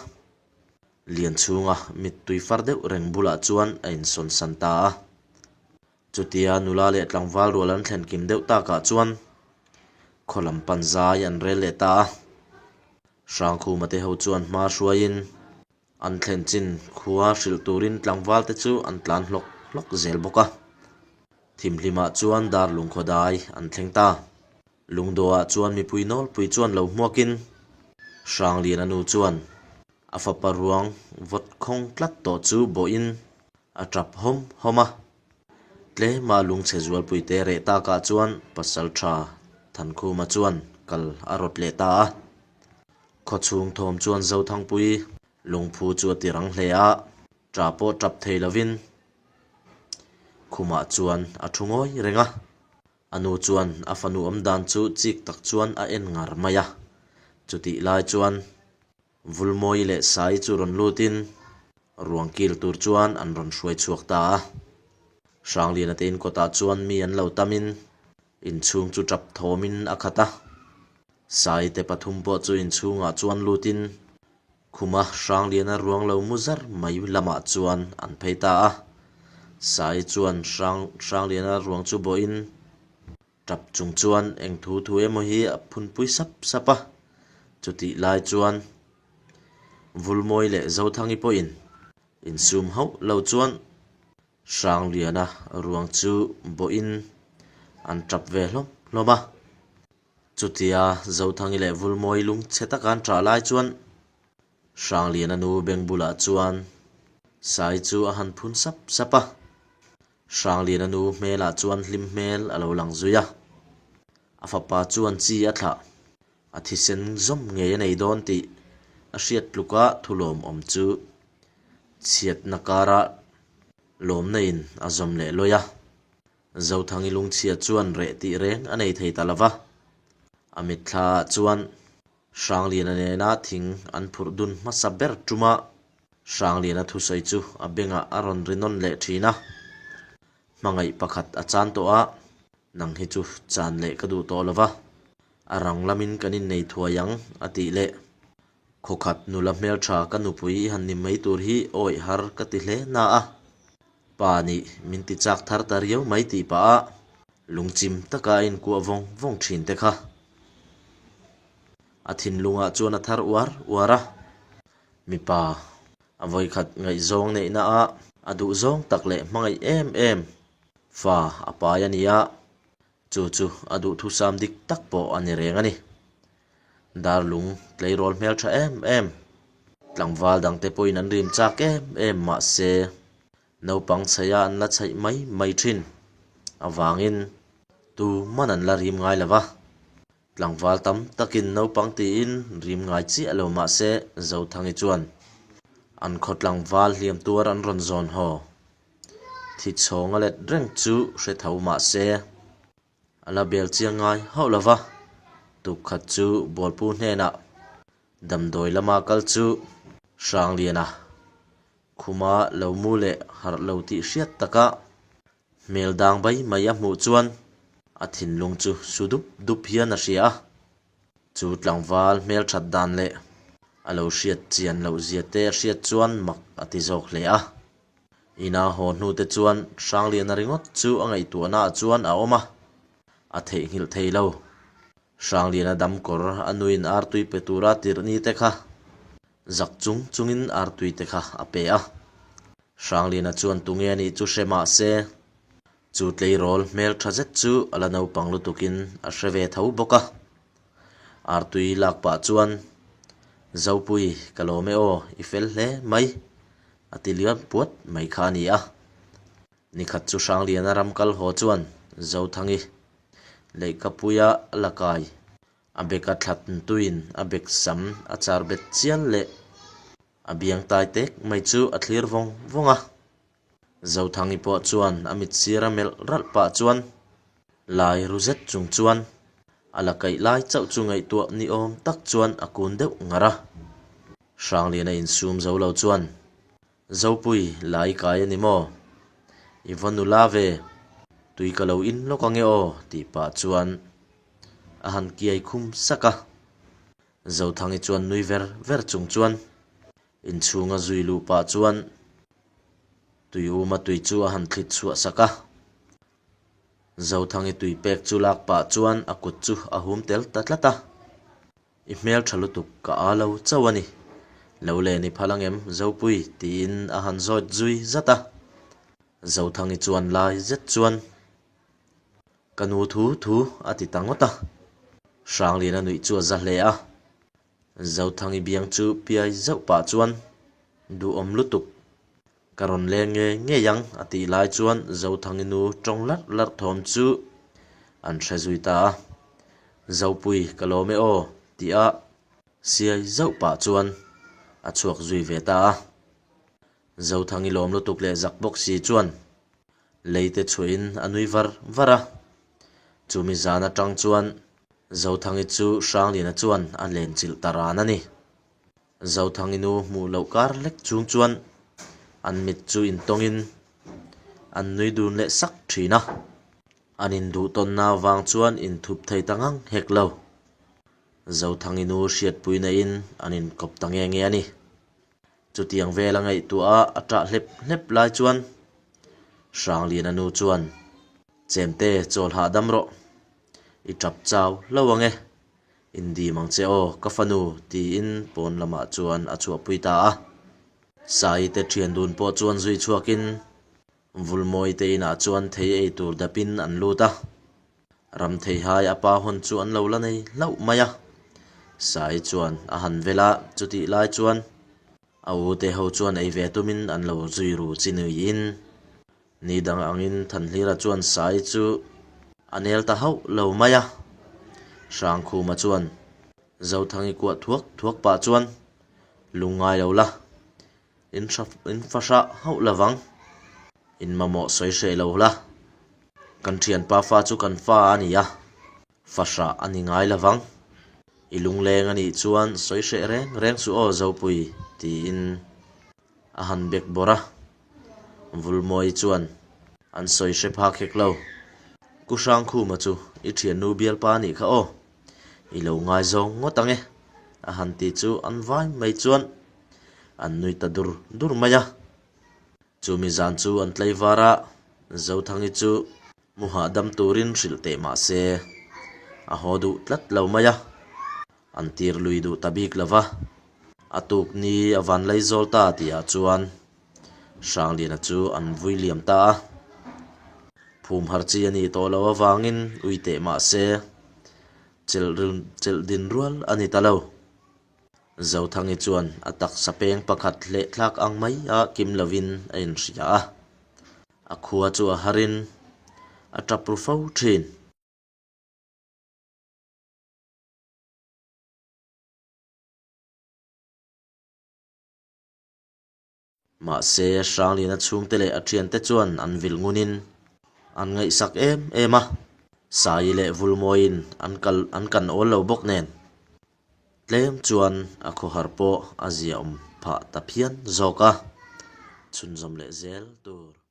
[SPEAKER 1] Lianchhunga mittui far deuh reng bulah chuan a insawn san ta a. Chutia nula leh tlangval rual an thlen kim deuh takah chuan khaw lam pan zai an rel leh ta a. Hrangkhuma te ho chuan hma hruaiin an thlen chin khua hrilh turin tlangval te chu an tlan hlawk hlawk zel bawk a. Thimhlimah chuan dar lungkhaw dai an thleng ta. Lungdawhah chuan mipui nawlpui chuan lo hmuakin Hrangliana nu chuan a fapa ruang vawt khawng tlat tawh chu bawhin a tap hawm hawm a. Tlema lungchhe zualpuite reh takah chuan pasal tha Thankhuma chuan kal a rawt leh ta a. Khawchhung thawm chuan Zothangpui lungphu chu a ti rang hle a, tah pawh tap thei lovin khumah chuan a thu ngawi reng a. A nu chuan a fanu awm dan chu chik tak chuan a en ngar mai a. Chutih lai chuan Vulmawi leh Sai chu rawn lutin ruang kil tur chuan an rawn hruai chhuak ta a. Hrangliana te inkawtah chuan mi an lo tamin inchhung chu tap thawmin a khat a. Sai te pathum pawh chu inchhungah chuan lutin Khuma Hrangliana ruang lo mu zar mai lamah chuan an phei ta a. Sai chuan Hrang Hrangliana ruang chu bawhin tap chung chuan eng thu thu emaw hi a phunpui sap sap a. Chutih lai chuan Vulmawi leh Zothangi pawhin insum hauh lo chuan Hrangliana ruang chu bawhin an tap ve hlawm hlawm a. Chutia Zothangi leh Vulmawi lungchhe taka an ṭah lai chuan Hrangliana nu beng bulah chuan Sai chu a han phun sap sap a. Hrangliana nu hmelah chuan hlim hmel a lo lang zui a. A fapa chuan chi a thlah, a thisen zawm ngei a nei dawn tih a hriat tluka thulawmawm chu chhiatna kara lawmna in a zawm leh lawi a. Zothangi lungchhia chuan reh tih reng a nei thei ta lo va, a mitthla ah chuan Hrangliana nena thing an phurh dun hmasa ber tuma Hrangliana thusawi chu a bengah a rawn ri nawn leh thin a. Hmangaih pakhat a chan tawh a, nang hi chu chan leh ka duh tawh lo va, a rang lamin kan innei thuai ang a tih leh Khawkhat nula hmeltha ka nupui i han ni mai tur hi awih har ka ti hle na a. Pa nih min ti chak thar ta riau mai tih pah a lungchim taka a inkuah vawng vawng thin te kha. A thinlungah chuan a thar uar uar a. Mipa a vawikhat ngaihzawng neihna a a duhzawng tak leh hmangaih em em fa a pai a ni a. Chu chu a duhthusam dik tak pawh a ni reng a ni. Darlung tleirawl hmel tha em em, tlangval dangte pawhin an rim chak em em mahse naupang chheia an la chheih mai mai thin avangin tuman an la rim ngai lo va. Tlangval tam takin naupang tiin rim ngai chiah lo mahse Zothangi chuan an khaw tlangval hliam tuar an rawn zawn haw. Thi chhawng a let reng chu hre tho mahse a la bel chiang ngai hauh lo va, tukkhat chu Bawlpu hnenah damdawi lama kal chu Hrangliana khuma lo mu leh harh lo tih hriat taka hmel dang bai mai a hmuh chuan a thinlung chu su dup dup hian a hria a. Chu tlangval hmelthat dan leh a lo hriat chian loh zia te a hriat chuan mak a ti zawk hle a. Ina haw hnu te chuan Hrangliana ringawt chu a ngaihtuahna ah chuan a awm a, a theihnghilh thei lo. Hrangliana damkawr a nuin artui pe tura tirh ni te kha. Zak chung chungin artui te kha a pe a. Hrangliana chuan tunge a nih chu hre mah se, chu tleirawl hmel tha zet chu a la naupang lutukin a hre ve tho bawk a. Artui lak pah chuan, Zopui, ka lawm e aw, i fel hle mai, a ti liam puat mai kha a ni a. Nikhat chu Hrangliana ram kal haw chuan Zothangi leihkapuia la kai a beka thlatntuin a bek sam a char bet chial leh A biang tai tek mai chu a thlir vawng vawng a. Zothangi pawh chuan a mit sir a melh ralh pah chuan lai ru zet chung chuan a la kaih lai chauh chu ngaihtuah ni awm tak chuan a kun deuh ngar a. Hrangliana insum zo lo chuan, Zopui, lai kai a ni maw? I va nula ve, tui ka lo in lawk ange aw tih pah chuan a han kiai khum sak a. Zothangi chuan nui ver ver chung chuan inchhunga zui luh pah chuan tui uma tui chu a han thlit chhuah sak a. Zothangi tui pek chu lak pah chuan a kut chu a hum tel ta tlat a. I hmel tha lutuk ka a lo chauh a ni. Lo len i phal angem Zopui tiin a han zawt zui zat a. Zothangi chuan lai zet chuan Ka nu thu thu a ti ta ngawt a. Hrangliana nuih chu a za hle a. Zothangi biang chu piai zauh pah chuan duhawm lutuk ka rawn leng ngei ngei ang a tih lai chuan Zothangi nu tawng larh larh thawm chu an hre zui ta a. Zopui ka lawm e aw tih a siai zauh pah chuan a chhuak zui ve ta a. Zothangi lawm lutuk leh zak bawk si chuan Leite chhuahin a nui var var a. Chumi zan atang chuan Zothangi chu Hrangliana chuan a lenchilh ta ran a ni. Zothangi nu hmuh loh kar lek chung chuan an mit chu intawngin an nui dun leh sak thin a. An induhtawnna avang chuan inthup thei ta ngang hek lo. Zothangi nu hriatpui naihin an inkawp ta nge nge a ni. Chutiang vel a ngaihtuah a, a ṭah hlep hlep lai chuan Hrangliana nu chuan, Chemte, chawl hahdam rawh. I ṭap chau hlo ang e. Indim ang che aw, ka fanu, tiin pawn lamah chuan a chhuahpui ta a. Saite ṭhian dun pawh chuan zui chhuakin Vulmawi te inah chuan thei ei tur dapin an lut a, ram theihai a pa hawn chu an lo la nei hlauh mai a. Sai chuan a han vel a, chutih lai chuan a u te ho chuan ei ve tumin an lo zui ru chi nuiin ni dang angin Thanhlira chuan Sai chu a nel ta hauh lo mai a. Hrangkhuma chuan Zothangi kuah thuak thuak pah chuan lungngai lo la In in fahrah hauh lovang. In mamawh sawi hreh lo la. Kan thianpa fa chu kan fa a ni a, fahrah a ni ngai lovang. I lungleng a nih chuan sawi hreh reng reng suh aw Zopui, tiin a han bek bawrh a. Vulmawi chuan an sawi hre phak hek lo. Ku Hrangkhuma chu i thiannu bialpa a nih kha aw. I lo ngaizawng ngawt ang e, a han ti chu an vai mai chuan an nui ta dur dur mai a. Chumi zan chu an tlaivar a, Zothangi chu mu hahdam turin hrilh teh mah se a haw duh tlat lo mai a, an tir lui duh ta bik lo va. A tuk ni a van lei zawl ta tihah chuan Hrangliana chu an vui liam ta a. Phum har chi a nih tawh loh avangin ui teh mah se chelh din rual a ni ta lo. Zothangi chuan a taksa peng pakhat hleh thlak ang mai a kim lovin a inhria a, a khua chu a harin a tap ru fo thin. Mahse, Hrangliana chhungte leh a thiante chuan an vil ngunin an ngaihsak em em a, Saii leh Vulmawiin an kal an kan awl lo bawk nen tlem chuan a khawhar pawh a ziaawm phah ta phian zawk a, chhunzawm leh zel tur.